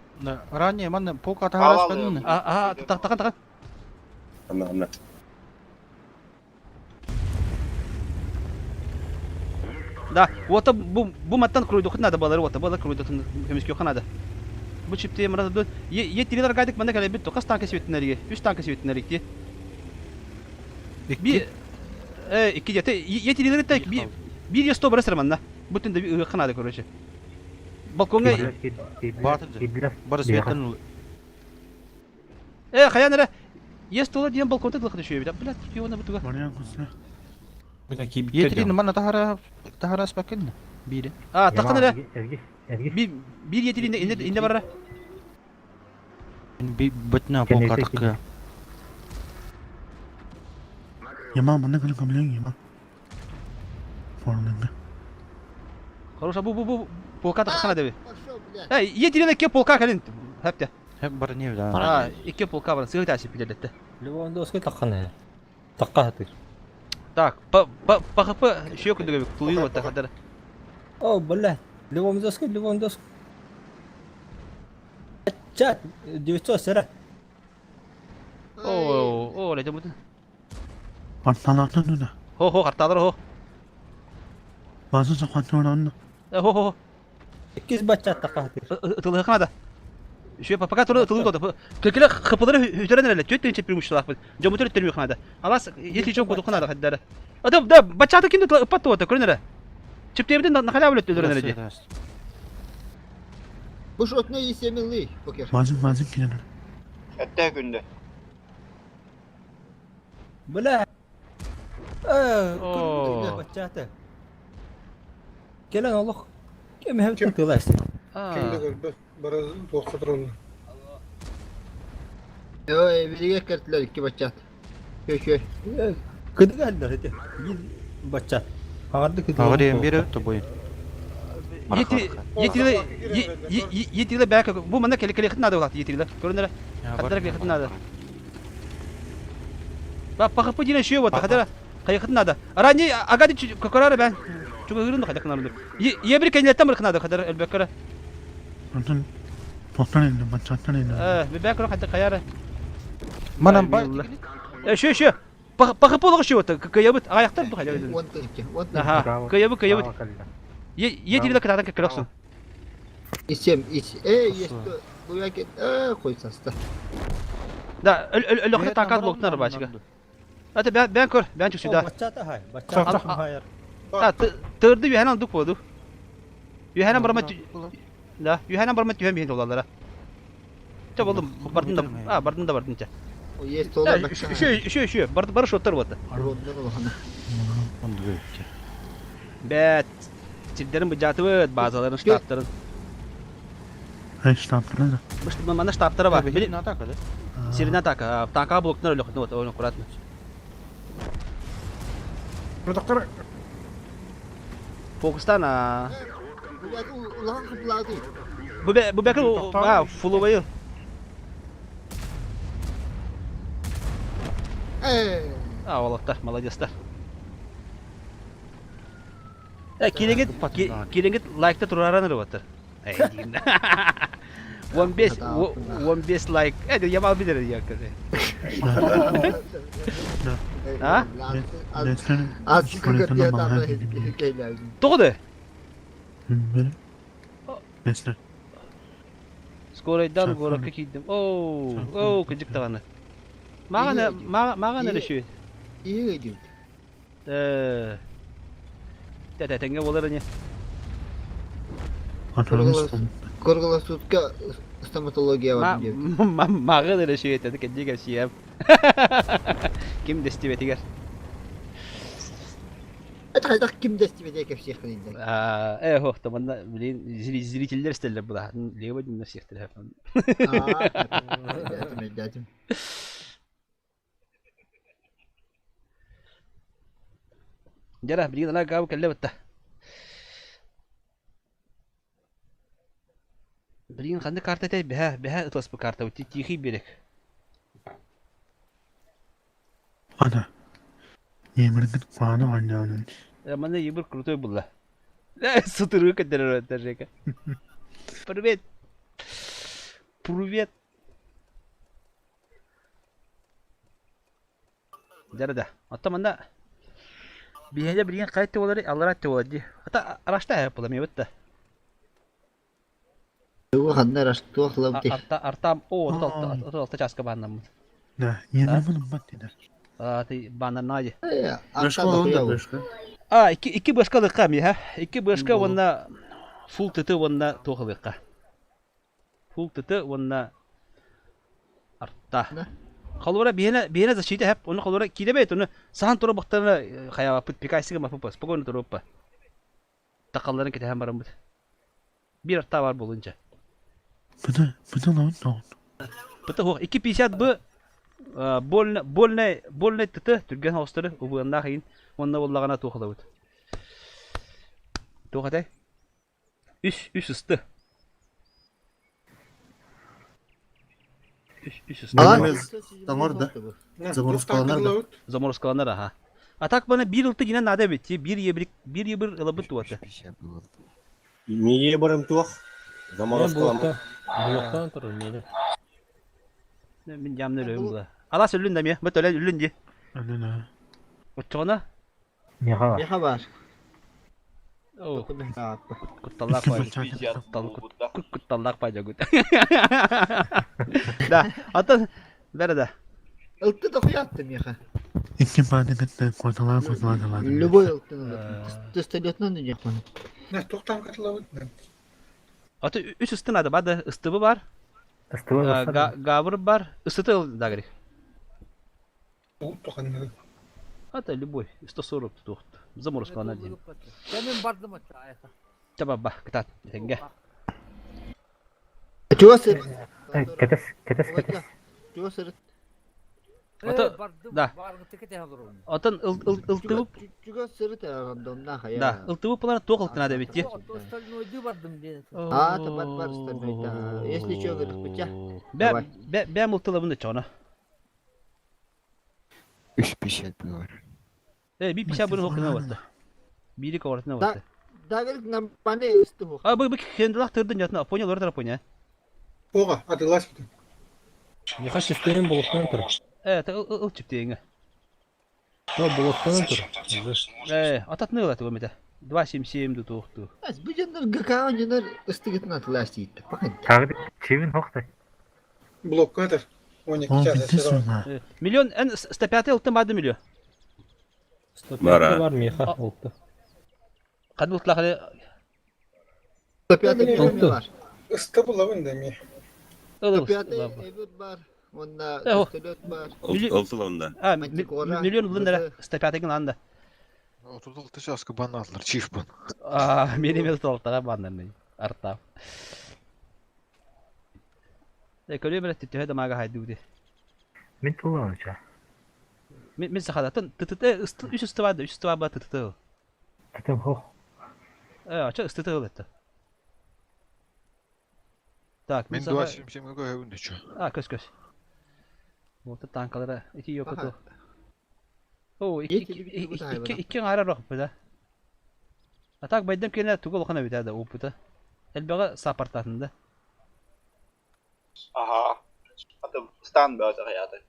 Speaker 6: Ранее манна полка таһаарас
Speaker 1: Аа, тахан тахан.
Speaker 11: Анна, анна.
Speaker 1: Да, уота бу бу маттан круйдухут надо балары уота балар круйдутун көмүскүөххэ надо. Бу чипти мырата ду е тирилер гайдык манна кэлэбит то хас танка сибиттинэрige үс танка сибиттинэрик ти. Би икки дете е тирилер так би бир е сто барасыр манна. Бутун да ыһыахха надо короче. Балконга
Speaker 6: Бары светтен
Speaker 1: Э, хайан эрэ Ес тула диэн балконта тылхата үчүгэйбит. Блядь, киона бутуга.
Speaker 6: Етрин манна таһара таһара спакын бире.
Speaker 1: А, таххан эрэ. Биир етрин инне инне барара.
Speaker 6: Би бытна полка такка.
Speaker 13: Ямал манна кэлэн көмөлөң Ямал. Формында.
Speaker 1: Хороша, бу бу бу полка тахсана деби. Эй, етрин икки полка кэлин. Хэпте.
Speaker 6: Хэп бар не да.
Speaker 1: А, икки полка бар. Сыгы тасып билелетте.
Speaker 11: Левандовский таххана. Тахха хатыр.
Speaker 1: Так, по по по ХП еще күндүгө тулуйу вот хадара.
Speaker 11: О, бля. Левандовский, Левандовский. Чат, 900 сера.
Speaker 1: О, о, ле жамутун.
Speaker 13: Арталаатан да.
Speaker 1: Хо хо карталар хо.
Speaker 13: Базы сахатуранна.
Speaker 1: Хо хо хо.
Speaker 11: Иккис баччат тахха хатыр.
Speaker 1: Тылыхына да. Еще пока туры тылы тоды. Кекеле хпылары хүтерен эле төт тенче преимущество. Жамутыр терми ханада. Алас если чоп куду ханада хаддара. А да да бачаты кимди ыппат тота көрүнөрө. Чиптебиден на халяву өтөлөрөн эле.
Speaker 9: Бу шотны есемилли, покер.
Speaker 13: Базы базы килен.
Speaker 3: Әттә күндә.
Speaker 11: Бля. Э,
Speaker 1: О.
Speaker 11: баччаты. Келен Аллах. Кем хәбит тылас.
Speaker 2: Кимде бары тоқсыдырын.
Speaker 9: Ой, билге кертилер икки бачат. Көй-көй.
Speaker 11: Кыдык әлдер эти. Баччат. Аңарды кыдык.
Speaker 6: Агыр бире то бой.
Speaker 1: Ети ети бәк бу манда келе келе хытнады улат ети көрүнөрө. Хаттар келе хытнады. Ба пахы дина шуе вот хадара кай хытнады. Арани агади кокорары бен. Чуга гырын хадак нарды. Е бир кенлеттен бир хытнады хадара элбеккere.
Speaker 13: Онтон тоқтан енді, бачаттан енді.
Speaker 1: Э, бәк хадак каяры.
Speaker 6: Манан бай.
Speaker 1: Э, шуе шуе. Пахы полог шуе вот кыябыт аяктар бу хадак.
Speaker 9: Он тынчы, он тынчы.
Speaker 1: Аха, кыябы кыябыт. Е е тириле кытадан келоксун.
Speaker 9: Исем, ис, э, есть, бу яке, э, койсаста.
Speaker 1: Да, өл өл таказ блоктар бачыга. Это бен бен көр, бен чук сюда.
Speaker 11: Баччата хай. Баччата хайр.
Speaker 1: А, тырды юһәнә алдык болду. Юһәнә барма Да, юһәнә барма түһәм бин доллара. Ча болдум, бардым да, а, бардым да бардым ча.
Speaker 9: Есть толар бача.
Speaker 1: Шү шү шү, бар бар шоттар вот.
Speaker 9: Рондон улахана.
Speaker 1: Бәт. Силдерин бу базаларын, штабтарын.
Speaker 13: Эй, штабтары да.
Speaker 1: Бышты мана штабтары бар.
Speaker 6: Били атака да.
Speaker 1: Сирена атака, танка блоктар өлөк, вот, аккуратно.
Speaker 2: Доктор.
Speaker 1: Фокустан а.
Speaker 9: Улахан кыплады.
Speaker 1: Бу бу бәкер а фуловый.
Speaker 9: Э.
Speaker 1: А, олаттар, молодецтар. Э, килеңет килеңет лайкта тураран рыбаттар. Эй, дигин. 15 15 лайк. Э, ямал билер я каже. А?
Speaker 9: Az kıkırtıya tatlı
Speaker 1: Тоғды.
Speaker 13: Бесте.
Speaker 1: Скорайдан городка кийдим. Оу, оу, кыжык таганы. Мага мага нere şu.
Speaker 9: İyi ediyor.
Speaker 1: Э. Тә тәңгә болар не.
Speaker 9: Коргала сутка стоматология бар диyor.
Speaker 1: Мага нere şu etedi кенди гәсиям. Ким дестибетигер?
Speaker 9: Это ким дестибетигер кепсих кылынды.
Speaker 1: А, э, хо, таманна, блин, зрительдер стеллер була. Лево димнер сехтер.
Speaker 9: Дятим, дятим.
Speaker 1: Жара, блин, ана габы келле битта. Блин, қандай карта әй, бәһә, бәһә ытлас бу карта, тихий берег.
Speaker 13: Ана. Емірдің қуаны ойнауын.
Speaker 1: Мана ебір крутой была. Сутыры көтерер Жека. Привет. Привет. Дьэ да. Оттон манна биһиэхэ билигин хайа буоларый, аллараа буолар дии. Ата арашта эһэ буолар миэбит да.
Speaker 9: Тугу ханна растуох лабды.
Speaker 1: Арта артам о 36 часка бааннаммыт.
Speaker 13: Да, не намын бат деді.
Speaker 1: А ты бааннарнаа дии.
Speaker 9: Арта да
Speaker 1: А, икки икки бышка ылыахха миэхэ. Икки бышка уонна фул ТТ уонна туох ылыахха. Фул ТТ уонна арта. Холура биһиэнэ биһиэнэ защита хэп, ону холура киирэбэйт, ону саһан тура бахтарына хайаабаппыт, пикайсыга маппыппа, спокойно туруоппа. Тахалларын кэтэһэн бараммыт. Биир арта бар буолунча.
Speaker 13: Быны, быны лаун лаун.
Speaker 1: Быта хуох 2.50 б больно больно больно ТТ түргэн хоҕустары убуганнаах иин уонна буоллаҕына туох ылабыт. Туох этэй? Үс үс ысты. Үс үс ысты.
Speaker 13: Тоҥор да. Заморозкаланар да.
Speaker 1: Заморозкаланар аха. А так бана биир ылты гинэн наада эбит. Биир ебрик биир ебір ылабыт туата.
Speaker 4: Мие барым туох. Заморозкалам.
Speaker 11: Блоктан турар миэнэ.
Speaker 1: Мин дьаамны өлөйүм була. Алас өллүн да миэ. Бу төлөн өллүн ди.
Speaker 13: Өлүн
Speaker 1: Оччоҕуна
Speaker 12: Миэхэ бар.
Speaker 9: Миэхэ бар.
Speaker 1: Оо, кутталлаах кутталлаах паадьагут. Да, атын бэрэ да.
Speaker 9: Ылты тохуятты миэхэ.
Speaker 13: Икки бааны кытта куоталаан куоталаан ылаатым.
Speaker 9: Любой ылтын Тестолетынан диэхпин.
Speaker 2: Туохтан катылабыт?
Speaker 1: Аты үс ыстын ады бады ыстыбы бар.
Speaker 12: Ыстыбы
Speaker 1: Габыр бар. Ыстыты ыл дагри.
Speaker 2: Туханнары.
Speaker 1: Это любой. 140 туохт. Заморозкалана диэн.
Speaker 10: Кэмин бардым ачаайха.
Speaker 1: Табаба, кытаат, тэнгэ.
Speaker 9: Чугас сырыт.
Speaker 12: Кэтэс, кэтэс, кэтэс.
Speaker 9: Чугас сырыт.
Speaker 1: Ото, да. Отон ылтыбып.
Speaker 9: Чугас сырыт рандомна хая.
Speaker 1: Да, ылтыбып булар туох ылтына дебит ти.
Speaker 10: Остальной бардым диэн.
Speaker 9: А, табат бар остальной да. Если чё, говорит, путя.
Speaker 1: Бә, бә, бә мылтылабын да чона.
Speaker 6: Үс пятьдесят бар.
Speaker 1: Э, би пятьдесят бұрын оқына батты. Бири ковартына батты.
Speaker 9: Да, говорит, нормальный ыстыбы.
Speaker 1: А, бу бу хендалах тырдын жатына, понял, ордер понял.
Speaker 2: Ога, адылас бутун.
Speaker 11: Миэхэ шифтерин блоктан турар.
Speaker 1: Э, та ыл чиптеңе.
Speaker 11: Но блоктан турар.
Speaker 1: Э, ататны ылаты бу мете. 277 ду туохту.
Speaker 9: Бу дьоннор ГК дьоннор ыстыгытын атылаас дийтэ.
Speaker 12: Тағы чивин хохтай.
Speaker 2: Блокка
Speaker 13: О,
Speaker 1: Миллион, эн 105 ылтын барды миллион.
Speaker 11: 105 бар миэхэ олты.
Speaker 1: Қады бұлтлақы
Speaker 9: 105 миллион бар.
Speaker 2: Ысты булабын да ми.
Speaker 9: 105 эбит бар. Онна пистолет бар.
Speaker 4: Ылтылында.
Speaker 1: А, миллион булын да 105 гын анда.
Speaker 14: 36 часка банатлар, чиф бун.
Speaker 1: А, мени мен талтага баннар арта. Э, көрө бер төһө да мага хайдуды.
Speaker 12: Мин тулаанча.
Speaker 1: Мин мин сахадатын ТТТ үс ысты барды, үс ысты бар ТТТ.
Speaker 12: Тытым хох.
Speaker 1: Э, ача ысты тыл это. Так,
Speaker 14: Мин 277 көһөбүн дечү.
Speaker 1: А, көс көс. Вот танкалара ити yok то. О, ики ики ики ара рох буда. А так байдам кене тугул хана бит да опыта. Элбега сапартатында.
Speaker 3: Аха. Аты стан бәті қаяты.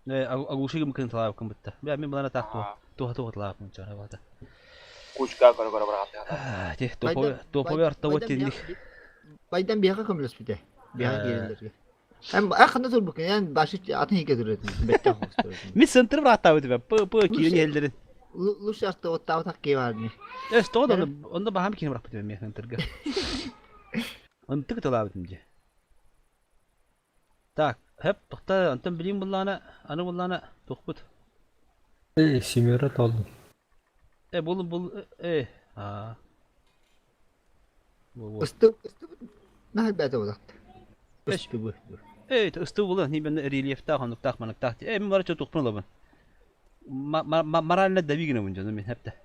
Speaker 1: Не, агушигим кын талап кын битте. Бя мен булана так ту. Туха туха талап кын чара бата.
Speaker 3: Кучка көрө көрө барат.
Speaker 1: Те, топовый топовый арта вот тинник.
Speaker 9: Байдан бияга көмөлөс бите. Бияга келелерге. Эм ахында тур букен, ян башы атын хике турат. Бетте хостор.
Speaker 1: Мин центр брата өтүбэ. П п кирен елдерин.
Speaker 9: Лучше арта оттау так кебарни.
Speaker 1: Эс тода онда бахам кирен брак битебе мен центрге. Ынтык талап өтүмже. Так, хеп тохта антон билим буллана, аны буллана тохпут.
Speaker 11: Э, семера талдым.
Speaker 1: Э, бул бул э а.
Speaker 9: Ысты ысты нахал бәте болакты. Ысты бу.
Speaker 1: Э, ысты булы, ни мен рельефта хануктах мануктах. Э, мен бара чо тохпун лабын. Морально давигна бун жаным мен хепте.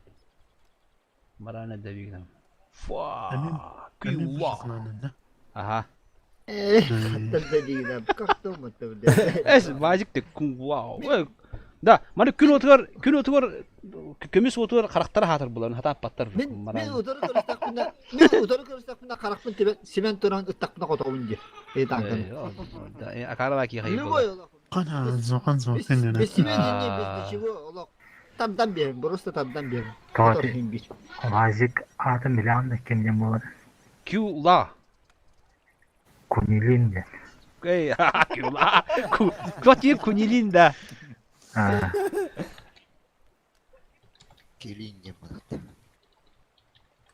Speaker 1: Морально давигна. Фа. Кюла. Ага.
Speaker 9: Э, хаттан давигна. Как дома то
Speaker 1: Эс, мажик те кун вау. Да, маны күн отугар, күн отугар, көмүс отугар харахтара хаатыр булан, хатааппаттар.
Speaker 9: Мин мин утары көрүстэхпинэ, мин утары көрүстэхпинэ харахпын тибэн симэн туран ыттахпына хотоҕун диye. Э танканы.
Speaker 1: Акарава киха
Speaker 9: Любой олох.
Speaker 13: Қана
Speaker 9: Без семени, без ничего олох. Тардан берем, просто тардан берем.
Speaker 12: Тоти. Лазик атын билэҕин да ким диэн буолар?
Speaker 1: Кюла.
Speaker 12: Кунилин диэн.
Speaker 1: Эй, кюла. Кто кунилин да?
Speaker 12: Аа.
Speaker 6: Килин диэн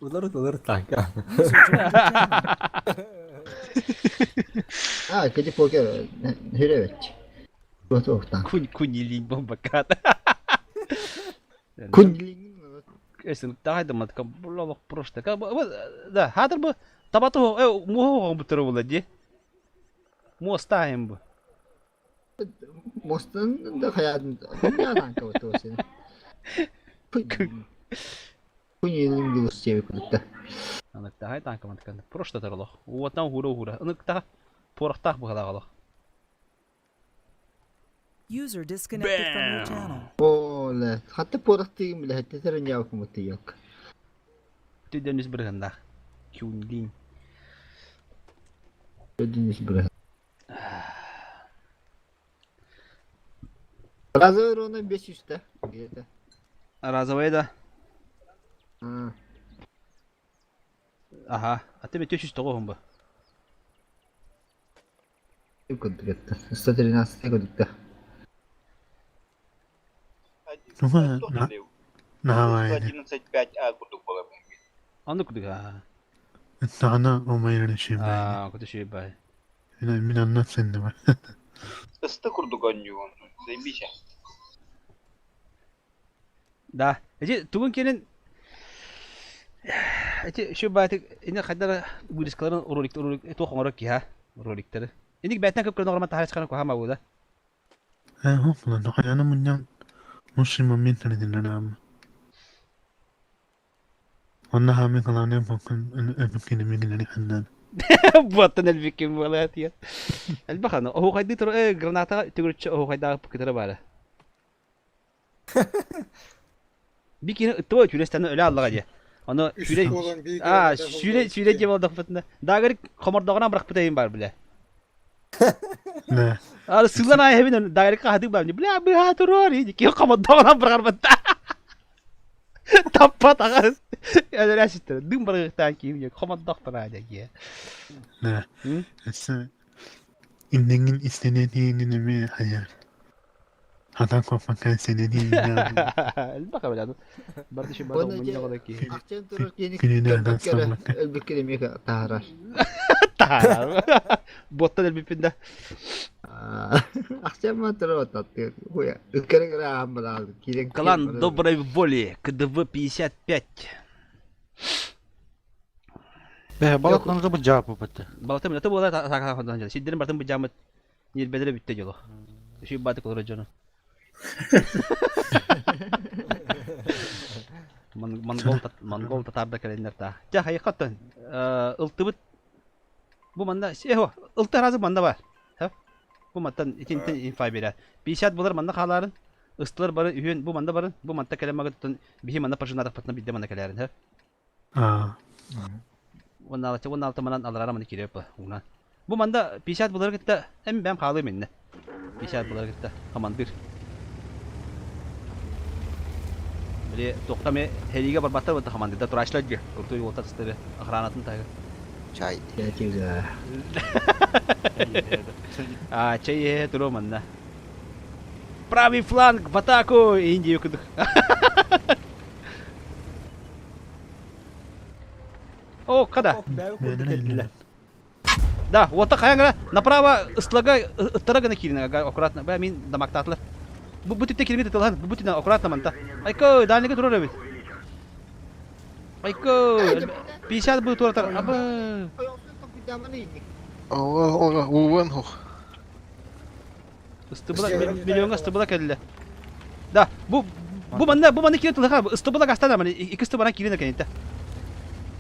Speaker 6: буолар.
Speaker 11: Улар танка.
Speaker 9: А, кеди покер хүревет. Вот
Speaker 1: Кунь кунилин бомбакат.
Speaker 9: Кунилин.
Speaker 1: Эсин тахайдамат буллах просто. Да, хатыр бу табату муһу буттары була ди. Мостаем бу.
Speaker 9: Мостын да хаятын. Хомя танка вот осы. Кунилин дилус тебе кудукта.
Speaker 1: Анык тахай танка мантыкан. Просто таролох. Уотан хура хура. Анык та порохтах бу халагалох.
Speaker 8: User disconnected from your channel.
Speaker 9: Ола, хатта порохтыгым биле хатта терен яакым yok.
Speaker 1: Түдөнүс бирганда. Кюнлин.
Speaker 9: Өдүнүс бир. Разовый ровно 500 да, где-то.
Speaker 1: Разовый да.
Speaker 9: А.
Speaker 1: Ага. А ты 309 бу.
Speaker 9: Кудукта. 113 кудукта.
Speaker 13: Наавай.
Speaker 3: 11.5 а курдук буолар.
Speaker 1: Аны кудуга.
Speaker 13: Саҕана умайрын шибай.
Speaker 1: А, куду шибай.
Speaker 13: Мин мин анна сеннеме.
Speaker 3: Ысты курдук онньугун. Заебись.
Speaker 1: Да. Эти тугун келин Эти шибай ини хайдар вырезкаларын ролик ролик туох оҥоро киһа роликтары. Иник бэтэн көп көрөн оҕорма таһаарыскана куһаама бууда.
Speaker 13: Э хофла нохаяна муньян муши момент диннанам. Онна хаамин халаанем хоккун эбиккини мигинери ханнан.
Speaker 1: Буаттан элбиккин буолаат я. Элбахана оһуохайды тур э граната түгүрчө оһуохайдаах кытара баара. Бикини ыттыба түлестен өлө аллага дии. Аны сүле А, сүле сүле деп алдық Дагыр комордогона бырак бар биле.
Speaker 13: Да.
Speaker 1: Ары сылан ай хебин дагыр кахады бар. Бля, бля турор ки комордогона бырак бытта. Таппа тагас. Әле дым барыктан кийим комордог тара деги.
Speaker 13: Да. Эссе иннеңин истенен хайар. Хатан коппакка сенен
Speaker 1: Элбака биле. Барды ши барды мунья ки.
Speaker 9: Акчан турар кени
Speaker 13: Күнүнө адан саллакка.
Speaker 9: өлбүккере мека таарар.
Speaker 1: Таарар. Боттан элбиппин да.
Speaker 9: Акчан ма турар атат. Хуя. Үккере кere амбала кирен.
Speaker 1: Клан доброй воли, КДВ 55.
Speaker 15: Бе, балакларыңызды бу жаап бу бітті.
Speaker 1: Балатым это була та ходан жана. Сиддерин бартын бу жамыт нирбедере бүтте жолу. Ши баты колор жону. Монгол монгол татарда келендер та. Жа хайкаттан ылтыбыт бу манда эхо ылты разы манда бар. Ха? Бу маттан итинтен инфа берер. 50 булар манда халарын ыстылар бары үйен бу манда барын бу мантта келемага туттан бихи манда пажынадак патна бидде манда келерин ха.
Speaker 13: А.
Speaker 1: 16 16 манан аларара маны кирип уна. Бу манда 50 булар гитте эм бәм халы минне. 50 булар гитте командир. Биле токтаме хелиге барбаттар бу командирда турашлар ге. Куртуй олта тыстыры охранатын тагы.
Speaker 6: Чай.
Speaker 1: А, чай туру манна. Правый фланг в атаку! Индию кудук. О, када? Да, вот так хаяңра направо ыстлага ыттарагына кирин аккуратно. Бә мин дамактатлар. Бу бу типте кирин тылхан, бу типте аккуратно манта. Айко, дальники турар бит. Айко, 50 бу турар. Аба.
Speaker 14: Ала, ала, уан хох.
Speaker 1: Ыстыбыла миллионга ыстыбыла келди. Да, бу бу манда бу манда кирин тылхан, ыстыбыла гастана мани ики ыстыбана кирин экен инте.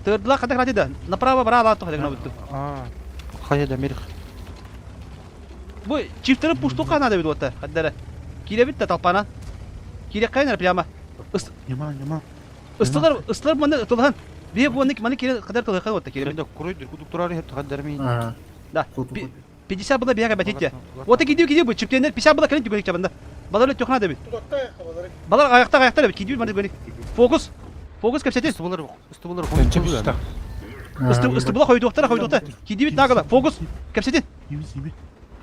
Speaker 1: Тырдыла кадак радида. Направо бара ала тохадык набытты.
Speaker 15: А, хайда мирх.
Speaker 1: Бу чифтери пушту канада бит ота. Хаддара. Киирэбит да толпанан. Киирэххэ эрэ прямо.
Speaker 13: Нема, нема.
Speaker 1: Ыстылар, ыстылар маны ытылаһан. Бие буонны маны кире кадар тылыха вот киирэбит.
Speaker 15: Сен курой дүркү турар хеп тахаддар ми.
Speaker 1: Да. 50 была бияга бәтитте. Вот кидиу кидиу бу чиптенер 50 была кэлин түгөнүк чабында. Балар өттөхна дебит. Балар аяқта аяқта дебит. Кидиу маны түгөнүк. Фокус. Фокус кепсетин.
Speaker 15: Ыстыбылар ыстыбылар
Speaker 1: Исты была хойдуохтара хойдуохта. Кидибит нагала. Фокус. Кепсетин.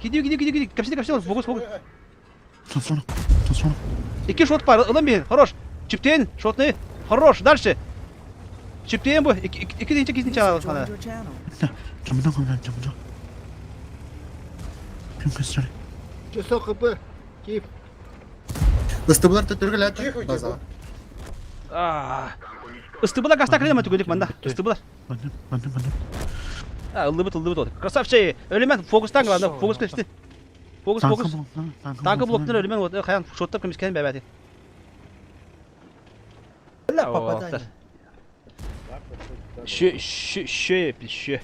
Speaker 1: Кидиу кидиу кидиу кидиу. Кепсетин кепсетин. Фокус фокус. Икки шот бар. Ылын бир. Хорош. Чиптен. Шотный. Хорош. Дальше. Чиптен бу. Икки динче кисниче аласана.
Speaker 9: Часок ХП. Киев.
Speaker 2: Ыстыбылар төттөргө база.
Speaker 1: Ыстыбылар гаста кирдем түгөлүк манда. Ыстыбылар. А, ыллыбыт ыллыбыт вот. Красавчик. Өлемен фокустан главное, фокус кести. Фокус фокус. Танкы блоктар өлемен вот хаян шоттап кемискен бәбәти.
Speaker 11: Попадание.
Speaker 1: Шө шө шө шө.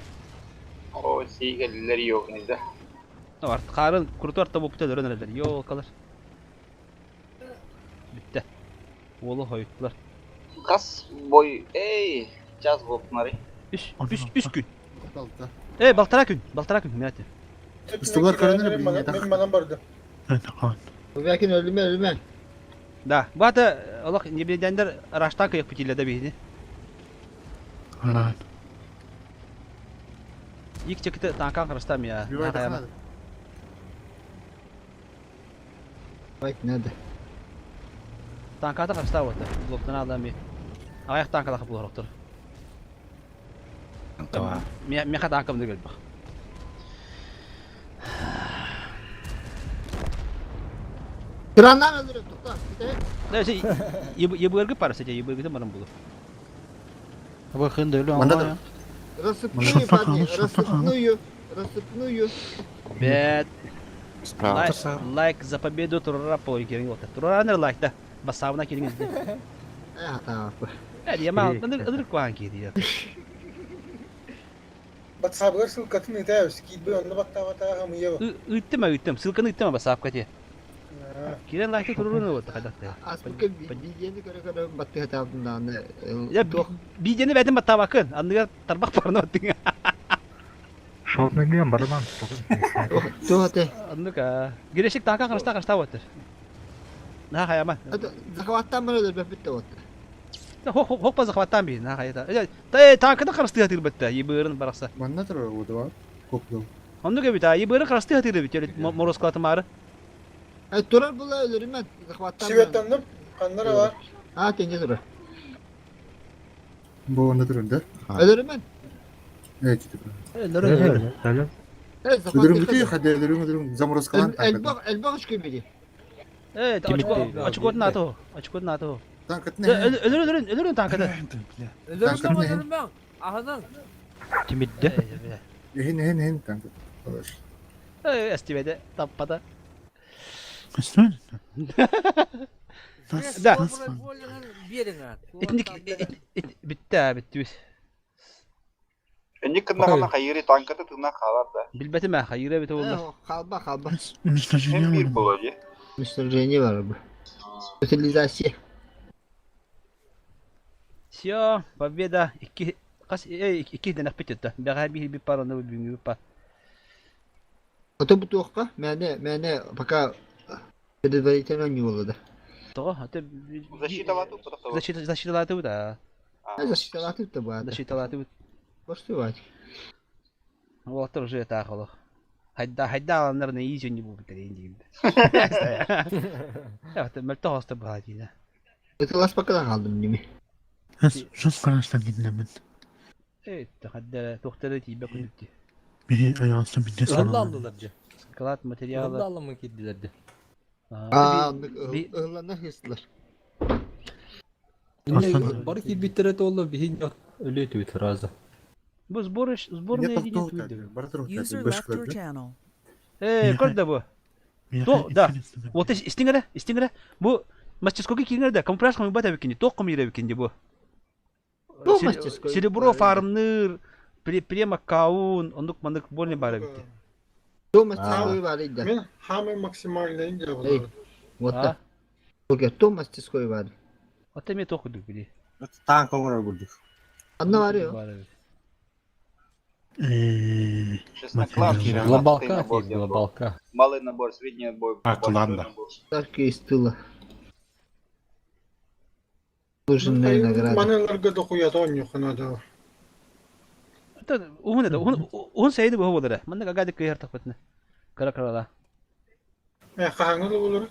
Speaker 3: О, сигэллер yok neydi?
Speaker 1: Арт қарын крутой артта болып бітеді өрен Йолкалар. Бітті. Олы хойттылар.
Speaker 3: Кас бой, эй, час болыптынар.
Speaker 1: Үш, үш, үш күн. Эй, балтара күн, балтара күн, мен айтайын.
Speaker 2: Ыстыбылар көрөнөр Мен манан барды.
Speaker 9: Бәкин өлүмө өлүмө.
Speaker 1: Да, бата олох небедендер раштан кыйык битиле да бихини. Ик чеките танкан карастам я.
Speaker 9: Байт надо.
Speaker 1: Танката караста вот. Блоктан адам ми. Аяк танкала капыл ороктор. Меха танкам дегел бак.
Speaker 9: Краннан өлдүрөп тукта.
Speaker 1: Да, се ебыргы пар сете ебыргы марам булу.
Speaker 15: Бу хынды өлө
Speaker 2: Манда
Speaker 9: Рассыпную, парни, рассыпную, рассыпную.
Speaker 1: Бет. Лайк, лайк за победу турара пол керин вот. Тураранер лайк да. Басабына кериңиз.
Speaker 9: Э, та.
Speaker 1: Э, яма, ындыр куан киди.
Speaker 2: Батсабылар ссылкатын итәбез. Китбе онда баттабата хамыя.
Speaker 1: Ыттым, ыттым. Ссылканы ыттым басапка те. Кирен лайкты туруруну вот кадакты.
Speaker 9: Аспыкы видеоны көрө көрө батты хатабын
Speaker 1: Я видеоны бәден баттабакын. Анныга тарбак барны баттың.
Speaker 12: Шотны билен барман.
Speaker 9: Туоте.
Speaker 1: Анныка. Гирешик така карашта карашта вот. На хаяма.
Speaker 9: Захваттан бара өлбөп битте вот.
Speaker 1: Хок хок ба захваттан би на хая. Та танкыны карашты хатыр битте. Ебырын баракса.
Speaker 2: Манна турар вот Коплу.
Speaker 1: Оннук бит, ебырын карашты хатыр бит. Мороз калатымары.
Speaker 9: Турар була өлөрүмөн захваттан.
Speaker 2: Сибеттанным. Каннара бар.
Speaker 9: А, тенге турар.
Speaker 2: Бу онда турар да?
Speaker 9: Өлөрүмөн.
Speaker 2: Э, китеп.
Speaker 11: Өлөрүм.
Speaker 2: Өлөрүм бити, хәдә өлөрүм өлөрүм заморозкалан.
Speaker 9: Элбак, элбак үч көмөри.
Speaker 1: Э, очко НАТО, очко НАТО.
Speaker 2: Танкытны.
Speaker 1: Өлөрүн өлөрүн өлөрүн танкыны.
Speaker 10: Өлөрүмөн өлөрүмөн. Аханан.
Speaker 15: Тимидде.
Speaker 2: Хин хин хин танкы.
Speaker 1: Э, эстибеде таппада. Да. Этник битте битти.
Speaker 3: Энник кыннагана хайыри танката тына халар да.
Speaker 1: Билбетим ә, хайыра бите болду.
Speaker 9: Халба, халба.
Speaker 3: Уничтожение бир болот.
Speaker 9: Уничтожение бар бу. Утилизация.
Speaker 1: Всё, победа. Икки кас икки ден битти. Бага бир бир параны бүгүнгү па.
Speaker 9: Ото бу туохка, мәне, мәне пока предварительно не было да.
Speaker 1: Того, аты
Speaker 3: Защиталаты
Speaker 1: Защита защиталаты да.
Speaker 9: Защиталаты да ба.
Speaker 1: Защиталаты.
Speaker 9: Баштывать.
Speaker 1: Олар уже это ахолох. Хайда хайда аланнар не изю не будет дейм. Я мөлтө хосты баа дейди.
Speaker 9: Это лас пока калдым неме.
Speaker 13: Жос караштан кидинемин.
Speaker 1: Э, хадда тохтары тибе күндүктү.
Speaker 13: Мени аягастан минде
Speaker 11: Ылла алдылар же.
Speaker 1: Склад материалы.
Speaker 11: Ылла алымы кидилерди.
Speaker 9: Аа, ыллана хыстылар.
Speaker 11: Бары кирбиттере толло бихин өлө түбүт разы.
Speaker 1: Бу сбор сборная единица.
Speaker 8: User left your channel.
Speaker 1: Э, көрдө бу. То, да. Вот истиңере, истиңере. Бу мастерскойга кириңер да, камуфляж кым бата бикинди, ток кым ире бикинди бу.
Speaker 9: Бу мастерской.
Speaker 1: Серебро фармныр, према каун, ондук мандык больный бары битти.
Speaker 9: Бу мастерской бар иде.
Speaker 2: Мен хамы максимальный инде булар.
Speaker 9: Вот. Туох мастерской баар?
Speaker 1: Ота эмиэ туох курдук били.
Speaker 11: Танк оҥорор курдук.
Speaker 9: Анна баар юу?
Speaker 11: Глобалка, глобалка.
Speaker 3: Малый набор, средний набор.
Speaker 13: А, клан, да.
Speaker 9: Тарки из тыла. Служенные награды.
Speaker 2: Маныларга дохуя оонньуохха.
Speaker 1: Уһун это, уһун сайды бу болар. Манна гагады кыйар тахпытны. Кара карала.
Speaker 2: Э, хаһаҥы да болар.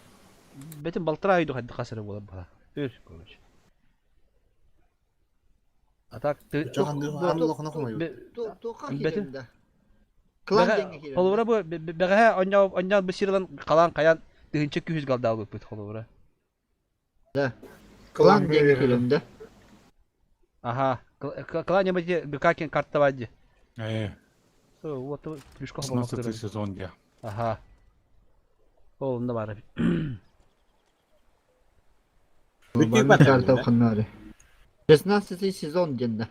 Speaker 1: Бетин балтара айду хадды хасыры болар бала. Өр, короче. А так ты
Speaker 9: Бетин.
Speaker 1: Холобура бу бэҕэһээ онньоон бу сирилан халаан хайаан тыһыынча күүс галдаабыппыт холобура.
Speaker 9: Да. Клан диэн киирэн да.
Speaker 1: Аха. Клан нема ГК карта бади.
Speaker 13: Э.
Speaker 1: Вот плюшка
Speaker 13: 16 сезон дия.
Speaker 1: Аха. Ол онно баар.
Speaker 9: Карта ханнары. 16 сезон диэн да.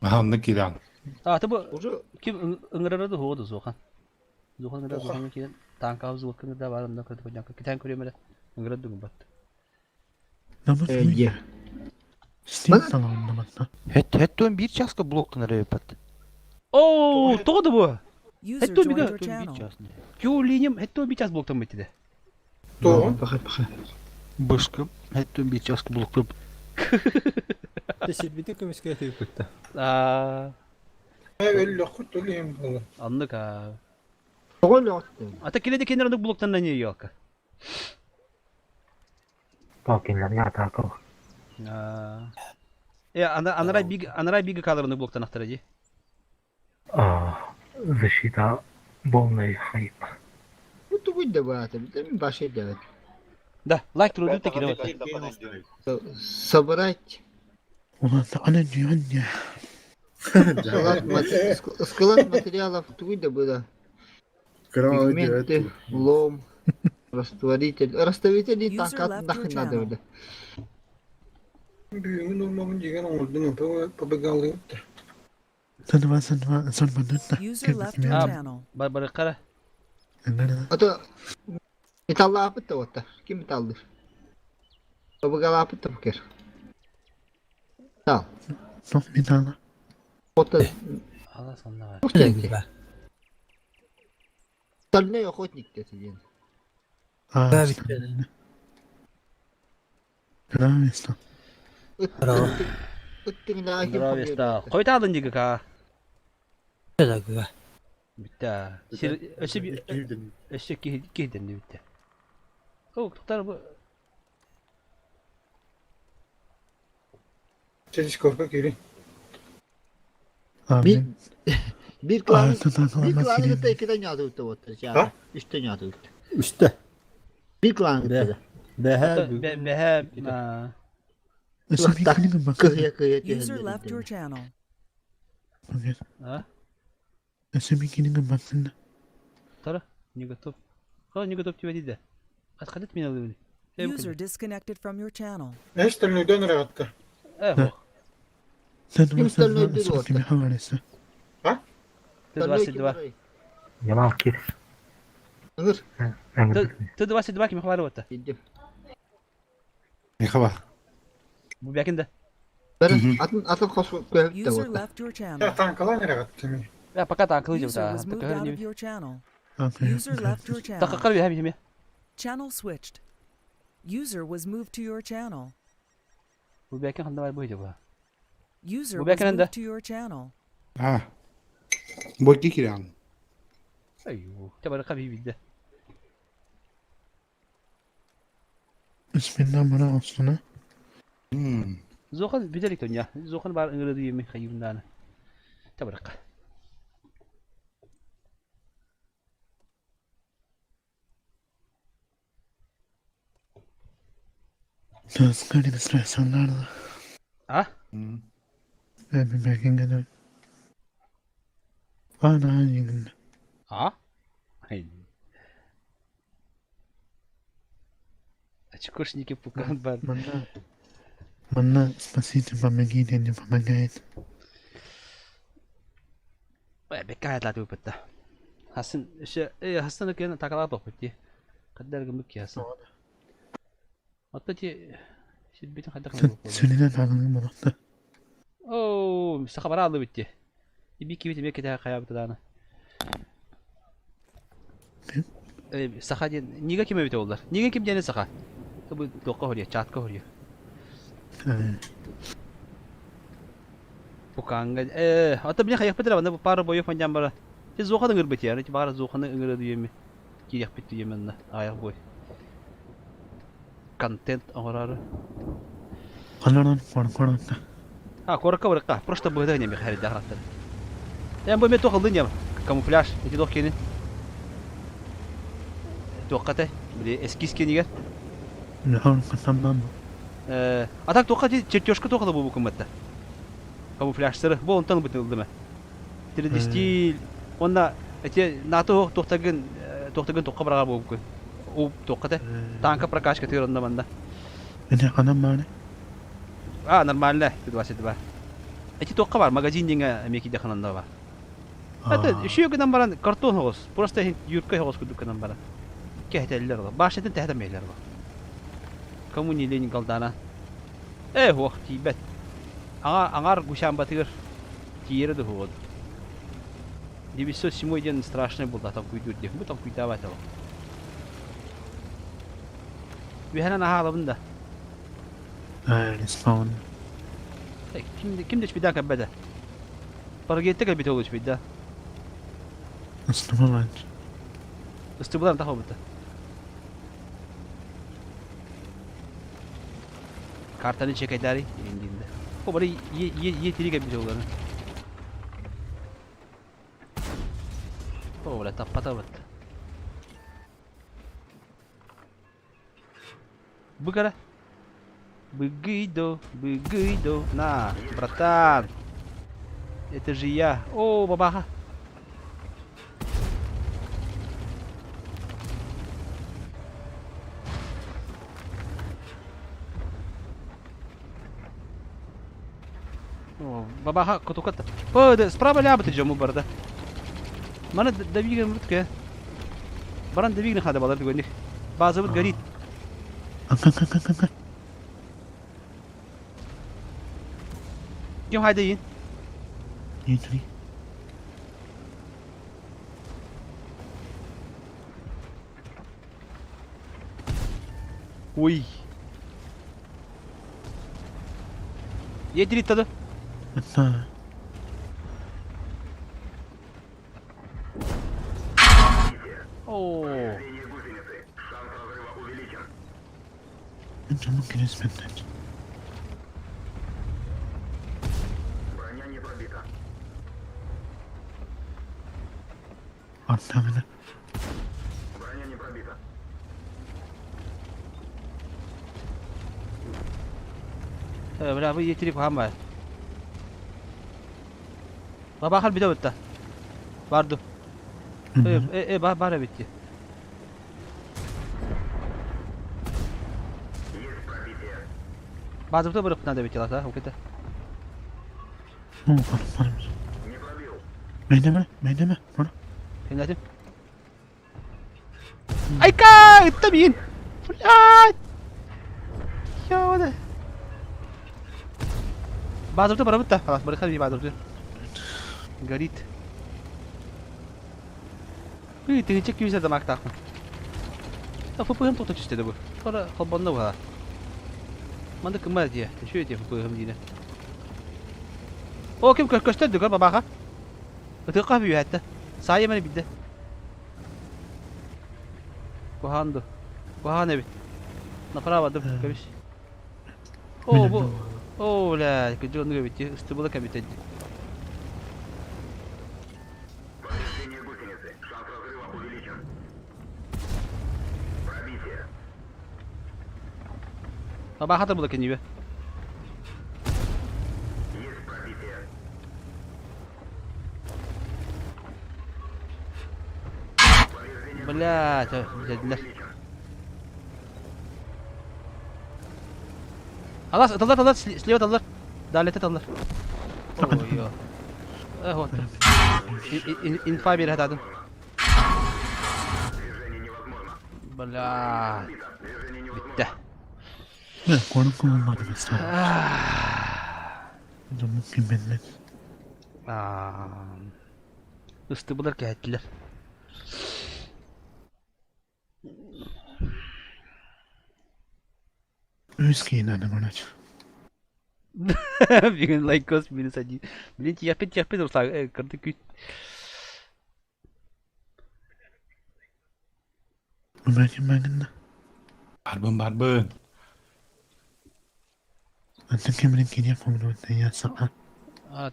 Speaker 13: Аха, онно киирэн.
Speaker 1: А, ты бу ким ыҥырара да хуоду зохан. Зохан ыҥыра зохан киирэн танка звук да бар онно көрдө коняка. Китен көрөмөлө ыҥыра дугун бат.
Speaker 15: Хеттон bir часка блок кынар эпат.
Speaker 1: Оо, тоҕо да бу?
Speaker 8: User
Speaker 1: Хеттон
Speaker 8: joined
Speaker 1: бигэ.
Speaker 8: your channel.
Speaker 1: Кю линиям хеттон bir час блоктан битти.
Speaker 2: Тоҕо?
Speaker 9: Паха паха.
Speaker 15: Бышкы хеттон bir часка блоктан.
Speaker 11: Сирбити көмүскэ түйүкүттэ.
Speaker 1: Аа.
Speaker 2: Э, өллөххүт төлүһүм буолла.
Speaker 1: Аннык аа.
Speaker 9: Тоҕо өлөҕүттэ?
Speaker 1: Ата киледе кенер ондук блоктан не ялка. Аа. Э, ана анара биг анара биг калырны блоктан ахтара ди.
Speaker 12: Защита полный хайп.
Speaker 9: Бу тугуй да баата. Мен башы дебет.
Speaker 1: Да, лайк труду таки вот.
Speaker 9: Собрать склад материалов тугуй да было. Пигменты, лом, растворитель. Растворитель
Speaker 8: User
Speaker 9: так
Speaker 8: left your
Speaker 9: нахрен надо
Speaker 8: channel.
Speaker 9: было.
Speaker 2: Бүгүн урмабын деген оҥордум, побегал.
Speaker 8: User left your
Speaker 1: А,
Speaker 8: channel.
Speaker 1: бар бар кара.
Speaker 9: А то металлаапыт да вот. Ким металлдыр? Побегалаапыт да букер. Тал. Вот
Speaker 1: Ала сонна бар.
Speaker 9: Стальной охотник деді ден.
Speaker 1: Здравия. Койтадын диги ка. Битта. Сир өсө өсө ки киден битте. О, токтар бу.
Speaker 2: Телескопка киирин.
Speaker 9: Bir bir клан bir клан кытта иккитен ньааты вот. Үстен ньааты
Speaker 11: Үстэ.
Speaker 9: Bir клан кытта.
Speaker 11: Бэһэ.
Speaker 1: Бэһэ.
Speaker 9: Кыһыя кыһыя
Speaker 8: User left your channel.
Speaker 1: А? Тара, не готов. Ха, не готов тебе диде. Отходить меня лывли.
Speaker 8: User disconnected from your channel.
Speaker 2: Э, стальной ыраатта.
Speaker 1: Э,
Speaker 9: Ким стальной дыр вот.
Speaker 2: А?
Speaker 1: Т22.
Speaker 12: Ямал кир.
Speaker 9: Ыңыр.
Speaker 1: Т22 ким хабары вот.
Speaker 13: Михаба.
Speaker 1: Бу бякинде.
Speaker 9: Бәрі атын атын қосып көйіп
Speaker 8: User
Speaker 9: вот.
Speaker 8: left your
Speaker 2: Э,
Speaker 8: channel.
Speaker 2: танкалан ыраатта.
Speaker 1: Я пока танк лыжым
Speaker 8: User
Speaker 1: да.
Speaker 8: was moved out of your channel. User left your channel.
Speaker 1: Такка кар бихем хеме.
Speaker 8: Channel switched. User was moved to your channel.
Speaker 1: Бу бякин ханда бар бу жаба.
Speaker 8: User
Speaker 1: Бу
Speaker 8: was
Speaker 1: бякин
Speaker 8: moved to your channel.
Speaker 13: А. Бойки киирэн.
Speaker 1: Айю, табар каби бидде. Зохан биделик тоня. Зохан бар ыңырды еме хайымданы. Табарка. А? А? Ай. Очкошники пукан бар. Ой, бекка ла туп та. Хасан, ше, э, Хасан кен такала бак бити. Хайдах гыммыт киһи Отто ти сирбитин хайдах гына
Speaker 13: Сүнүнэн хаалыҥ буолуохта.
Speaker 1: Оо, саха бара аллыбыт дии. Иби кибит эмиэ кэтэһэ хайаабыта даҕаны. Саха диэн Нига ким эбитэ буоллар? Нига ким диэни саха? Бу туохха хоруйа, чатка хоруйа. Пуканга ото били хайахпыт эрэ бу пара боев мандьан бара. Ти зоханы ыҥырбыт яр, ти баара зоханы ыҥыры дүйэми. Киириэхпит дүйэми онно аҕыйах бой. Контент оҥороору.
Speaker 13: Ханаран куоракка.
Speaker 1: А, куоракка барыкка. Просто быһыта не мехаридах раттар. Эм бу мен туох ылдын камуфляж ити туох киэнин. Туохха Били эскиз киэнигэр. А так туохха чертежка туох бу букумматта. Камуфляжтары бу онтон ылбытын ылдым. 3D стиль уонна эти НАТО туохтагын туохтагын туохха бараға буолбуккун. У туохха танка прокачка тыыр онно манна.
Speaker 13: Это ханан бааны?
Speaker 1: А, нормально, 22. Эти туохха бар, магазин диҥэ эмиэ киирдэ хананна бар. Это үчүгэй гынан баран картон оҕус, просто юрка оҕус курдук гынан баран. Кэһэтэллэр олор. Башнятын тэһэтэн биэрэллэр олор. Кому не лень голдана. Э, уох, тиийбэт. Аҥар, аҥар гусямбатыгар тиийэрэ да уһуҕун. 907 диэн страшный булда тоҥкуйдуур диэх. Бу тоҥкуйдаабат ол. Үһэнэн аһаалабын да.
Speaker 13: Респаун.
Speaker 1: Ким, ким да үчүгэй кэлбэтэ. Парагетте кэлбитэ ол үчүгэй да.
Speaker 13: Ыстыбалаан.
Speaker 1: Ыстыбалаан тахабыта. Картаны чекайдари индинде. О бары е е е тири кэлбитэ олары. О, бля, таппатабыт. Быгара. Быгыйдо, быгыйдо. На, братан. Это же я. О, бабаха. О, бабаха кутуката. О, да, справа лябыты жому барда. Мана давиган бутке. Баран давиган хада балар дегенник. Базабыт горит. Ким хайдайын?
Speaker 13: Нитри.
Speaker 1: Ой. Едрит да?
Speaker 13: Да.
Speaker 1: О.
Speaker 13: Canım kirismenden. Аттамына.
Speaker 1: Бля, вы етири кухамбай. Бабахал бите бутта. Барду. Э, э, э, бара битти. Базыбыта бырык надо бити лата, укета.
Speaker 13: Ну, барымыз. Мейдеме, мейдеме, бара.
Speaker 1: Кеңдетим. Айка, ытта миин. Блядь. Ёбана. Базыбыта барабытта. Халас, барыха би базыбыта. Горит. Бүй, тыгынча күүсэ дамаактаахпын. ФПХ-м тоҕо түстэ да бу. Тора холбонно быһа. Манна кымма дии, үчүгэй дии ФПХ-м диинэ. О, ким көстөр дүгөр бабаха. Ытыахха үһэттэ. Саайа мени билдэ. Куһаан ду. Куһаан эбит. Направо дым, көбүс. О, бу. О, бля, кыдьы оннук эбит дии. Ыстыбыла кэбитэ дии. Бабаха була кинибе. Блядь, билэллэр. Алас, аталлар, аталлар, слева аталлар. Далее аталлар. Ой, ё. Э, вот. Инфа бере хатадым. Бля. Бүттэ. Ыстыбылар кэһэттилэр. Бүгүн лайкос минус один. Блин, тиэхпит тиэхпит Руслан, кырдык күүт.
Speaker 16: Барбын барбын.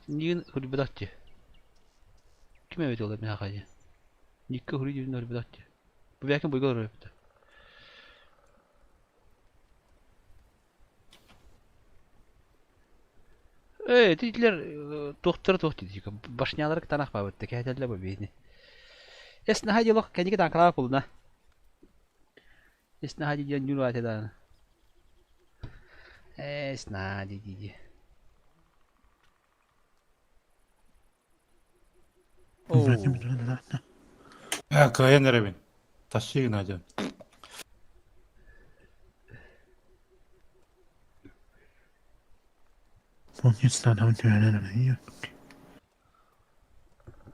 Speaker 1: Миигин хурбатах дии. Ким эбит ол миэхэ дии. Никка хуруй диэбин хурбатах дии. Бу бэйэкин буйга олорор эбит. Ээ, итилэр туохтара туох дии башнялары кытаанах баабытта кэһэтэллэр бу биһини. Эс наһаа дьолох кэнники таанкалаах булуна. Эс наһаа диэн ньур аата даҕаны. Эс наһаа дии дии.
Speaker 16: Ээ, кыайан эрэбин. Тащи гына дьон.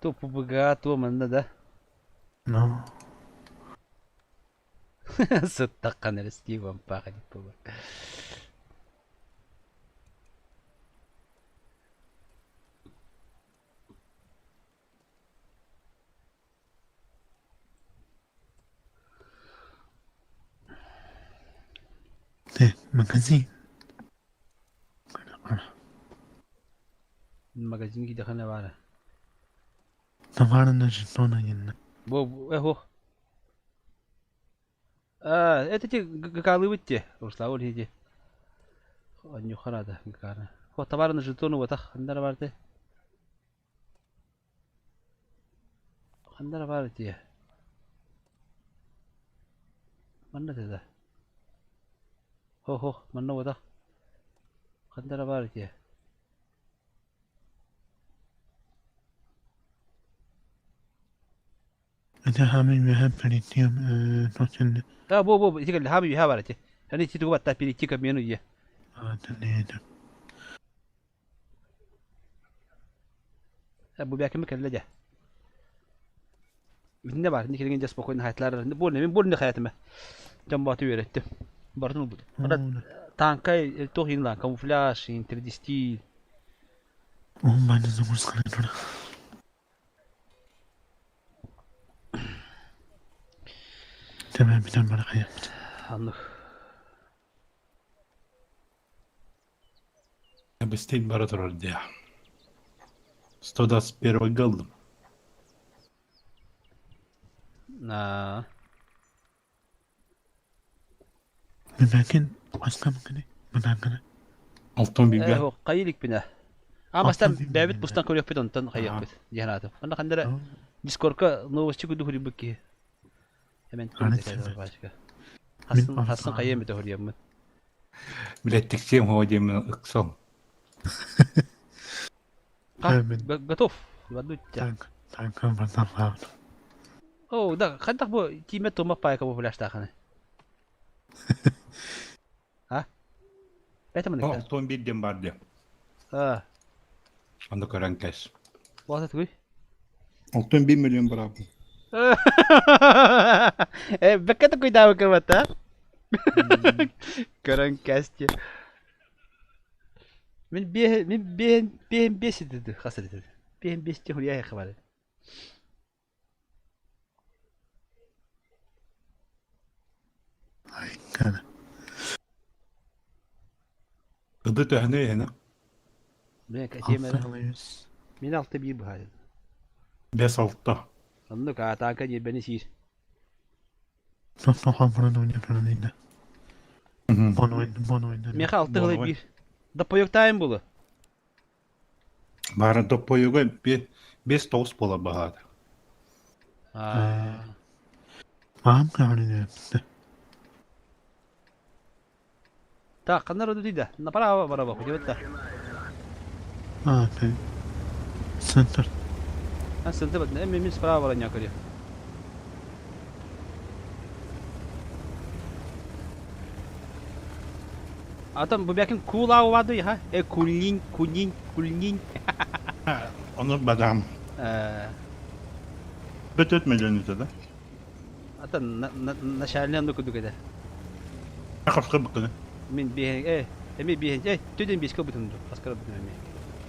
Speaker 1: То ПБГ, то манна да. Сыттаххан эрэ Стив Ампаха дип буолар. Магазин кидэхэнэ баара. Бу эһо. А, это те ГК-лыбыт те, Руславы лиди. Аннюхарада ГК-ны. Хо товарны жетоны ватах ханнара барды. Ханнара бар те. Манна да. Хо-хо, манна ватах. Ханнара бар те. Да, бу бу ити кэллэ хаамы үһэ бар ити. Аны ити тугу батта перейти к обмену е. Бу бэкими кэллэ дьэ. Итиннэ бар, ини кэлиҥин дьэ спокойно хайтлар. Больно, мин больно хаятыма. Дьон бааты үөрэттим. Бартын ылбыт. Танка туох иин лаан, камуфляж, 3D стиль. Аннык.
Speaker 16: Бестейн бара турар дии. 121 галлым.
Speaker 1: Аа.
Speaker 16: Алтан бигэ.
Speaker 1: Ээ, хайы иликпинэ. А бастан бэйэбит бустан көрүөхпүт онтон хайыахпыт диэн аатым. Онно ханна эрэ Дискорка новости курдук суруйбут киһи. Эмэн бачка. Хассын хассын хайыам этэ суруйаммын.
Speaker 16: Билэттиксиэм хоо диэммин ыксал.
Speaker 1: Готов. Вадутя. О, да, хайдах бу тиимэ тумах паайка бу флештааханы? А? Это маны.
Speaker 16: Алтон бир диэн бар диэ.
Speaker 1: А.
Speaker 16: Анда көрөн кэс.
Speaker 1: Буолата тугуй?
Speaker 16: Алтон бир миллион барабын.
Speaker 1: Э, бэккэ такуйдаабы кыбата. Көрөн кэс диэ. Мин биэһ мин биэһин биэһин биэс этэ хас этэ биэһин биэс диэн хуйа бар.
Speaker 16: Ыды төһөнү иһинэ?
Speaker 1: Мен кэтиэм эрэ. Мин алта биир быһаайын.
Speaker 16: Бес алта.
Speaker 1: Оннук аатаака ньиэрбэни сиир. Миэхэ алта сылай биир. Доппойуктаайын булу.
Speaker 16: Баара доппойуга бес тоҕус буолар баһаата.
Speaker 1: Так, ханна роду да? Направо бараба, хоть А, центр, мин справа баран якорь. Атын бу бэкин куулаа баады ха? Э кулнин, кунин, кулнин.
Speaker 16: Onu badam.
Speaker 1: Э
Speaker 16: Бөтөт миллион да.
Speaker 1: Атын начальный анды кудук эде.
Speaker 16: Хапска быккыны.
Speaker 1: Мин биһен э эми биһен э төден беске бутун ду. Аскара бутун эми.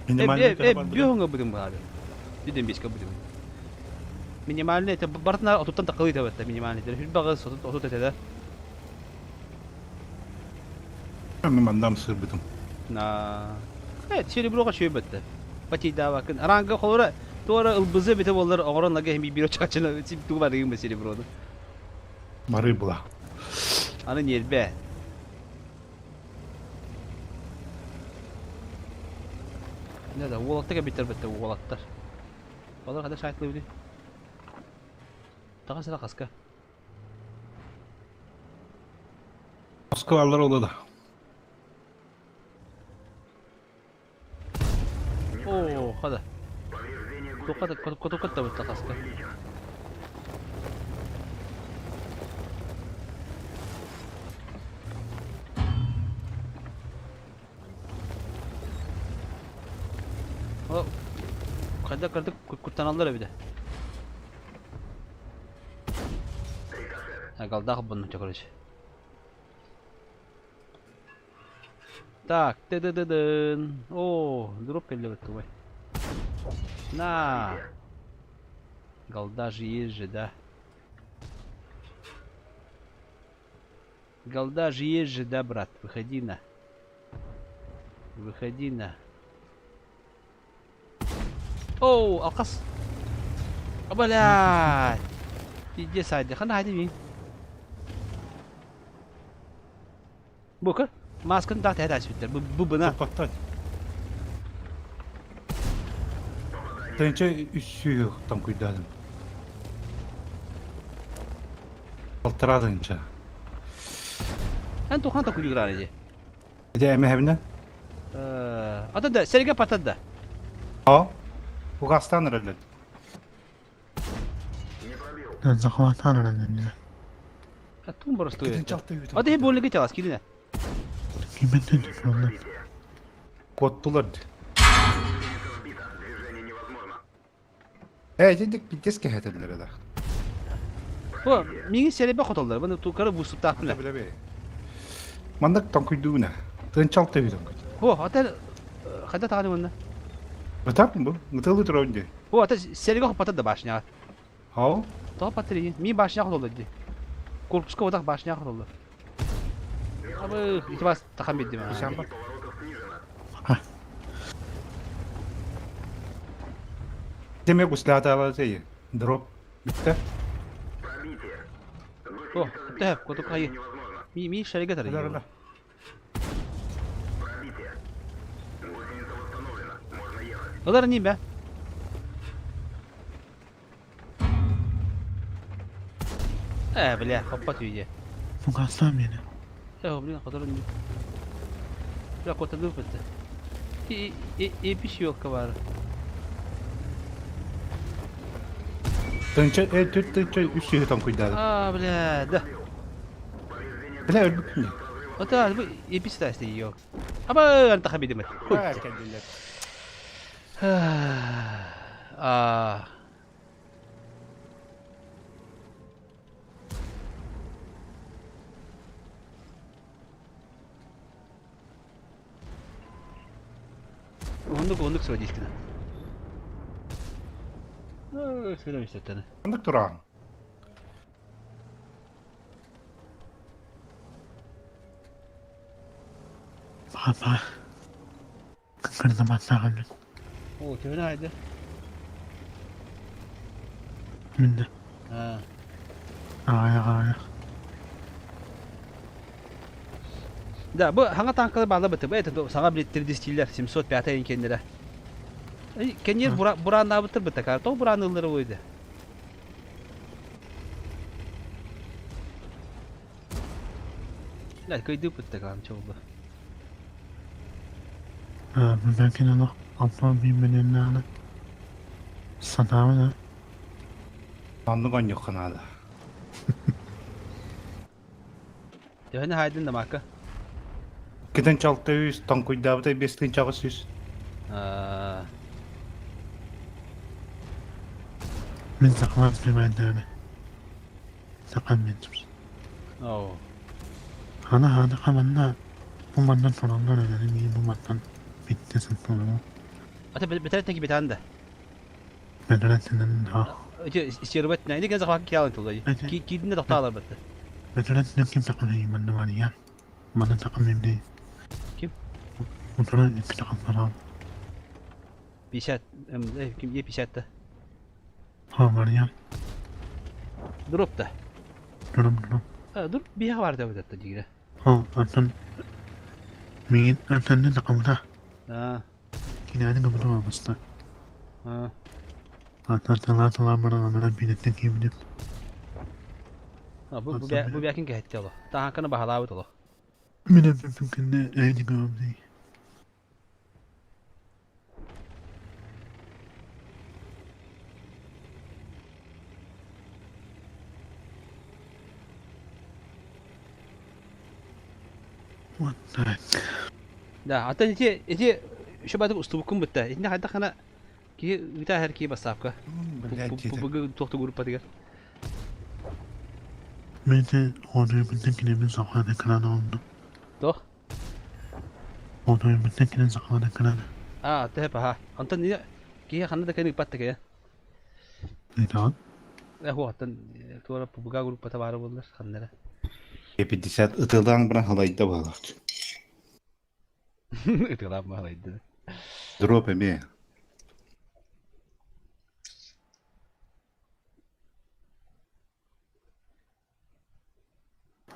Speaker 16: Минимальный
Speaker 1: Э э биһоңга бутун баады. Төден беске бутун. Минимальный это бартына отуттан такылы табатта минимальный. Хүлбагы сотут отут этеде.
Speaker 16: Мен мандам сырбытым.
Speaker 1: На. Э сереброға шөй бітті. Батидавакын. Ранга холора туара ылбызы бите боллар оңорон лага хеми биро чачына сип туга барыгын сереброны.
Speaker 16: Бары була.
Speaker 1: Аны нербе. Не да, уолаттар биттер битте уолаттар. Балар када шайтлы били. Тага сара каска.
Speaker 16: Москвалар олды да.
Speaker 1: О, хада. Токата котоката битте каска. О, кайда кырдык куртаналар бide. Галдах бұны короче. Так, ты ды ды дын. О, дроп келді бітті ғой. На. Голда же есть же, да. Голда же есть же, да, брат. Выходи на. Выходи на. Оу, алқас. Блядь. Иди сайды. Қандай хайды мен? Бу Маскын да тәді әсбіттер. Бу бұна.
Speaker 16: Тоқтат. Тэнче үс там куйдадым. Алтырадынча.
Speaker 1: Эн тохан та куйдугран эди.
Speaker 16: Эде эме хебине?
Speaker 1: Ата да, серге патад да.
Speaker 16: А? Угастан релет.
Speaker 13: Захватан
Speaker 1: А тум просто. Ата хе болеге чалас килине.
Speaker 13: Киметтен түшүрдү.
Speaker 16: Коттулар. Э, дедик питеске хетелер да.
Speaker 1: Бу миңи серебе хотолдар. Буну тукары бусуп тапны.
Speaker 16: Билебе. Мандак танкуйдуна. Тынчал теби танкуй.
Speaker 1: Хо, ата хада таганы мында.
Speaker 16: Батап бу? Мытылы туронде.
Speaker 1: Хо, ата сереге хопата да башня.
Speaker 16: Хау?
Speaker 1: То патри, ми башня хотолдар ди. Корпуска отак башня хотолдар. Абы, итибас тахам бедди ма.
Speaker 16: Шамба. Теме гуслята ала зей. Дроп. Битте.
Speaker 1: О, тэп, коту кай. Ми ми шареге тары.
Speaker 16: Да, да.
Speaker 1: Олар не бе? Э, бля, хоппат үйде.
Speaker 13: Фугастан мени.
Speaker 1: Э, блин, хотор не. Бля, кота дупетте. И и и пищевка бар.
Speaker 16: Тынча, э, түт тынча үс сүйі танкуйдадым.
Speaker 1: А, бля, да.
Speaker 16: Бля, өлбүк не.
Speaker 1: Ота, бу эпистасты ее. Аба, анта хабидемет.
Speaker 16: Кәдилер.
Speaker 1: А. Оннук оннук сывадискина. Сөйлемешті
Speaker 16: Андык туран.
Speaker 13: Папа. Кырдаматтаган.
Speaker 1: О, төбіне айды.
Speaker 13: Минде.
Speaker 1: А.
Speaker 13: Ая ая.
Speaker 1: Да, бу хаңа танкалы балы быты. Бу это саңа билет 3D стиллер 705 кендере. Кенер бура буран бытыр быты кар. То буран ыллары бойды. Да, көйдү бытты кам чоғды.
Speaker 13: Бәкин аны апа бименен Санамына.
Speaker 16: Андык аньок канада.
Speaker 1: Төбіне хайдын да мака.
Speaker 16: Китен чалта үс, тоҥкуйдаабыта 5800.
Speaker 1: Аа.
Speaker 13: Мин сахалар сүүмэрдээбит. Сахам мин.
Speaker 1: Оо.
Speaker 13: Аны аны манна бу манна тураллар эрээри миигин бу мантан bitti сыттылар.
Speaker 1: Ата бэтэрэтин кибитаан да.
Speaker 13: Бэтэрэтинэн ha.
Speaker 1: Ити сервет не кен захват киалын тулай. Кидинде тохтаалар бытты.
Speaker 13: Бэтэрэтинэн ким такын манна бар я. Манна такын эмди.
Speaker 1: Ким?
Speaker 13: Утара икки такын барам.
Speaker 1: 50 ким е 50 да.
Speaker 13: Ha бар я.
Speaker 1: Дроп да.
Speaker 13: Дурум дурум.
Speaker 1: Дроп биһа бар да бытты дигре.
Speaker 13: Ha антон миигин антонны такымда.
Speaker 1: Аа.
Speaker 13: Кинээни кыбыта баста.
Speaker 1: Аа.
Speaker 13: Антон тала тала баран анара билеттен киибдим.
Speaker 1: Бу бу бякин кэхэтти оло. Таһанканы баһалаабыт оло.
Speaker 13: Мин эппиппин кэннэ эйди гамди. What the heck?
Speaker 1: Да, ата ити ити шобатык устубуккун бутта. Итинне хайдах хана киһи ыта һэр киһи бассаапка. Бу туохту группатыгар.
Speaker 13: Мен де оонуйбуттан кинибин сахалаан экран ооннум.
Speaker 1: Туох?
Speaker 13: Оонуйбуттан кинин сахалаан экран.
Speaker 1: Аа, төһө паха. Онтон киһи ханна да кэлин ыппат да
Speaker 13: Ыйтаҕын?
Speaker 1: Э, хуаттан туора ПБГ группата баара буоллар ханна эрэ.
Speaker 16: 50 ытылаан баран халайда баалар.
Speaker 1: Ытылаан баалайды.
Speaker 16: Дроп эмиэ.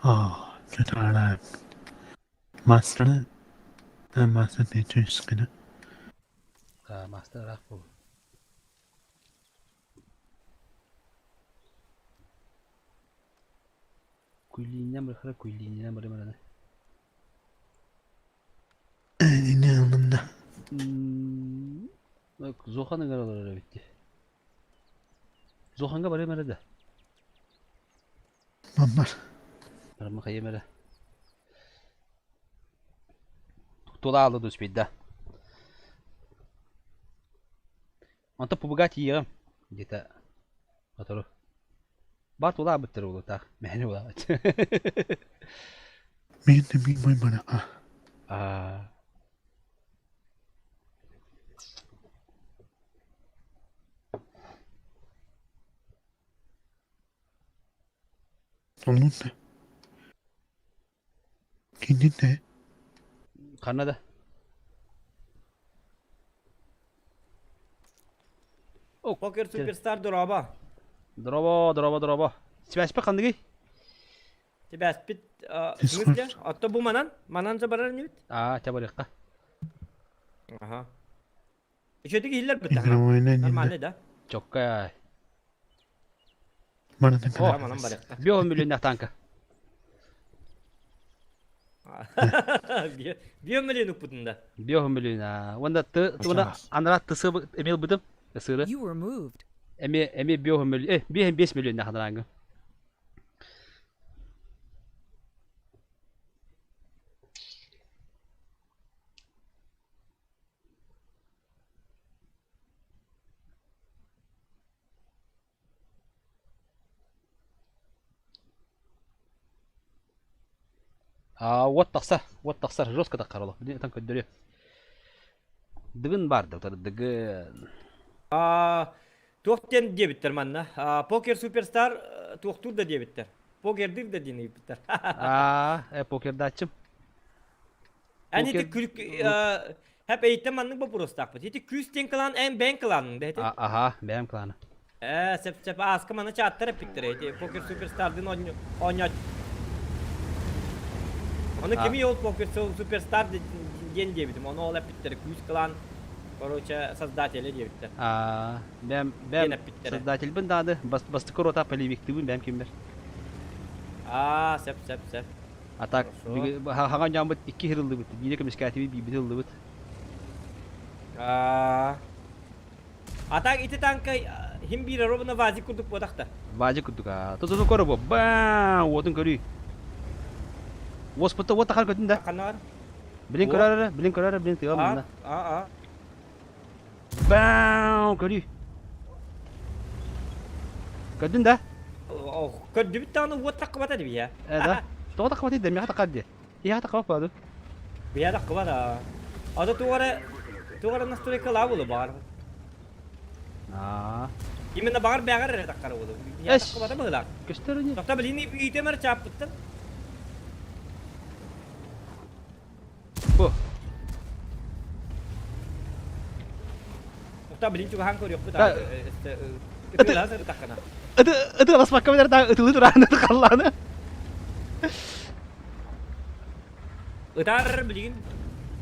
Speaker 13: Аа, чытаараа. Мастер мастер теческine.
Speaker 1: Аа, мастер ыраах буолу. Куйлииннэн бырахара куйлииннэн барымараны.
Speaker 13: Ини ыллым да.
Speaker 1: Зохан ыҥыр олорор эбит дии. Зоханга барыам эрэ да.
Speaker 13: Маннар.
Speaker 1: Барыма хайыам эрэ. Тула алды успейда. Онто пубуга тиийэҕим диэтэ сотору. Бар тулаабыттар уолутаах мэһэни улаабыт.
Speaker 13: Мин да мин мой манаха.
Speaker 1: Аа.
Speaker 13: Оннун да. Кинин да.
Speaker 1: Ханна да?
Speaker 17: Покер Суперстар дороба.
Speaker 1: Дороба, дороба, дороба. Сибээспит ханныгый?
Speaker 17: Сибээспит смысле? Отто бу манан? Манан же барар инибит?
Speaker 1: Аа, ча барыахха.
Speaker 17: Аха. Үчүгэй иһиллэр бит. Нормально да?
Speaker 1: Чокка.
Speaker 13: Манан
Speaker 17: Манан барыахха.
Speaker 1: Био миллионных танка.
Speaker 17: Био миллион укпутун да.
Speaker 1: Био миллион. Уонна ты туна анара тысы эмил бытым. Сыры.
Speaker 8: You were moved.
Speaker 1: Эми эми био миллион. Э, био 5 миллион ханаранга. А уот тахсар, уот тахсар, жестко таххар олох. Билин ытан көрдөрүө. Дыгын бар да, дыгын.
Speaker 17: А туох диэн диэбиттэр манна? Покер Суперстар туохтуур да диэбиттэр. Покердыыр да диэн ыйыппыттар.
Speaker 1: Аа, э, покердааччым.
Speaker 17: Эн ити күлк Хэп эйиттэн маннык боппуруостаахпыт. Ити күүс диэн клан эн бэйэҥ кланың да ити?
Speaker 1: Аха, бэйэм клана.
Speaker 17: Ээ, сеп сеп ааска маны чааттар эппиттэр ити Покер Суперстардын оонньоо Ону кими ол Покер Суперстар диэн диэбитим. Ону ол эппиттэр күүс клан короче создателя диэбиттэр.
Speaker 1: Аа, бэм бэм создательбын даады бастакы рота полевиктыбын бэм кимбер.
Speaker 17: Аа, сеп сеп сеп.
Speaker 1: А так, хаҥан дьоммут икки ыллыбыт, биирэ көмүскээтибит, биирбит ыллыбыт.
Speaker 17: А так ити танка хим биир ровно вазик курдук буотахта.
Speaker 1: Вазик курдук аа. Тутуну көрө бу. Баа, уотун көрүй. Уоспутта уот тахар көтүн да.
Speaker 17: Ханна бар?
Speaker 1: Билин көрөр эрэ, билин көрөр эрэ, билин тыа манна.
Speaker 17: А, а.
Speaker 1: Бау, көрүй. Көрдүн да?
Speaker 17: Көрдүбүт даҕаны уот таххыбата дии бия.
Speaker 1: Э да. Тоҕо таххыбатый да, миэхэ таххар дии. Иһэ таххыбат буолла
Speaker 17: Бия таххыбат аа. Ата туох эрэ настройкалаа буолу баҕар.
Speaker 1: Аа.
Speaker 17: Именно баҕар бэҕэр эрэ таххара буолу. Бия таххыбата быһыылаах.
Speaker 1: Көстөр ини.
Speaker 17: Тохто билини иитем эрэ чааппыттан.
Speaker 1: Бу.
Speaker 17: Тохто билин чугаһаан көрүөхпүт
Speaker 1: Да.
Speaker 17: аа. Ытыалаһа сырыттаххына.
Speaker 1: Ыты ытыаласпакка билэр да ытылыы турааны халлааны.
Speaker 17: Ытаар билигин.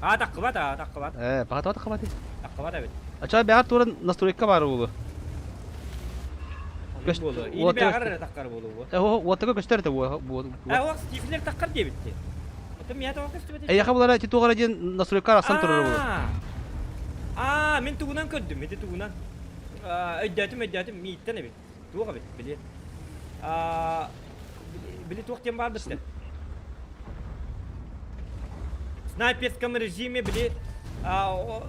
Speaker 17: Аа таххыбат аа таххыбат.
Speaker 1: Э, баҕа таххыбат.
Speaker 17: Таххыбат эбит.
Speaker 1: Ача бэҕэр туран настройка баар буолу.
Speaker 17: Буолу. Или бэҕэр эрэ таххар буолу.
Speaker 1: Э, уоттага көстөр этэ бу.
Speaker 17: Э, ол Стивлер таххар диэбитти. Отон миэхэ тоҕо көстүбэт.
Speaker 1: Эйиэхэ булара ити туох эрэ диэн настройка арахсан турар буолу.
Speaker 17: Аа, мин тугунан көрдүм, ити тугунан. Өйдөөтүм, өйдөөтүм, мииттэн эбит. Туох эбит, били. Били туох диэн баар бистэ. В снайперском режиме били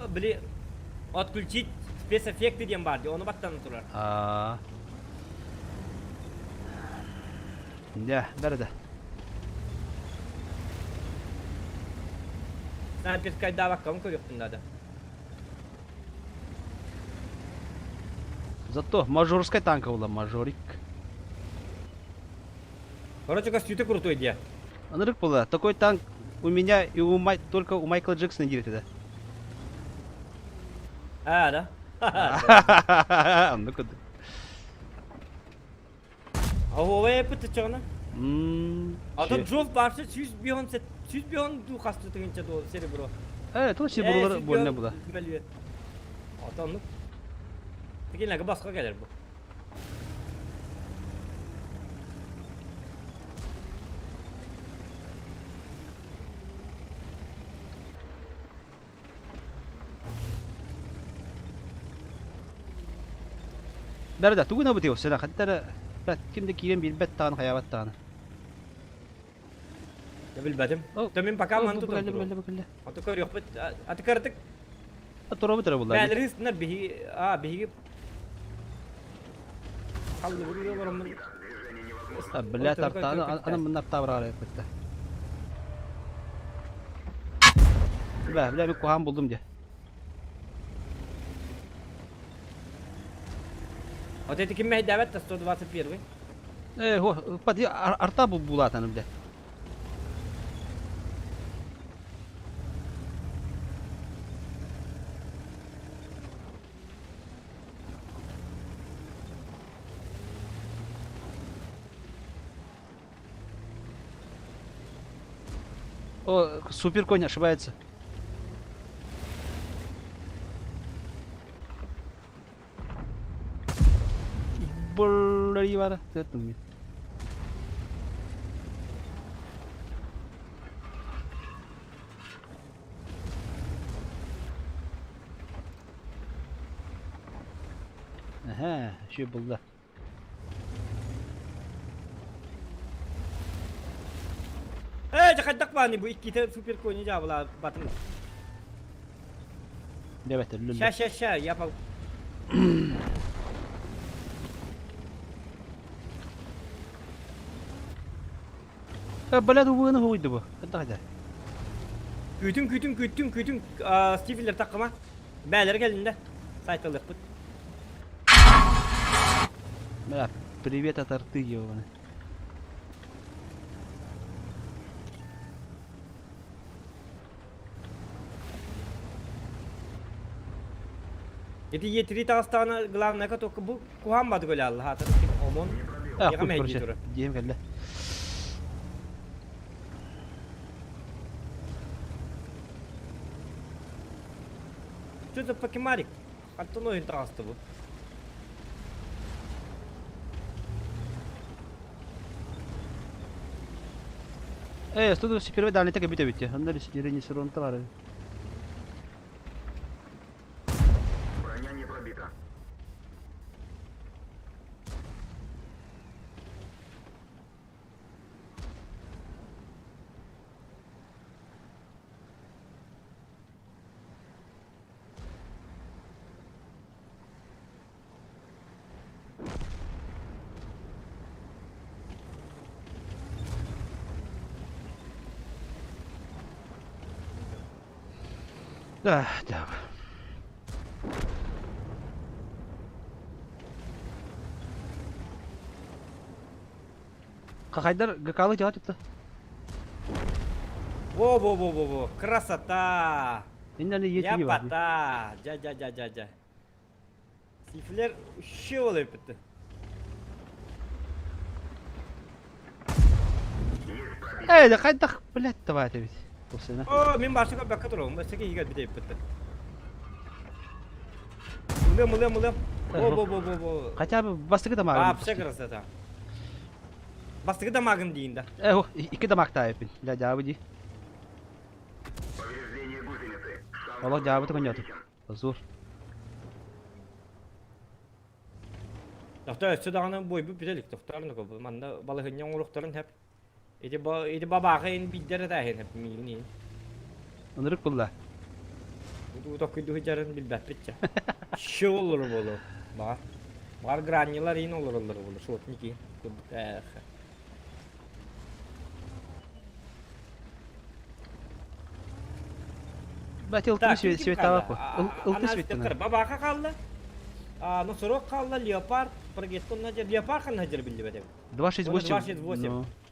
Speaker 17: били отключить спецэффекты диэн баар дии, ону баттан турар.
Speaker 1: Аа. Дьэ, бэрдэ.
Speaker 17: Снайперскайдаабаккабын көрүөхпүн наада.
Speaker 1: Зато мажорская танка была, мажорик.
Speaker 17: Короче, костюты крутой дии.
Speaker 1: Ынырык была. Такой танк у меня и у Май... только у Майкла Джексона диир этэ.
Speaker 17: А, да?
Speaker 1: Ну куда?
Speaker 17: Оһуобай эппит ыччаҕына. А то Джофф барса 100 100 дуу хасты тыгынча дуу серебро.
Speaker 1: Э, то серебролар больно было.
Speaker 17: Ата оннук. Тигинлерге баска келер бу.
Speaker 1: Бәрдә, тугу набы тио сена хаттара ким да киирэн билбэт таан хаябат тааны.
Speaker 17: Я билбэтим. То мин пока ман тутам. Аты көрүөхпүт. Аты көрдүк.
Speaker 1: Туробут эрэ булла.
Speaker 17: Бээлери ыстынар биһиги а биһиги Халлы буруйа олороммун.
Speaker 1: Бля, тартааны аны мынна артабыраара эппитте. Бля, бля, мен куһаан булдум дии.
Speaker 17: Вот это ким мэһэйдээбэт да 121.
Speaker 1: Э, хо, пати арта бу булаатаны бля. О, супер конь ошибается. Бара. Ага, еще был.
Speaker 17: Ээ, хайдах бааны бу иккитэ супер кони жабыла батым.
Speaker 1: Дебет, лүллү.
Speaker 17: Ща, ща, ща, я по...
Speaker 1: Э, бля, дугуны хуйды бу. Хайда хайда.
Speaker 17: Күүтүн, күүтүн, күүттүн, күүтүн, Стивенлер таққыма. Бәлер келинде. Сайталықпыт.
Speaker 1: Бля, привет от арты, ёбаный.
Speaker 17: Эти Е3 тағыстағына главное только бу кухан бады көлі алла. Хатыр ОМОН.
Speaker 1: А,
Speaker 17: Яға
Speaker 1: хуй,
Speaker 17: мәйді
Speaker 1: короче,
Speaker 17: турар.
Speaker 1: диэм кэллэ.
Speaker 17: Что за покемарик? Антон ойын тағысты бу.
Speaker 1: Э, 121 дальний так бите бите. Онда ренесеронта бар.
Speaker 3: Броня не пробита.
Speaker 1: Да, да. Хахайдар ГК-лы дьаҕа тутта.
Speaker 17: Во-во-во-во-во, красота!
Speaker 1: Иннаны етиги бар.
Speaker 17: Ляпота! Жа-жа-жа-жа-жа. Сифлер үще ол эппитти.
Speaker 1: Эй, да хайдах, блядь, давай это ведь.
Speaker 17: О, мен барсы бакка турабын, өссө киһигэ бит эппитти. Ылыам, ылыам, ылыам. Во-во-во-во-во.
Speaker 1: Хотя бы бастыгы дамагын.
Speaker 17: Вообще красота. Бастыгы дамагын дейін да.
Speaker 1: Э, икки дамактаайыппин. Дя дьаабы дии. Олох дьаабыты коньоту. Позор.
Speaker 17: Тохтоо өссө даҕаны буойбут бүтэ илик тохтоор манна балаһынньа оҥоруохтарын сөп. Ити ити бабааҕа ин биирдэр этээһин сөп миигин иин.
Speaker 1: Ынырык булла.
Speaker 17: Бу токкуйду сылдьарын билбэппит чэ. Ши олору буолуо. Баҕар. Баҕар граннилар иин олороллор буолуо. Шотник иин. Курдук ээх.
Speaker 1: Бати ылтыы светава Ылты светина.
Speaker 17: Бабаха хаалла. Носорог хаалла, леопард, прогеттон леопард ханна жер биллибет эбит.
Speaker 1: 268.
Speaker 17: 268.